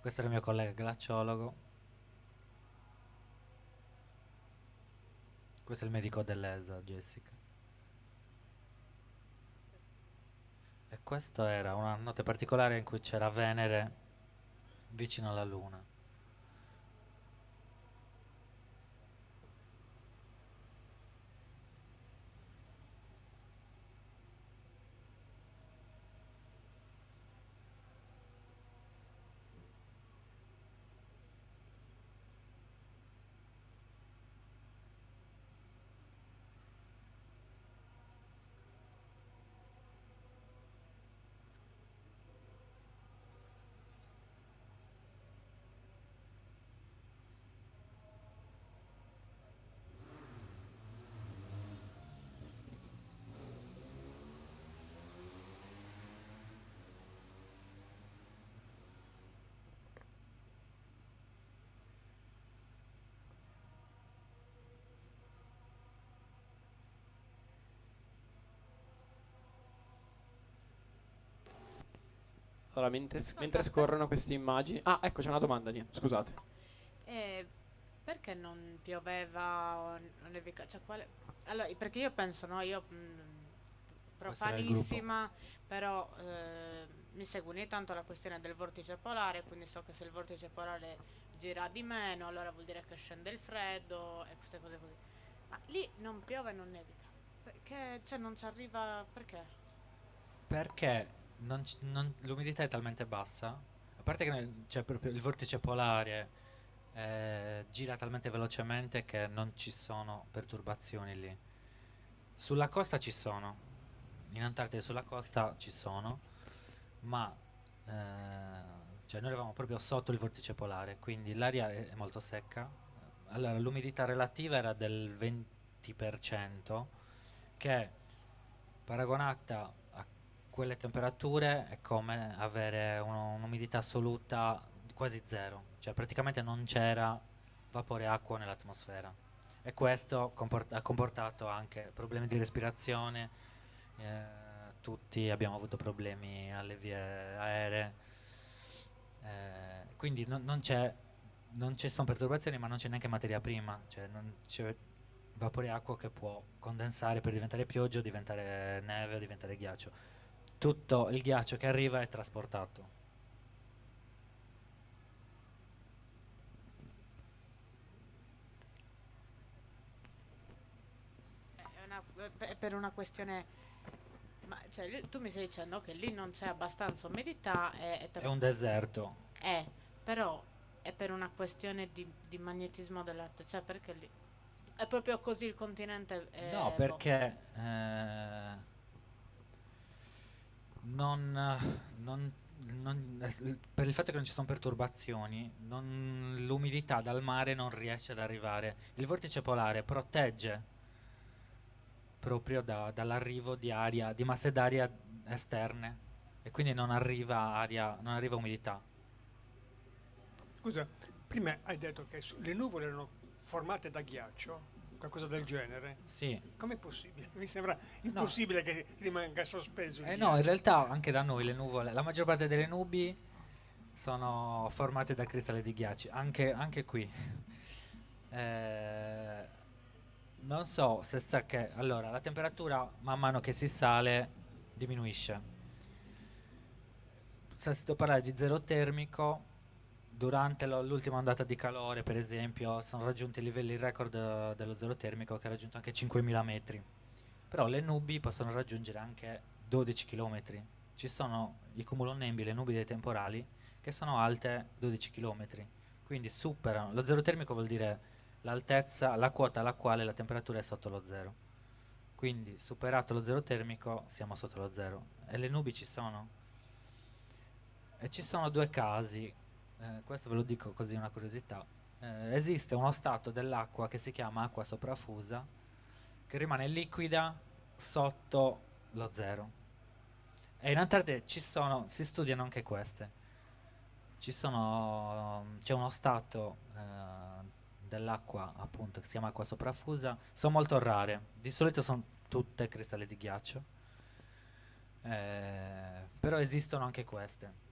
Questo era il mio collega glaciologo. Questo è il medico dell'ESA, Jessica. E questa era una notte particolare in cui c'era Venere vicino alla Luna. Allora, mentre scorrono queste immagini... Ah, ecco, c'è una domanda lì, scusate. Perché non pioveva o non nevica? Cioè, quale... Allora, perché io penso, no, io Questo era il gruppo. profanissima, però mi seguo ogni tanto la questione del vortice polare, quindi so che se il vortice polare gira di meno, allora vuol dire che scende il freddo e queste cose così. Ma lì non piove e non nevica. Perché, cioè, non ci arriva, perché? Perché l'umidità è talmente bassa, a parte che c'è proprio il vortice polare gira talmente velocemente che non ci sono perturbazioni lì. Sulla costa ci sono, in Antartide sulla costa ci sono, ma noi eravamo proprio sotto il vortice polare, quindi l'aria è molto secca. Allora l'umidità relativa era del 20%, che paragonata a quelle temperature è come avere un'umidità assoluta quasi zero, cioè praticamente non c'era vapore acqua nell'atmosfera, e questo ha comportato anche problemi di respirazione, tutti abbiamo avuto problemi alle vie aeree, quindi non c'è, non ci sono perturbazioni, ma non c'è neanche materia prima, cioè non c'è vapore acqua che può condensare per diventare pioggia o diventare neve o diventare ghiaccio. Tutto il ghiaccio che arriva è trasportato. È per una questione, ma cioè, lì, tu mi stai dicendo che lì non c'è abbastanza umidità e te È un deserto. Però è per una questione di magnetismo della cioè perché lì è proprio così il continente è No, boh. perché per il fatto che non ci sono perturbazioni, l'umidità dal mare non riesce ad arrivare. Il vortice polare protegge proprio dall'arrivo di aria, di masse d'aria esterne, e quindi non arriva aria, non arriva umidità. Scusa, prima hai detto che le nuvole erano formate da ghiaccio. Qualcosa del genere? Sì. Com'è possibile? Mi sembra impossibile che rimanga sospeso il Eh no, in ghiaccio. realtà anche da noi le nuvole, la maggior parte delle nubi sono formate da cristalli di ghiaccio, anche, anche qui. Eh, non so se sa che... Allora, la temperatura man mano che si sale diminuisce. Se si parlare di zero termico, durante l'ultima ondata di calore, per esempio, sono raggiunti livelli record dello zero termico che ha raggiunto anche 5.000 metri. Però le nubi possono raggiungere anche 12 chilometri. Ci sono i cumulonembi, le nubi dei temporali, che sono alte 12 chilometri. Quindi superano. Lo zero termico vuol dire l'altezza, la quota alla quale la temperatura è sotto lo zero. Quindi superato lo zero termico siamo sotto lo zero. E le nubi ci sono. E ci sono due casi, questo ve lo dico così una curiosità. Esiste uno stato dell'acqua che si chiama acqua soprafusa, che rimane liquida sotto lo zero. E in Antartide si studiano anche queste. C'è uno stato dell'acqua appunto che si chiama acqua soprafusa, sono molto rare, di solito sono tutte cristalli di ghiaccio, però esistono anche queste.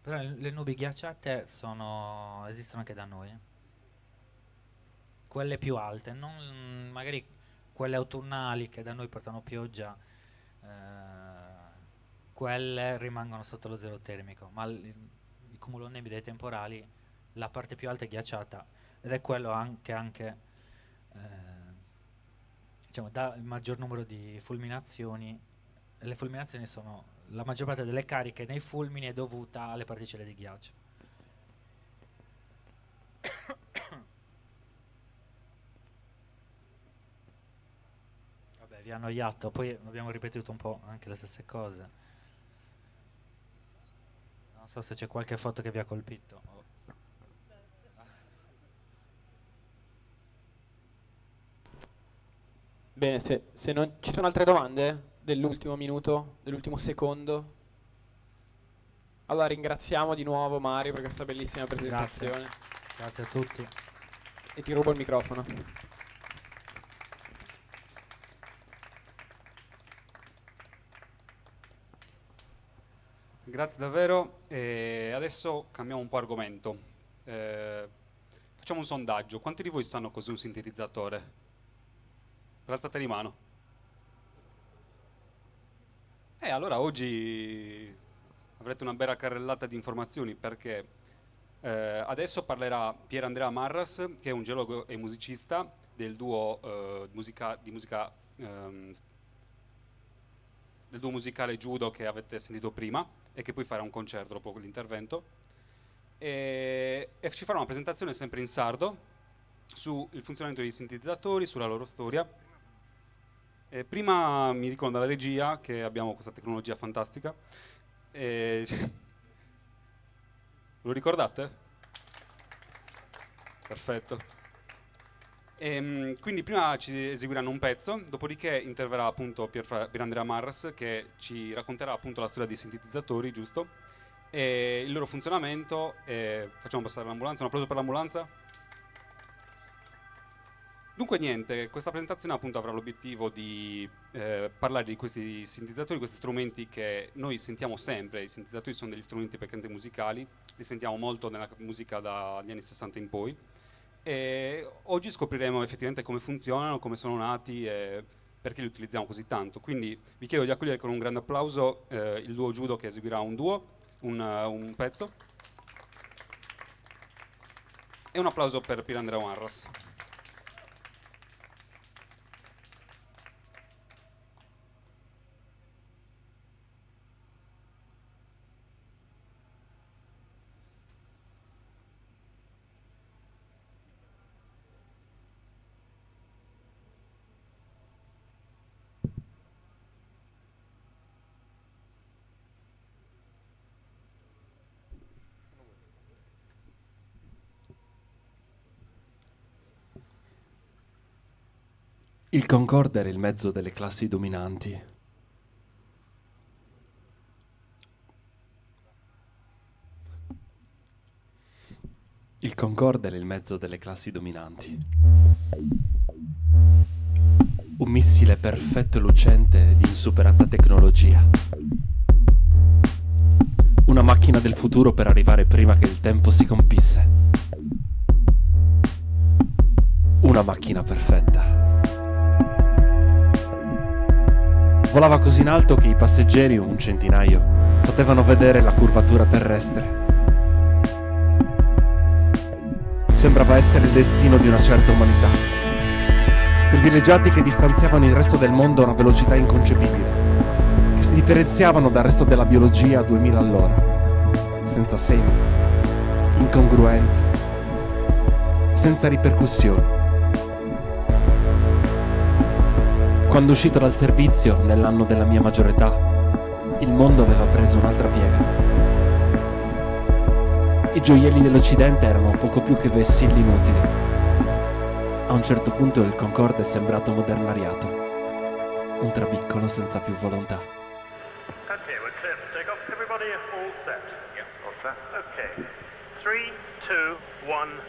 Però le nubi ghiacciate esistono anche da noi. Quelle più alte, non magari quelle autunnali che da noi portano pioggia, quelle rimangono sotto lo zero termico, ma i cumulonembi dei temporali, la parte più alta è ghiacciata, ed è quello anche, anche, dà il maggior numero di fulminazioni. E le fulminazioni sono la maggior parte delle cariche nei fulmini è dovuta alle particelle di ghiaccio. Vabbè, vi ha annoiato, poi abbiamo ripetuto un po' anche le stesse cose. Non so se c'è qualche foto che vi ha colpito. Bene, se non ci sono altre domande dell'ultimo minuto, dell'ultimo secondo. Allora ringraziamo di nuovo Mario per questa bellissima presentazione. Grazie. Grazie a tutti. E ti rubo il microfono. Grazie davvero. E adesso cambiamo un po' argomento. Facciamo un sondaggio. Quanti di voi sanno cos'è un sintetizzatore? Alzate di mano. Allora oggi avrete una bella carrellata di informazioni, perché adesso parlerà Pier Andrea Marras, che è un geologo e musicista del duo musica, di musica del duo musicale Judo che avete sentito prima e che poi farà un concerto dopo l'intervento, e ci farà una presentazione sempre in sardo sul funzionamento dei sintetizzatori, sulla loro storia. Prima mi dicono dalla regia che abbiamo questa tecnologia fantastica. Lo ricordate? Perfetto. Quindi prima ci eseguiranno un pezzo, dopodiché interverrà appunto Pier Andrea Marras, che ci racconterà appunto la storia dei sintetizzatori, giusto? E il loro funzionamento. E facciamo passare l'ambulanza, un applauso per l'ambulanza. Questa presentazione appunto avrà l'obiettivo di parlare di questi sintetizzatori, questi strumenti che noi sentiamo sempre. I sintetizzatori sono degli strumenti praticamente musicali, li sentiamo molto nella musica dagli anni 60 in poi. E oggi scopriremo effettivamente come funzionano, come sono nati e perché li utilizziamo così tanto. Quindi vi chiedo di accogliere con un grande applauso il duo Judo, che eseguirà un pezzo. E un applauso per Pier Andrea Marras. Il Concorde era il mezzo delle classi dominanti. Il. Concorde era il mezzo delle classi dominanti. Un missile perfetto e lucente di insuperata tecnologia. Una macchina del futuro per arrivare prima che il tempo si compisse. Una macchina perfetta. Volava così in alto che i passeggeri, un centinaio, potevano vedere la curvatura terrestre. Sembrava essere il destino di una certa umanità. Privilegiati che distanziavano il resto del mondo a una velocità inconcepibile, che si differenziavano dal resto della biologia a 2000 all'ora, senza segni, incongruenze, senza ripercussioni. Quando uscito dal servizio, nell'anno della mia maggiore età, il mondo aveva preso un'altra piega. I gioielli dell'Occidente erano poco più che vessilli inutili. A un certo punto il Concorde è sembrato modernariato, un trabiccolo senza più volontà. Okay, we're clear for takeoff. Everybody all set? Yeah. All set. Okay. 3, 2, 1.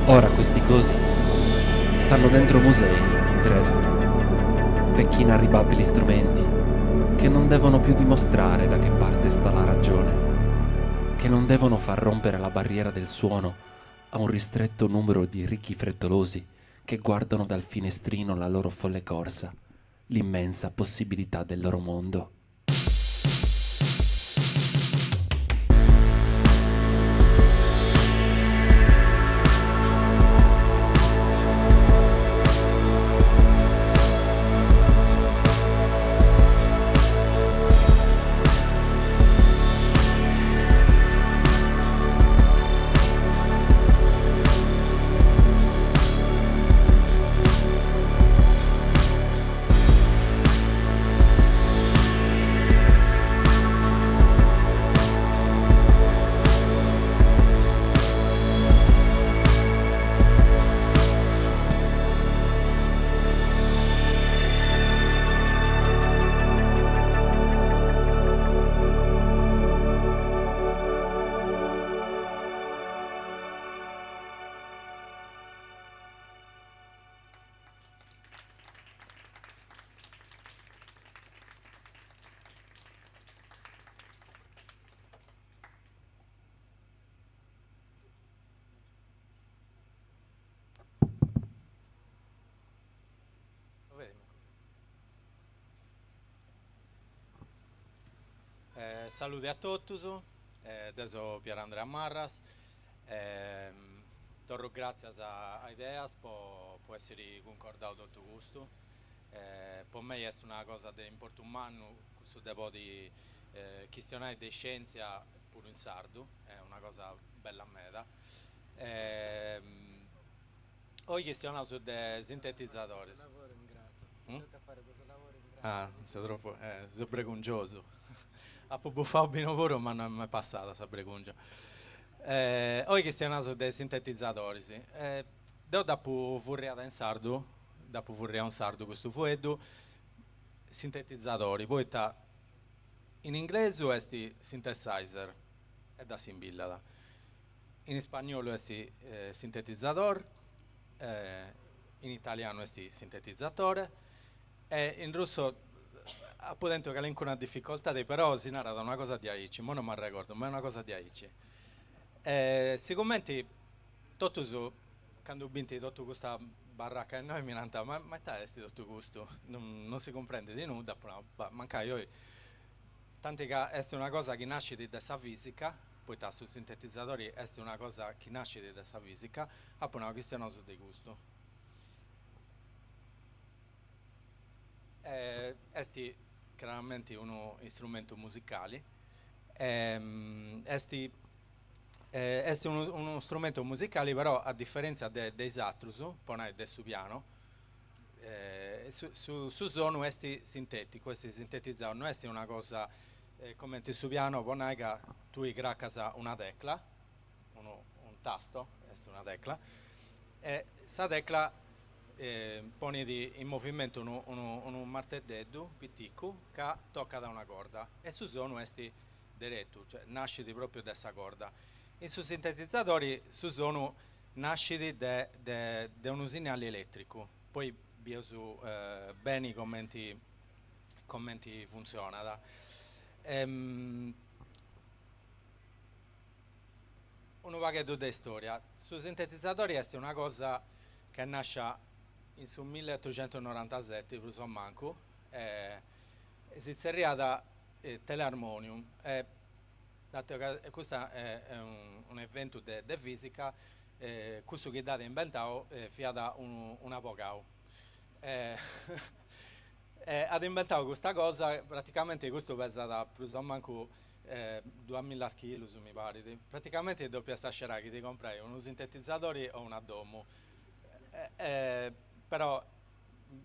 Ora questi cosi stanno dentro musei, credo. Vecchi inarrivabili strumenti che non devono più dimostrare da che parte sta la ragione, che non devono far rompere la barriera del suono a un ristretto numero di ricchi frettolosi che guardano dal finestrino la loro folle corsa, l'immensa possibilità del loro mondo. Salude a totus, deo so Pierandrea Marras, torro gràtzias a Ideas po po èssiri cuncordau totu custu, po mei est una cosa de importu mannu cussu de podi chistionai de iscièntzia puru in sardu, est una cosa bella meda. Oi chistionaus de sintetizadores. Ah, seu tropu, seu bregungiosu. Apu bufau binu puru ma non m'est passada sa bregungia. Oi chistionaus de sintetizadoris. Deu dd'apu furriada in sardu, dd'apu furriau in sardu custu fueddu, sintetizadori, poita in inglesu est synthesizer e dd'assimbillat, in ispagnolu est sintetizador, in italianu est sintetizzatore e in russo apu tentu calincuna dificoltadi però si narat una cosa diaici, imoi non m'arregordu, ma est una cosa diaici. E sigumenti totus candu bint totu custa barraca innoi mi nant ma ma ita est totu custu, non si cumprendit nudda, apu nau, bah, mancai oi, tanti ca est una cosa chi nascit de sa fisica, poita su sintetizadori est una cosa chi nascit de sa fisica, apu nau chistionaus de custu. Est craramenti unu istrumentu musicali, est est unu unu strumentu musicali però a diferentzia de de is atrus, po nai de su piano, su su su sonu est sinteticu, est sintetizau, no est una cosa cumenti su piano po nai ca tui cracas una tecla, unu un tasto, est una tecla, e sa tecla ponit in movimentu unu unu unu marteddeddu piticu ca tocat una corda e su sonu est deretu, cioè nascit propriu de sa corda. In su sintetizadori su sonu nascit de de de unu signali eletricu, poi bieus beni cumenti cumenti funtzionat. Unu pagheddu de istoria. Su sintetizadori est una cosa ca est nascia in su milleotocentonorantaseti, prus o mancu, e si tzerriat telearmonium e datu ca custu est un'eventu de fisica, cussu chi dd'at imbentau fiat un'abogau e at imbentau custa cosa, praticamenti custu pesat prus o mancu duamilla chilus mi parit, praticamenti depiast scerai chi ti comporai unu sintetizadori o una domu, però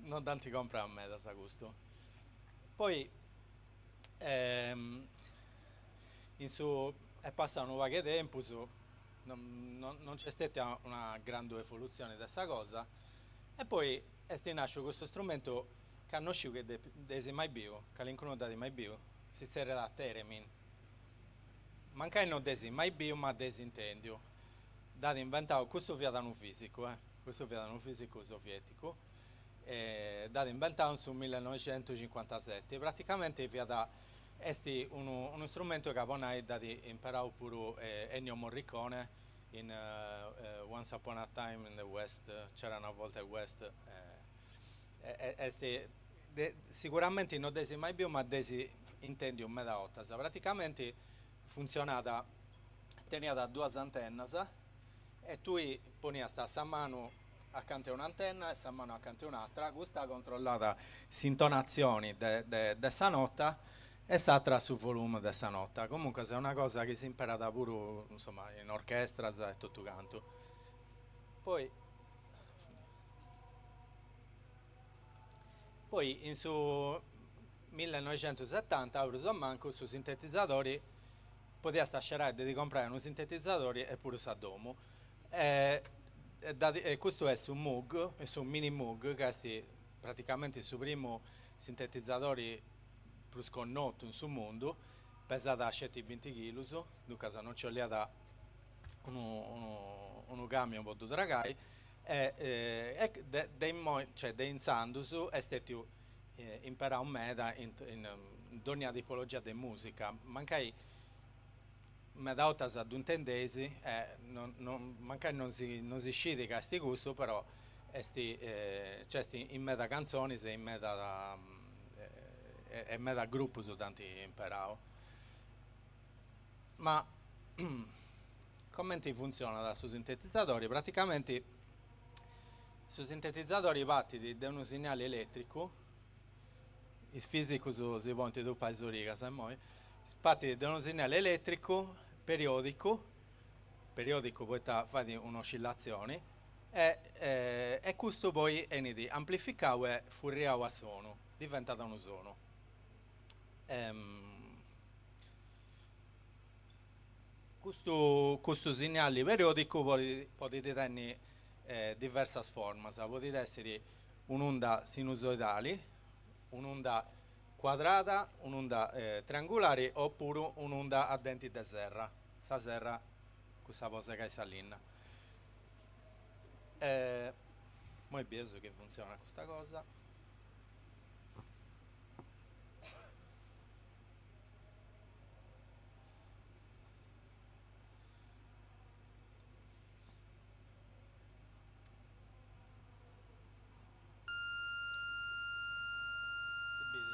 non dd'ant comprau medas custu. Poi in su est passau unu pagu 'e tempus, non non nc'est stetia una grandu evolutzioni de sa cosa, e poi est nasciu custu strumentu ca no sciu chi dd'eis mai biu, calincunu dd'at mai biu, si tzerriat Theremin. Mancai no dd'eis mai biu ma dd'eis intendiu. Dd'at inventau, custu fiat unu fisicu eh, custu fiat unu fisicu sovieticu, e dd'at inventau in su millenoixentucincuantaseti, praticamenti fiat, est unu unu strumentu ca po nai dd'at imperau puru Ennio Morricone in Once upon a time in the West, c'era una volta il West, est siguramenti no dd'eis mai biu ma dd'eis intendiu meda 'ortas, praticamenti funtzionat, teniat duas antennas e tui poniast sa manu acanta 'e un'antenna e sa manu acanta 'e un'atra, custa controllat s'intonatzioni de de de sa nota e s'atra su volume de sa nota, comuncas est una cosa chi s'imperat puru insoma in orchestras e totu cantu. Poi Poi in su millenoixentusetanta prus o mancu su sintetizadori podiast scerai de ti comporai unu sintetizadori e puru sa domu e e custu est su Moog, su Mini Moog, ca est praticamenti su primu sintetizadori prus connotu in su mundu, pesat sceti binti chilus, duncas non nci 'oliat unu unu unu camion po ddu tragai E e de de immoi, cioè de intzandus est stetiu imperau meda in in dònnia tipologia de musica, mancai meda 'ortas ddu intendeis e non non mancai non si non si scit ca est cussu, però est cioè est in meda cantzonis e in meda e meda grupus dd'ant imperau. Ma Comenti funtzionat su sintetizadori? Praticamenti su sintetizadori partit de unu signali elètricu, is fisicus si podint tupai is origas immoi, partit de unu signali elètricu periòdicu, periòdicu poita fait un'oscillatzioni, e e custu poi 'enit amplificau e furriau a sonu, diventat unu sonu. Custu custu signali periodicu podit podit tenni diversas formas, podit essiri un'unda sinusoidali, un'unda cuadrada, un'unda triangulari opuru un'unda a denti de serra, sa serra cussa po segai sa linna. Immoi bieus chi funtzionat custa cosa.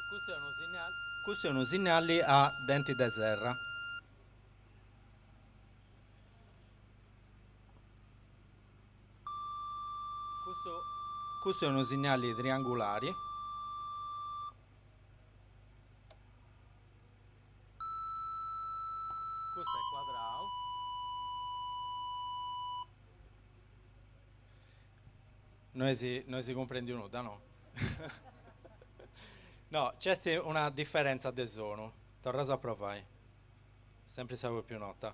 Custu est unu signali, custu est unu signali a denti de serra. Custu, custu est unu signali triangulari. Custu est cuadrau. No est no est cumprendiu nudda, no? No, nc'est una diferentza de sonu. Torraus a provai. Sempri sa propriu nota.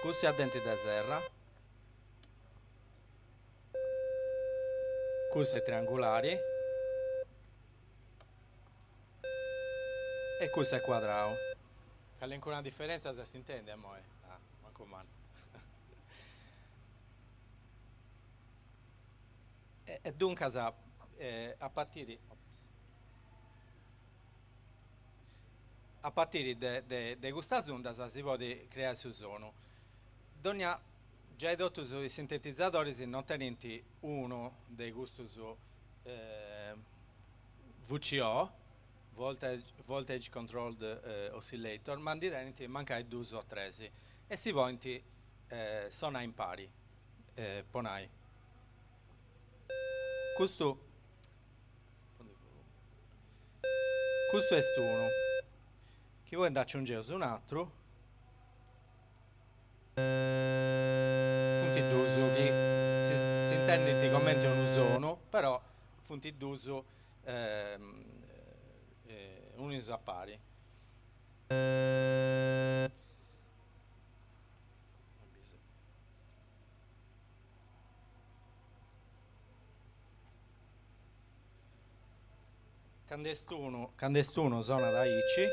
Custu est a denti de serra. Custu est triangulari. E custu est cuadrau. Calincuna diferentzia s'est intendia imoi? Ah, mancu mali. E duncas a partiri a partiri de de custas undas si podit creai su sonu. Dogna giai totus is sintetizadoris non tenint unu de custus VCO, Voltage Voltage Controlled Oscillator, ma ndi tenint mancai dus o tres e si podint sonai impari, po nai. Custu custu est unu, chi poi nd'aciungeus un'atru, funt dus chi si s'intendint comente unu sonu, però funt dus unius a pari. Candu est unu, candu est unu sonat aici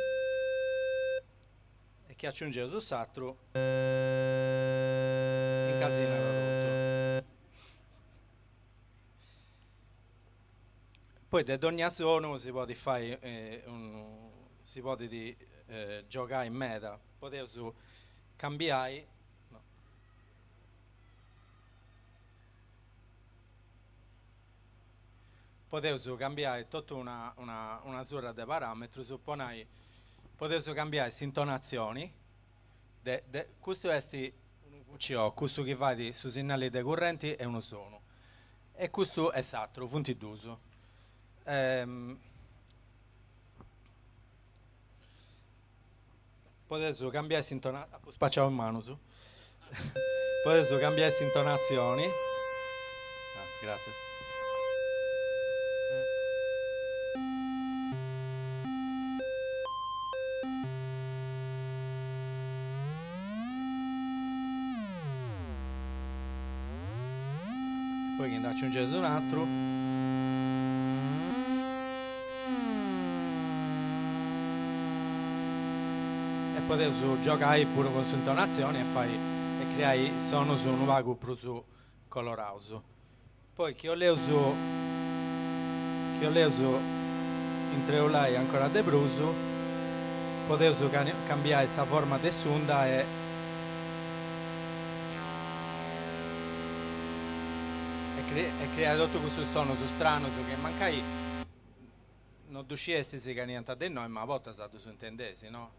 e chi aciungeus s'atru incasinat totu. Poi de dogna sonu si podit fai unu, si podit giogai meda, podeus cambiai Podeus cambiai totu una una surra de parametrus, po nai, podeus cambiai s'intonatzioni de de custu est unu VCO, cussu chi fait su sinnali de currenti est unu sonu e custu est s'aturu, funt dus. Podeus cambiai s'intonatzioni, apu spaciau is manus, podeus cambiai s'intonatzioni, ah gratzias. Poi chi nd'aciungeus un'aturu. E podeus giogai puru cun s'intonatzioni e fai e criai sonus unu pagu prus coloraus. Poi chi 'oleus chi 'oleus intreulai ancora de prus podeus cambiai sa forma de s'unda e e criai totu cussus sonus stranus chi mancai no ddu sciestis ca 'eniant de innoi ma a bortas ddus intendeis no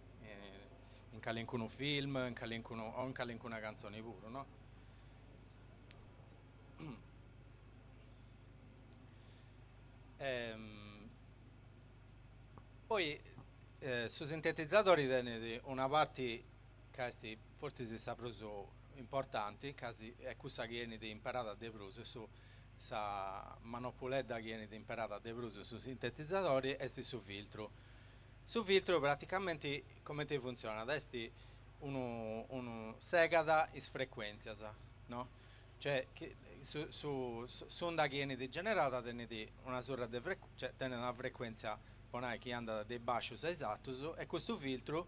in calincunu film in calincunu o in calincuna cantzoni puru no. Poi su sintetizadori tenit una parti ca est fortzis sa prus importanti, ca est cussa chi 'enit imperada de prus, su sa manopuledda chi 'enit imperada de prus in su sintetizadori est su filtru. Su filtru praticamenti cumenti funtzionat, est unu unu segat is frecuentzias, no, cioè chi su su s'unda chi 'enit generada tenit una surra de cioè tenit una frecuentzia po nai chi andat de is bascius a is artus e custu filtru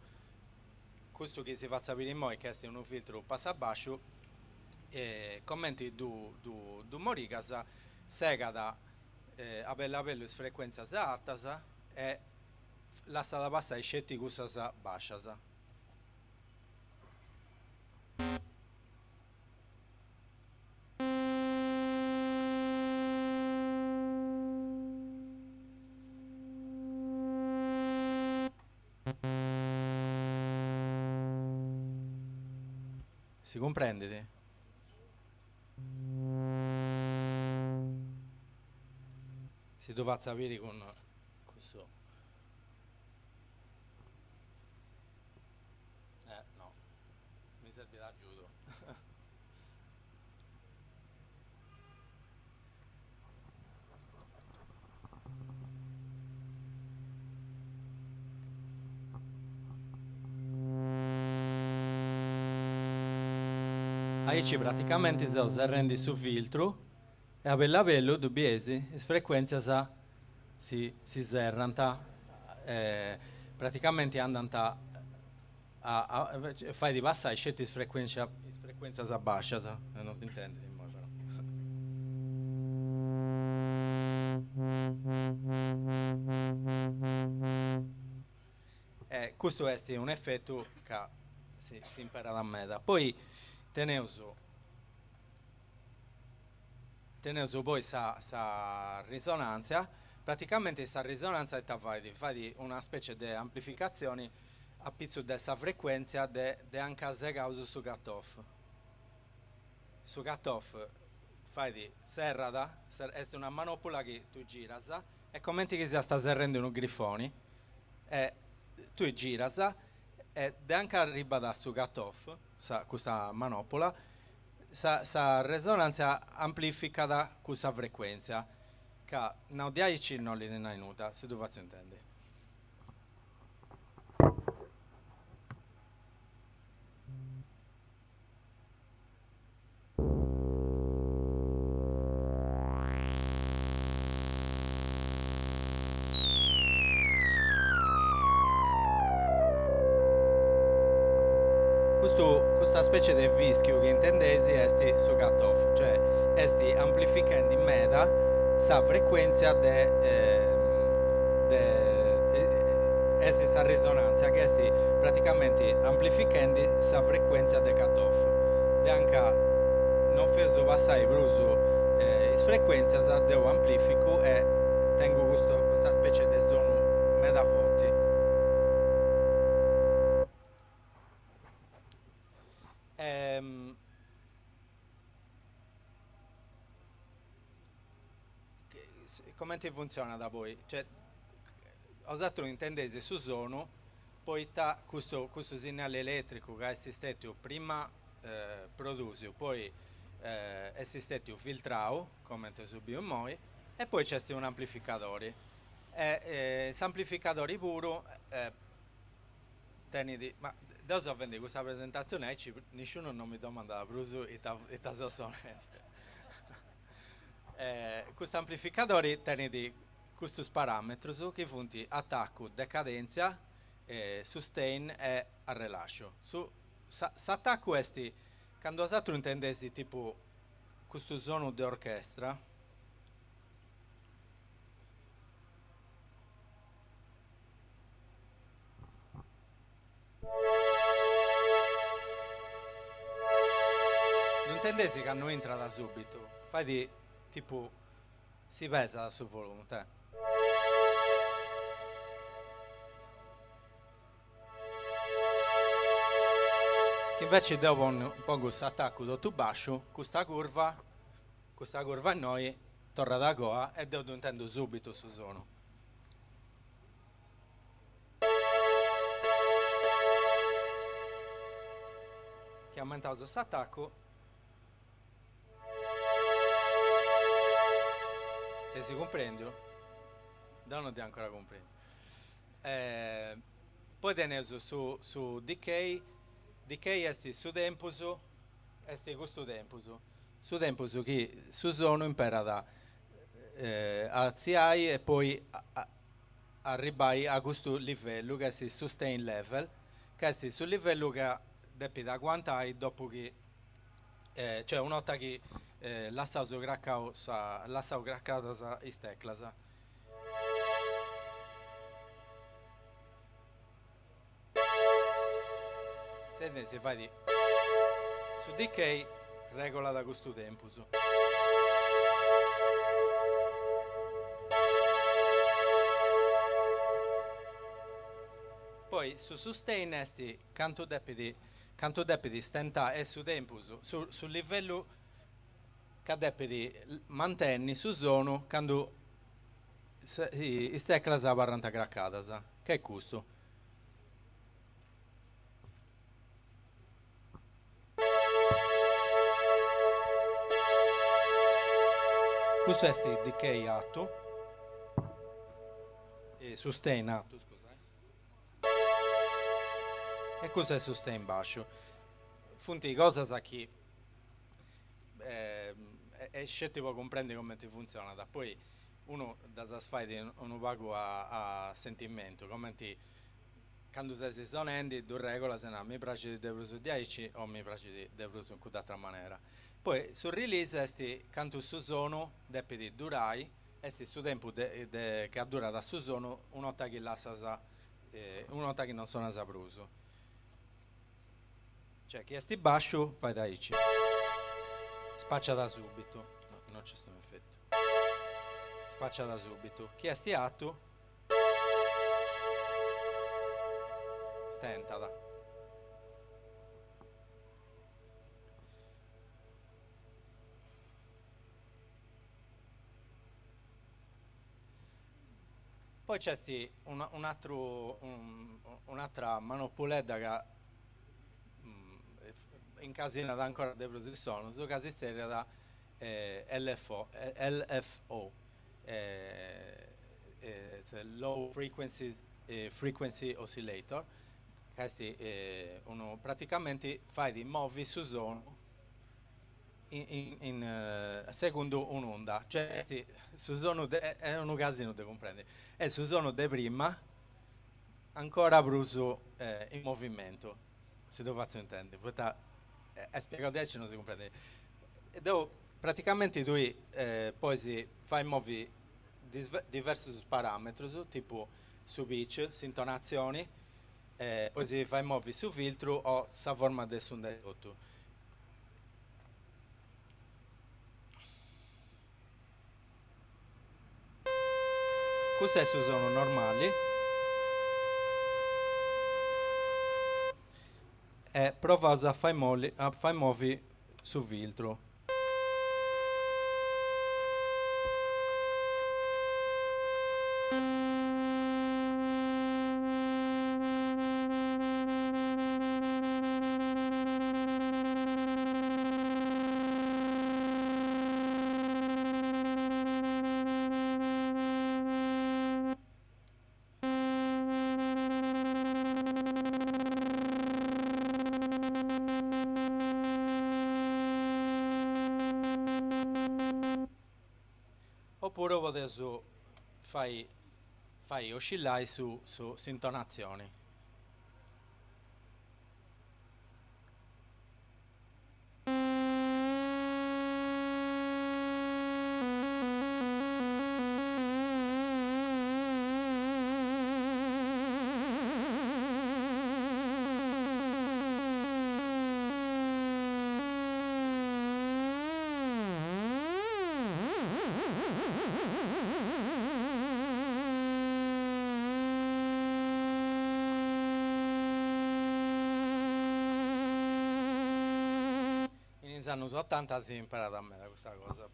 Custu chi si fatzu a biri immoi chi est unu filtru passabasciu, comenti ddu ddu morigas, segat a bellu a bellu is frecuentzias artas e lassat passai sceti cussas bascias. Si cumprendit? Si ddu fatzu a biri cun cussu. Aici praticamenti seu serrendi su filtru e a bellu a bellu, ddu bieis, is frecuentzias si si serrant e praticamenti andant a a fait passai sceti is is frecuentzias bascias, non s'intendit immoi però. E custu est un'efetu ca si si imperat meda. Poi teneus teneus poi sa sa risonantzia, praticamenti sa risonantzia ita fait, fait una specie de amplificatzioni apitzus de sa frecuentzia de de anca segaus su cut-off. Su cut-off fait, serrat, est una manopula chi tui giras e comenti chi siast serrendi unu grifoni e tui giras e de anca arribat a su cut-off, sa custa manopola, sa sa resonantzia amplificat cussa frecuentzia, ca nau diaici no 'olit nai nudda, si ddu fatzu intendi. Custu, custa specie de fischiu chi intendeis est su cut off, cioè est amplifichendi meda sa frecuentzia de de est sa risonantzia chi est praticamenti amplifichendi sa frecuentzia de cut off, de anca non feus passai prus is frecuentzias deu amplificu e tengu custu custa specie de sonu meda forti. Comenti funtzionat poi? Cioè 'osatrus intendeis su sonu poita custu custu sinnali eletricu ca est stetiu prima produsiu poi est stetiu filtrau, comente eus biu immoi, e poi nc'est un'amplificadori e s'amplificadori puru tenit, ma deu seu fendi custa presentazioni aici nisciunu non mi domandat prus ita ita seu sonendi Custu amplificadori tenit custus parametrus chi funt atacu, decadèntzia, sustain e arrelasciu. Su s'atacu est candu 'osatrus intendeis tipu custu sonu de orchestra. Ddu intendeis ca no intrat subitu, fait tipu si pesat su volumu, te. Chi inveci deu pongu s'atacu totu basciu, custa curva, custa curva innoi torrat a goa e deu ddu intendu subitu su sonu. Chi aumentaus s'atacu Dd'eis cumprendiu? Deu no dd'ia ancora cumprendiu. Poi teneus su su decay, decay est su tempus, est custu tempus, su tempus chi su sonu imperat a artziai e poi a arribbai a custu livellu ca est sustain level, ca est su livellu ca depit aguantai dopu chi, cioè una 'orta chi lassaus cracau sa lassaus cracadas is teclas. Tendeis fait su decay regolat custu tempus. Poi su sustain est cantu depit cantu depit stentai est su tempus su su livellu ca depit mantenni su sonu candu is teclas abarrant cracadas, ca est custu. Custu est decay atu, sustain atu, scusai, e custu est sustain basciu. Funt cosas chi. Est sceti po cumprendi cumenti funtzionat, poi unu ddas fait unu pagu a sentimentu, cumenti candu ses sonendi ddu regolas e naras mi praxit de prus diaici o mi praxit de prus in cudd'atra manera. Poi su release est cantu su sonu depit durai, est su tempus de chi addurat su sonu una 'orta chi lassas una 'orta chi non sonas prus. Cioè chi est basciu fait aici, spaciat subitu, no no nc'est unu efetu, spaciat subitu, chi est artu stentat. Poi nc'est un'atru un'atra manopuledda ca incasinat ancora de prus is sonus, ca si tzerriat LFO, LFO, Low Frequency Frequency Oscillator, ca est unu praticamenti fait movi su sonu in segundu un'unda, cioè est su sonu de, est unu casinu de cumprendi, est su sonu de prima ancora prus in movimentu, si ddu fatzu intendi, poita a spiegau diaici non si cumprendit. Deu praticamenti tui podis fai movi diversus parametrus, tipu su pitch, s'intonatzioni, podis fai movi su filtru o sa forma de s'unda etotu. Custu est su sonu normali e provaus a fai molli a fai movi su filtru. Opuru podeus fai fai oscillai su su s'intonatzioni. In is annus otanta si imperat meda custa cosa.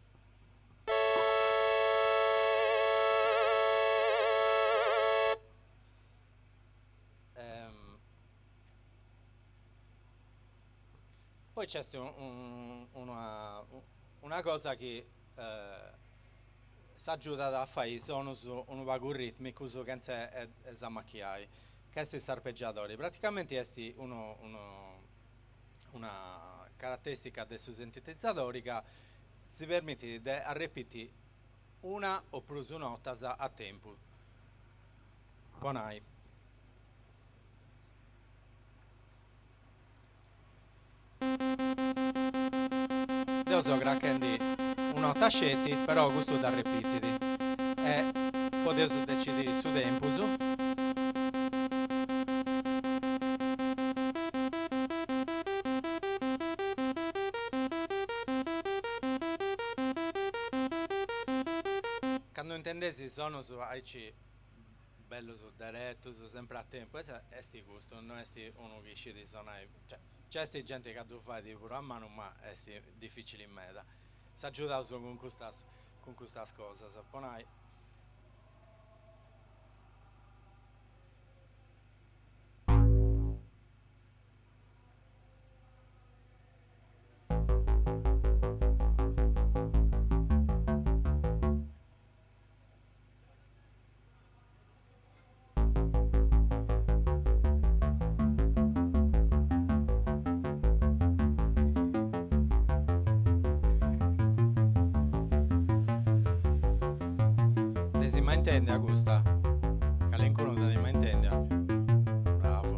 Poi nc'est una una cosa chi s'agiudat a fai sonus unu pagu ritmicus chentza 'e s'amachiai, ca est s'arpeggiadori. Praticamenti est unu unu una carateristica de su sintetizadori ca si permitit de arrepiti una o prus notas a tempus. Po nai. Deu seu crachendi una nota sceti, però custu dd'arrepitit e podeus decidi su tempus. Candu intendeis sonus aici bellus deretus, sempri a tempus, est custu, no est unu chi scit sonai, cioè nc'est genti ca ddu fait puru a manu ma est dificili meda, s'agiudaus cun custas cun custas cosas, po nai. Dd'eis mai intèndia custa? Calincunu dd'at mai intèndia? Bravo.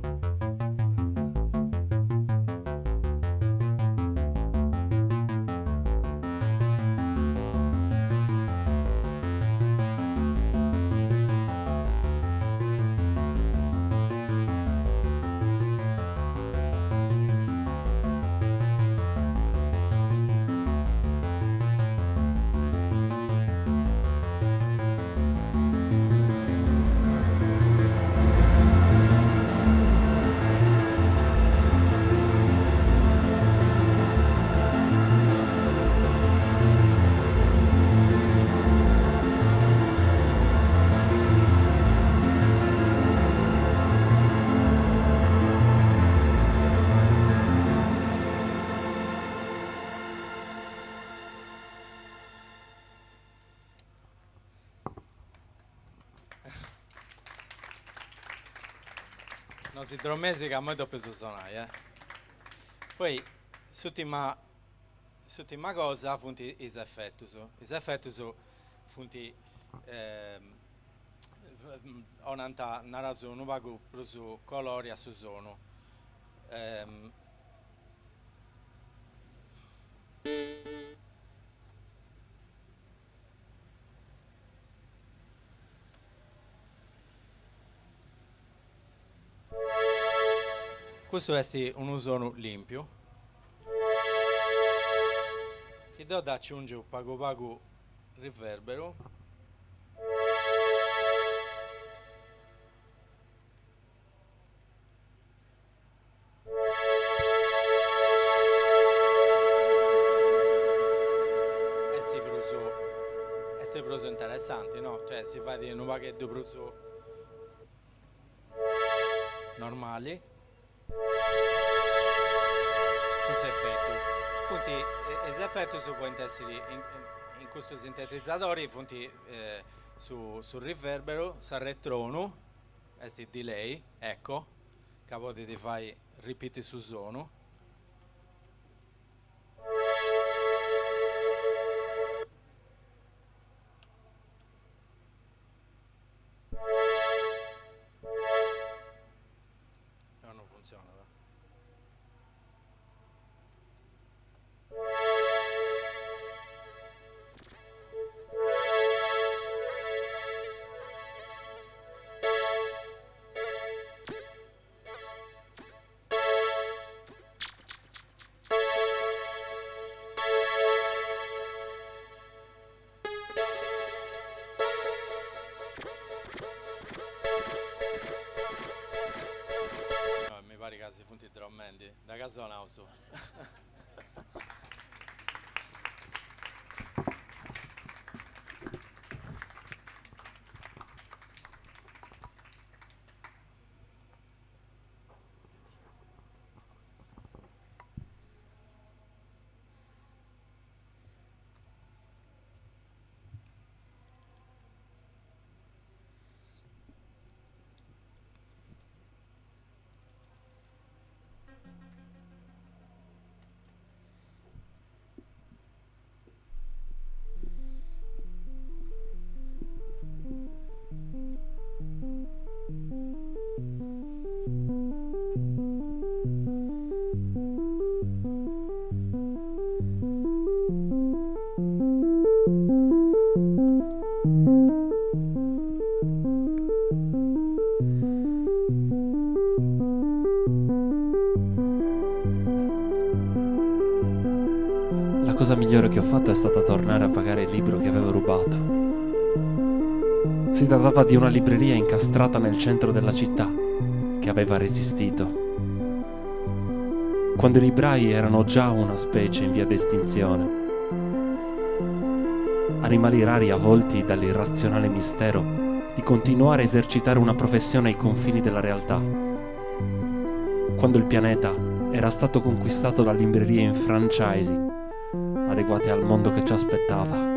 No si dromeis ca immoi depeus sonai, eh. Poi s'ùrtima s'ùrtima cosa funt is efetus. Is efetus funt 'onant, naraus, unu pagu prus colori a su sonu. Custu est unu sonu limpiu chi deu dd'aciungiu pagu pagu riverberu. Est prus est prus interessanti no, cioè si fait unu pagheddu prus normali cun s'efetu. Funt is efetus podint essiri in custu sintetizadori funt su su riverberu, s'arretronu, est delay, echo, ca podit fai ripiti su sonu. No, no funtzionat. Mi parit ca si funt dromendi, da ca sonaus. La cosa migliore che ho fatto è stata tornare a pagare il libro che avevo rubato. Si trattava di una libreria incastrata nel centro della città, che aveva resistito. Quando i librai erano già una specie in via d'estinzione. Animali rari avvolti dall'irrazionale mistero di continuare a esercitare una professione ai confini della realtà. Quando il pianeta era stato conquistato da librerie in franchising, adeguate al mondo che ci aspettava.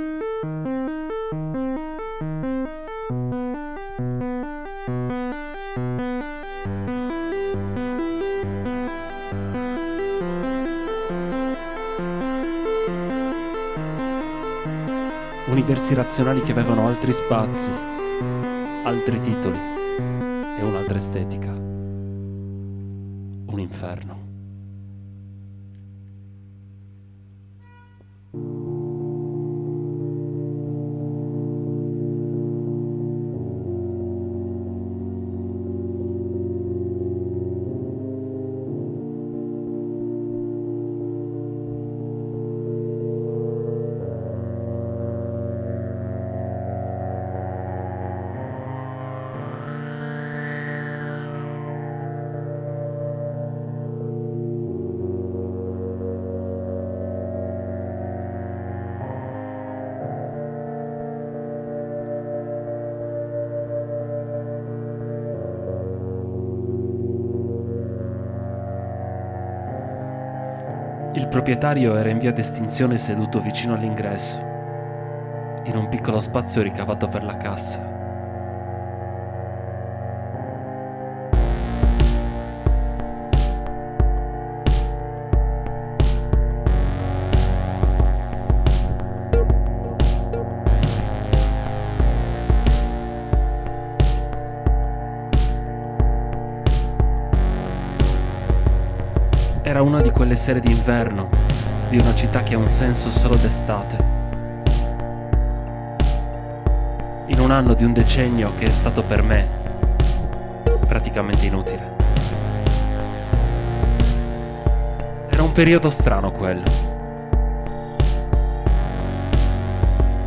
Universi razionali che avevano altri spazi, altri titoli e un'altra estetica. Un inferno. Il proprietario era in via d'estinzione seduto vicino all'ingresso, in un piccolo spazio ricavato per la cassa. Era una di quelle sere d'inverno, di una città che ha un senso solo d'estate. In un anno di un decennio che è stato per me praticamente inutile. Era un periodo strano quello.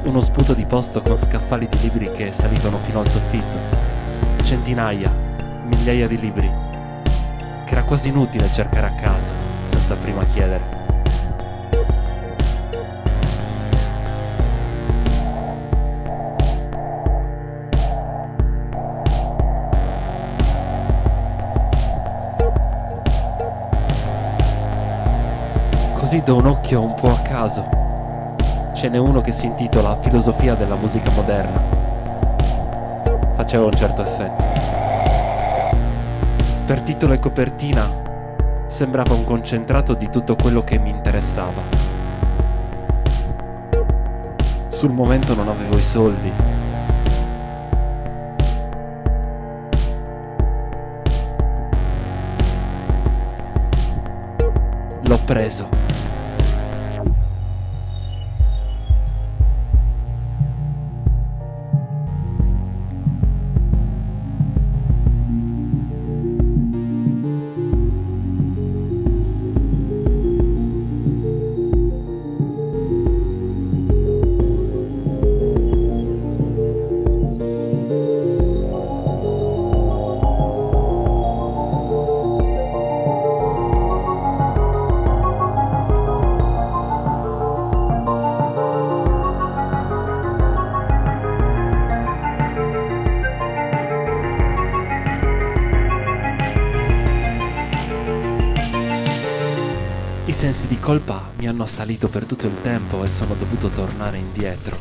Uno sputo di posto con scaffali di libri che salivano fino al soffitto. Centinaia, migliaia di libri che era quasi inutile cercare a caso, senza prima chiedere. Così do un occhio un po' a caso. Ce n'è uno che si intitola Filosofia della musica moderna. Faceva un certo effetto. Per titolo e copertina sembrava un concentrato di tutto quello che mi interessava. Sul momento non avevo i soldi. L'ho preso. I sensi di colpa mi hanno assalito per tutto il tempo e sono dovuto tornare indietro.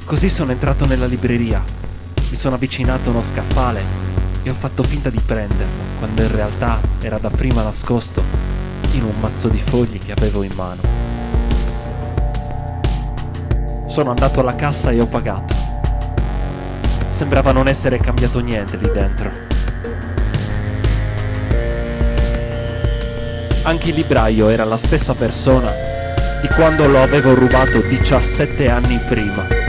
Così sono entrato nella libreria, mi sono avvicinato a uno scaffale e ho fatto finta di prenderlo, quando in realtà era dapprima nascosto in un mazzo di fogli che avevo in mano. Sono andato alla cassa e ho pagato. Sembrava non essere cambiato niente lì dentro. Anche il libraio era la stessa persona di quando lo avevo rubato 17 anni prima.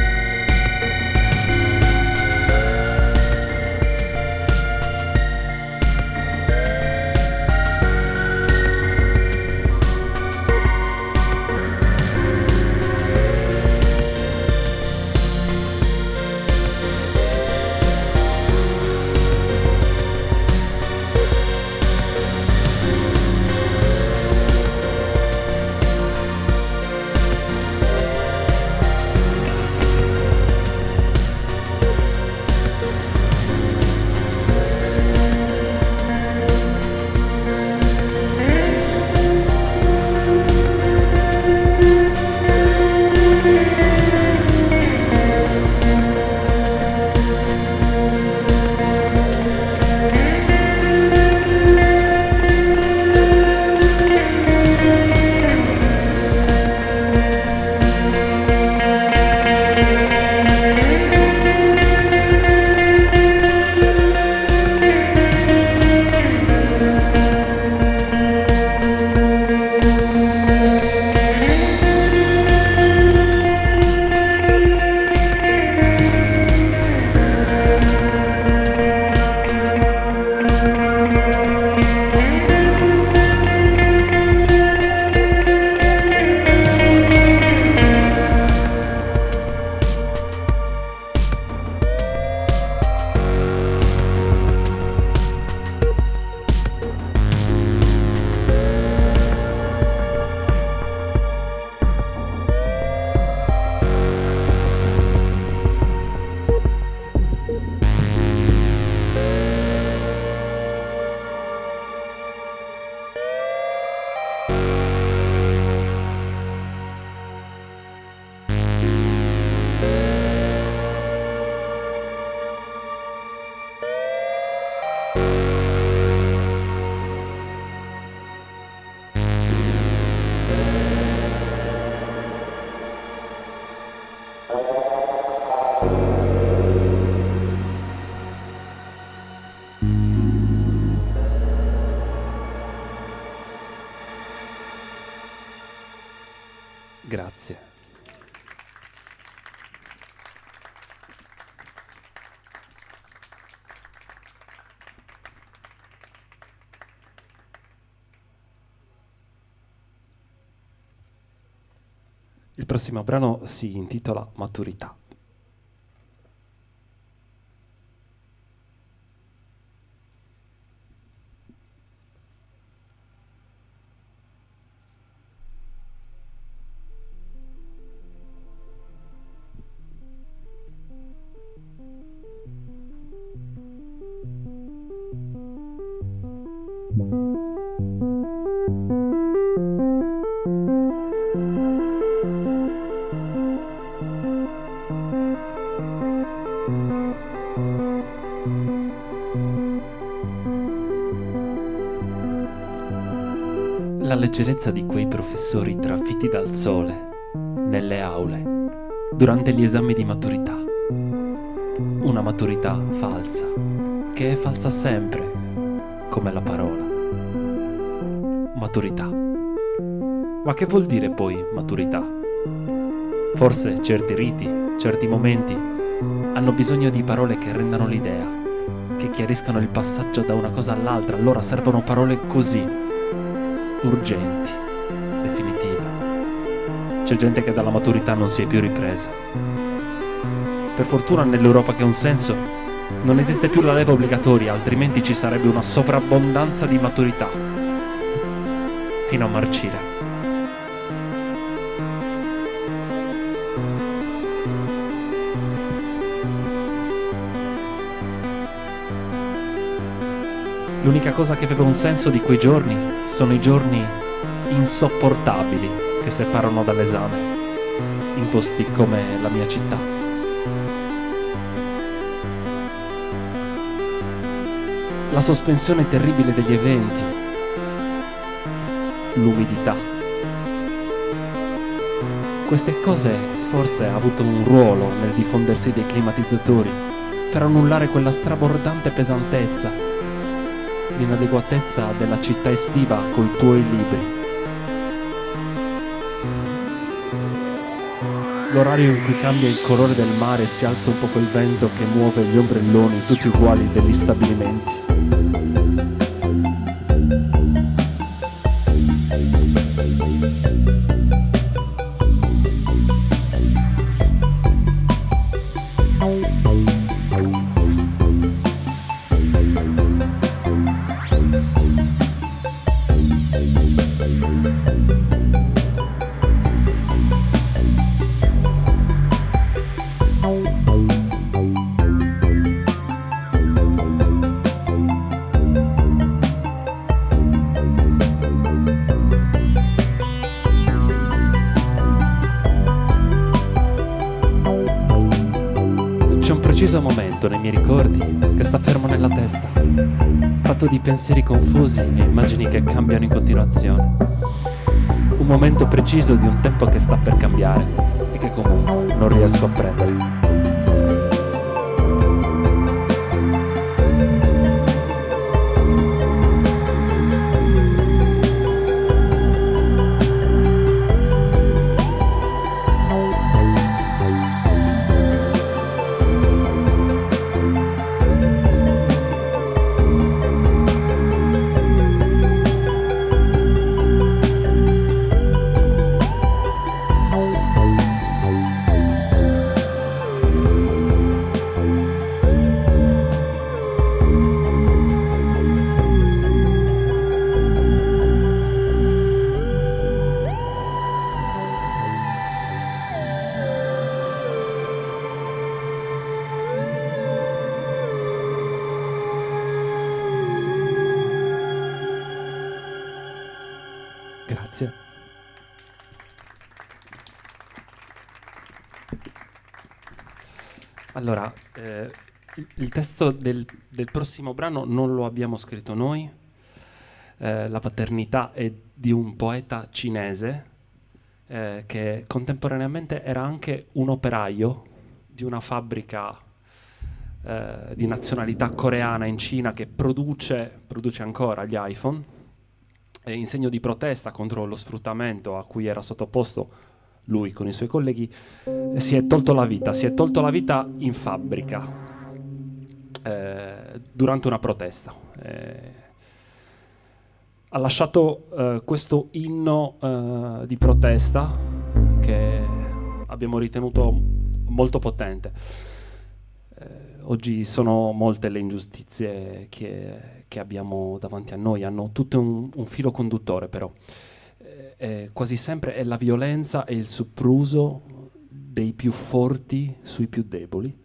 Grazie. Il prossimo brano si intitola Maturità. La leggerezza di quei professori trafitti dal sole, nelle aule, durante gli esami di maturità. Una maturità falsa, che è falsa sempre, come la parola. Maturità. Ma che vuol dire poi maturità? Forse certi riti, certi momenti, hanno bisogno di parole che rendano l'idea, che chiariscano il passaggio da una cosa all'altra, allora servono parole così, urgenti, definitive. C'è gente che dalla maturità non si è più ripresa. Per fortuna nell'Europa che ha un senso non esiste più la leva obbligatoria, altrimenti ci sarebbe una sovrabbondanza di maturità. Fino a marcire. L'unica cosa che aveva un senso di quei giorni sono i giorni insopportabili che separano dall'esame, in posti come la mia città. La sospensione terribile degli eventi, l'umidità. Queste cose forse ha avuto un ruolo nel diffondersi dei climatizzatori per annullare quella strabordante pesantezza, l'inadeguatezza della città estiva coi tuoi libri. L'orario in cui cambia il colore del mare e si alza un poco il vento che muove gli ombrelloni tutti uguali degli stabilimenti. C'è un preciso momento nei miei ricordi che sta fermo nella testa, fatto di pensieri confusi e immagini che cambiano in continuazione. Un momento preciso di un tempo che sta per cambiare e che comunque non riesco a prendere. Grazie. Allora, eh, il, il, testo del, del, prossimo brano non lo abbiamo scritto noi, eh, la paternità è di un poeta cinese. Che contemporaneamente era anche un operaio di una fabbrica di nazionalità coreana in Cina che produce, produce ancora gli iPhone, e in segno di protesta contro lo sfruttamento a cui era sottoposto lui con i suoi colleghi, si è tolto la vita, si è tolto la vita in fabbrica durante una protesta. Ha lasciato questo inno di protesta che abbiamo ritenuto molto potente. Oggi sono molte le ingiustizie che abbiamo davanti a noi, hanno tutte un filo conduttore però. Quasi sempre è la violenza e il sopruso dei più forti sui più deboli.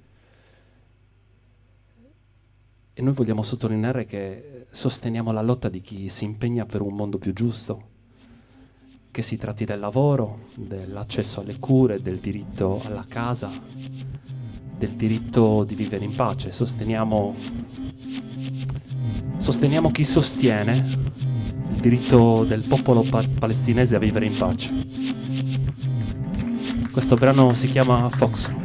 E noi vogliamo sottolineare che sosteniamo la lotta di chi si impegna per un mondo più giusto, che si tratti del lavoro, dell'accesso alle cure, del diritto alla casa, del diritto di vivere in pace. Sosteniamo, sosteniamo chi sostiene il diritto del popolo palestinese a vivere in pace. Questo brano si chiama Fox.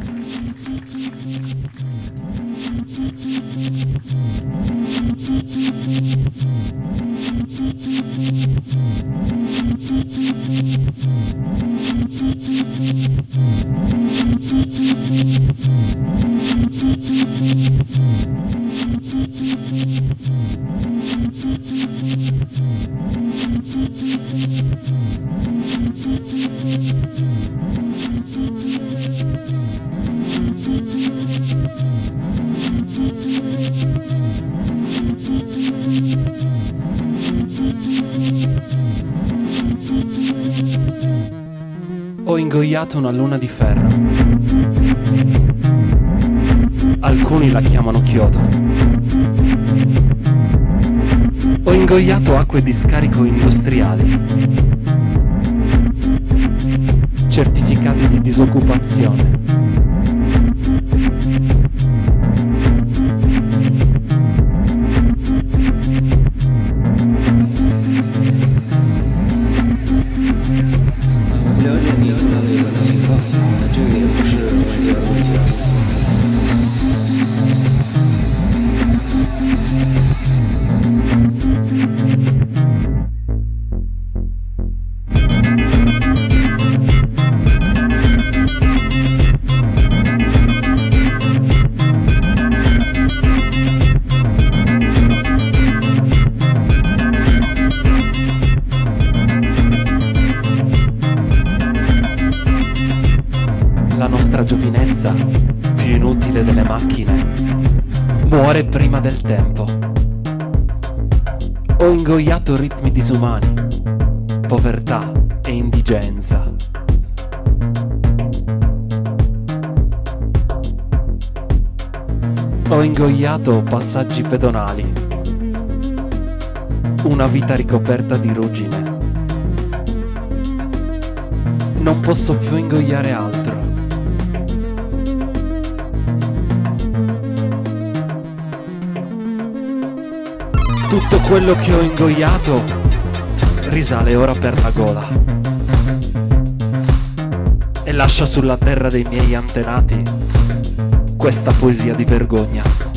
Ho ingoiato una luna di ferro. Alcuni la chiamano chiodo. Ho ingoiato acque di scarico industriali. Certificati di disoccupazione. 我不了解你的那个情况，这个也不是外交的问题。 La nostra giovinezza, più inutile delle macchine, muore prima del tempo. Ho ingoiato ritmi disumani, povertà e indigenza. Ho ingoiato passaggi pedonali, una vita ricoperta di ruggine. Non posso più ingoiare altro. Tutto quello che ho ingoiato risale ora per la gola e lascia sulla terra dei miei antenati questa poesia di vergogna.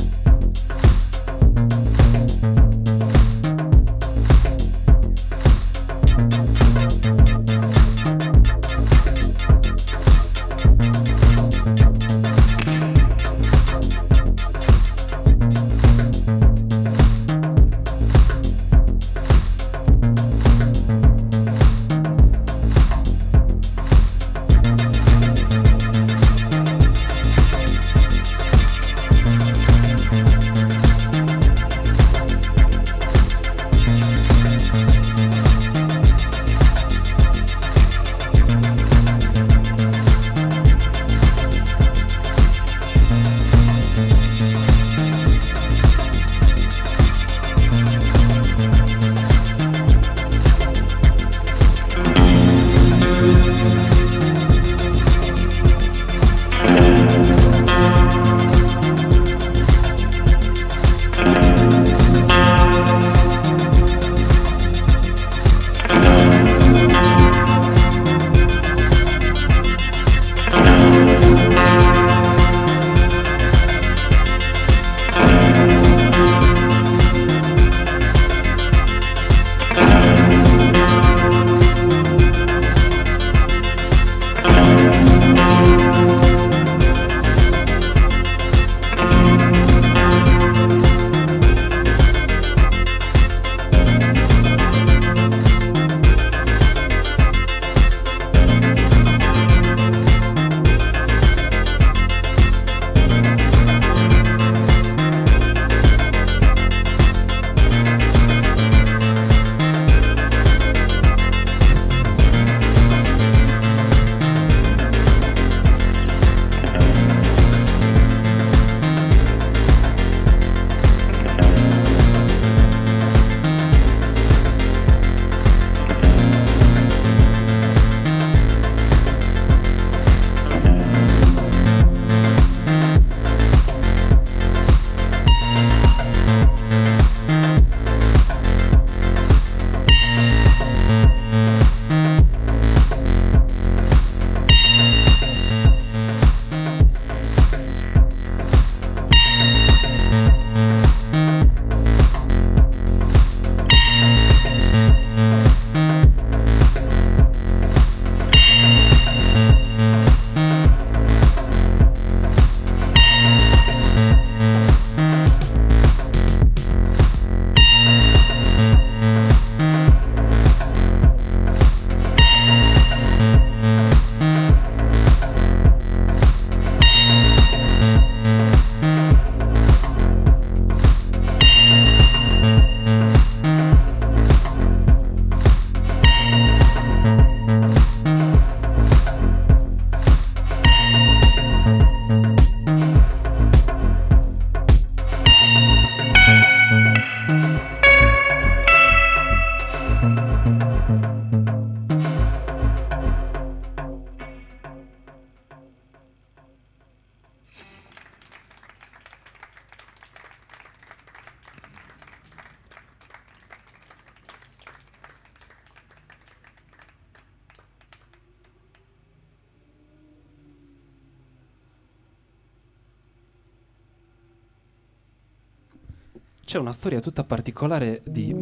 C'è una storia tutta particolare di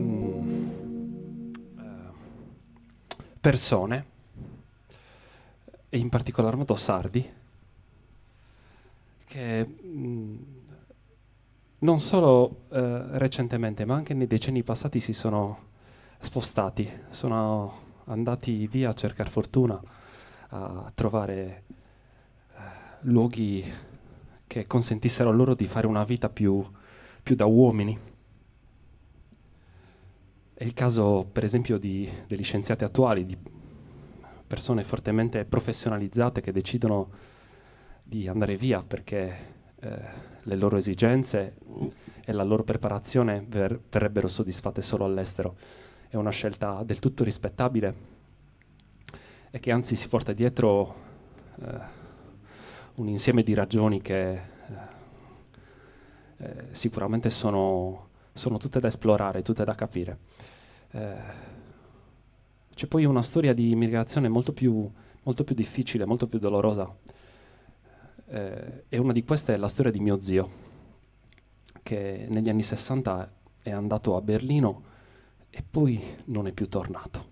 persone, e in particolar modo sardi, che non solo recentemente ma anche nei decenni passati si sono spostati, sono andati via a cercare fortuna, a trovare luoghi che consentissero loro di fare una vita più, più da uomini. È il caso, per esempio, di, degli scienziati attuali, di persone fortemente professionalizzate che decidono di andare via perché eh, le loro esigenze e la loro preparazione ver- verrebbero soddisfatte solo all'estero. È una scelta del tutto rispettabile e che anzi si porta dietro eh, un insieme di ragioni che eh, eh, sicuramente sono, sono tutte da esplorare, tutte da capire. Eh, c'è poi una storia di immigrazione molto più, molto più difficile, molto più dolorosa. Eh, e una di queste è la storia di mio zio, che negli anni 60 è andato a Berlino e poi non è più tornato.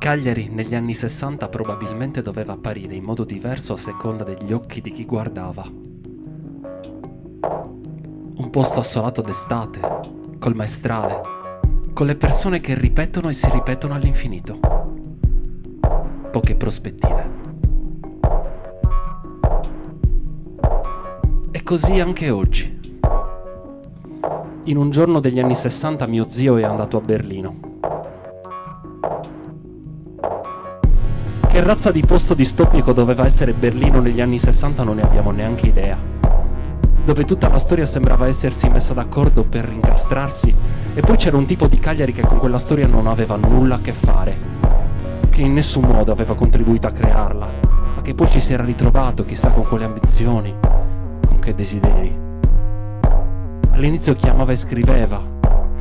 Cagliari negli anni 60 probabilmente doveva apparire in modo diverso a seconda degli occhi di chi guardava. Un posto assolato d'estate, col maestrale, con le persone che ripetono e si ripetono all'infinito. Poche prospettive. E così anche oggi. In un giorno degli anni 60 mio zio è andato a Berlino. Che razza di posto distopico doveva essere Berlino negli anni 60 non ne abbiamo neanche idea. Dove tutta la storia sembrava essersi messa d'accordo per incastrarsi e poi c'era un tipo di Cagliari che con quella storia non aveva nulla a che fare, che in nessun modo aveva contribuito a crearla, ma che poi ci si era ritrovato chissà con quali ambizioni, con che desideri. All'inizio chiamava e scriveva,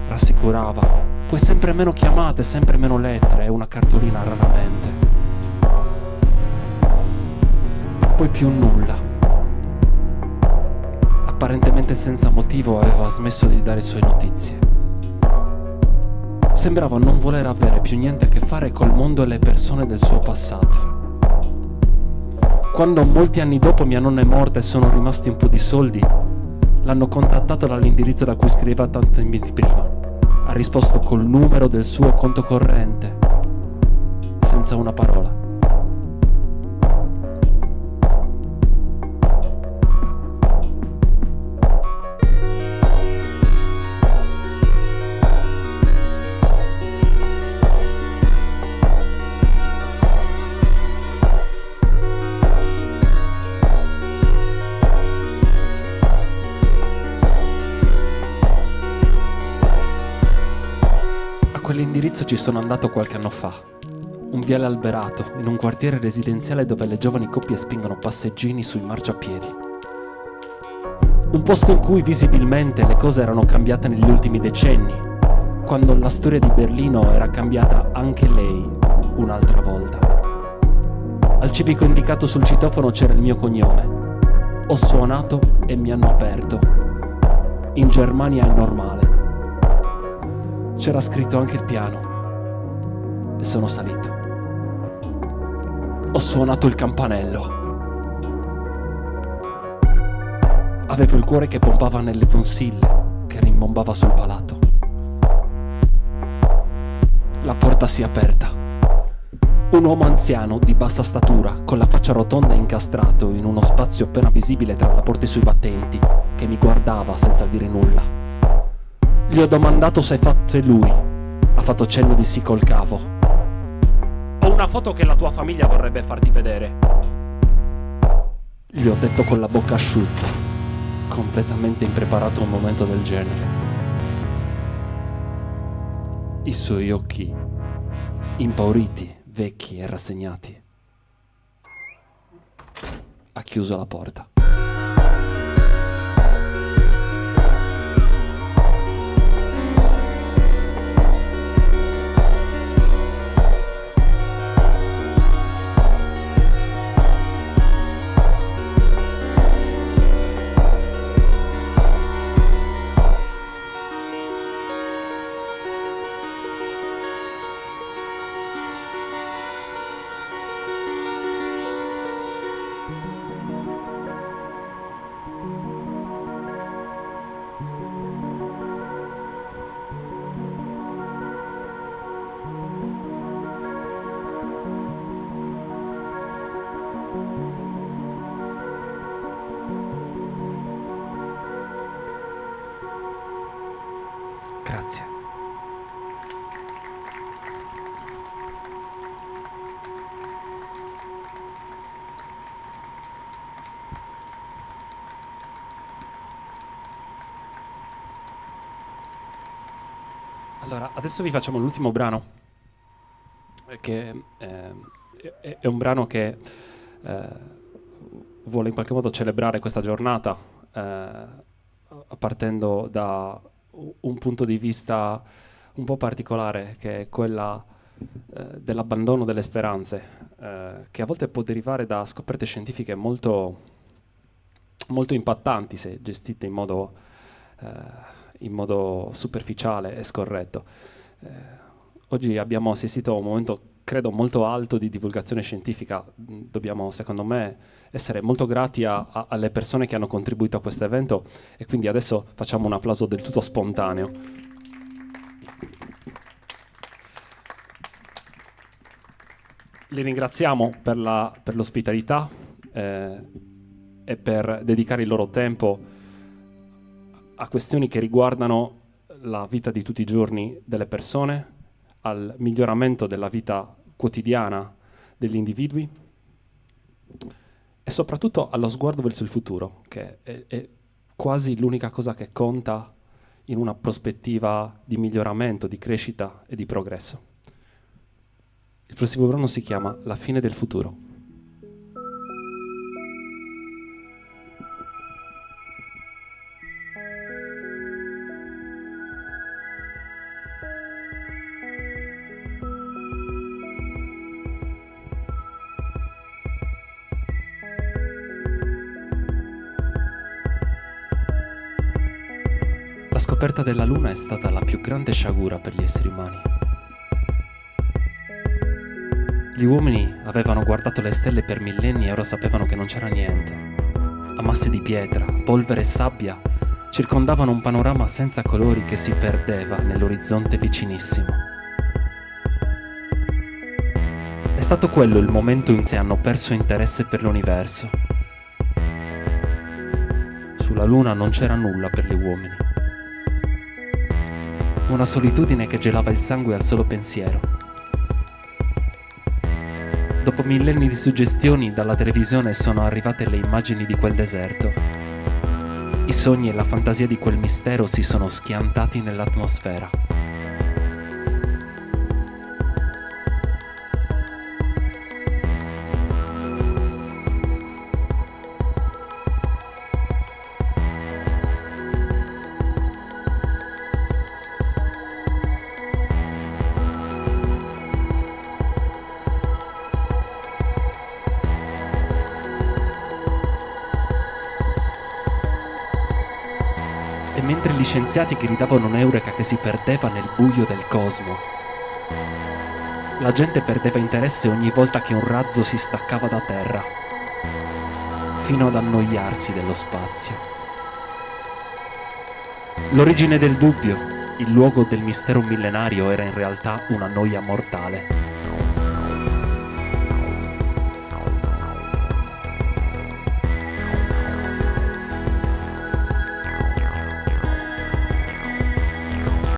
rassicurava, poi sempre meno chiamate, sempre meno lettere e una cartolina raramente. Poi più nulla. Apparentemente senza motivo aveva smesso di dare sue notizie. Sembrava non voler avere più niente a che fare col mondo e le persone del suo passato. Quando molti anni dopo mia nonna è morta e sono rimasti un po' di soldi, l'hanno contattato dall'indirizzo da cui scriveva tanti anni prima. Ha risposto col numero del suo conto corrente, senza una parola. A quell'indirizzo ci sono andato qualche anno fa. Un viale alberato, in un quartiere residenziale dove le giovani coppie spingono passeggini sui marciapiedi. Un posto in cui visibilmente le cose erano cambiate negli ultimi decenni, quando la storia di Berlino era cambiata anche lei un'altra volta. Al civico indicato sul citofono c'era il mio cognome. Ho suonato e mi hanno aperto. In Germania è normale. C'era scritto anche il piano. E sono salito. Ho suonato il campanello. Avevo il cuore che pompava nelle tonsille, che rimbombava sul palato. La porta si è aperta. Un uomo anziano di bassa statura, con la faccia rotonda e incastrato in uno spazio appena visibile tra la porta e sui battenti, che mi guardava senza dire nulla. Gli ho domandato se fosse lui. Ha fatto cenno di sì col capo. Ho una foto che la tua famiglia vorrebbe farti vedere. Gli ho detto con la bocca asciutta, completamente impreparato a un momento del genere. I suoi occhi, impauriti, vecchi e rassegnati. Ha chiuso la porta. Grazie. Allora, adesso vi facciamo l'ultimo brano, che è un brano che vuole in qualche modo celebrare questa giornata, partendo da un punto di vista un po' particolare, che è quella dell'abbandono delle speranze, che a volte può derivare da scoperte scientifiche molto, molto impattanti se gestite in modo superficiale e scorretto. Oggi abbiamo assistito a un momento, credo, molto alto di divulgazione scientifica. Dobbiamo, secondo me, essere molto grati alle persone che hanno contribuito a questo evento e quindi adesso facciamo un applauso del tutto spontaneo. Li ringraziamo per l'ospitalità e per dedicare il loro tempo a questioni che riguardano la vita di tutti i giorni delle persone, al miglioramento della vita quotidiana degli individui e soprattutto allo sguardo verso il futuro, che è quasi l'unica cosa che conta in una prospettiva di miglioramento, di crescita e di progresso. Il prossimo brano si chiama La fine del futuro. La scoperta della Luna è stata la più grande sciagura per gli esseri umani. Gli uomini avevano guardato le stelle per millenni e ora sapevano che non c'era niente. Ammassi di pietra, polvere e sabbia circondavano un panorama senza colori che si perdeva nell'orizzonte vicinissimo. È stato quello il momento in cui hanno perso interesse per l'universo. Sulla Luna non c'era nulla per gli uomini. Una solitudine che gelava il sangue al solo pensiero. Dopo millenni di suggestioni, dalla televisione sono arrivate le immagini di quel deserto. I sogni e la fantasia di quel mistero si sono schiantati nell'atmosfera. E mentre gli scienziati gridavano un'eureka che si perdeva nel buio del cosmo, la gente perdeva interesse ogni volta che un razzo si staccava da terra, fino ad annoiarsi dello spazio. L'origine del dubbio, il luogo del mistero millenario, era in realtà una noia mortale.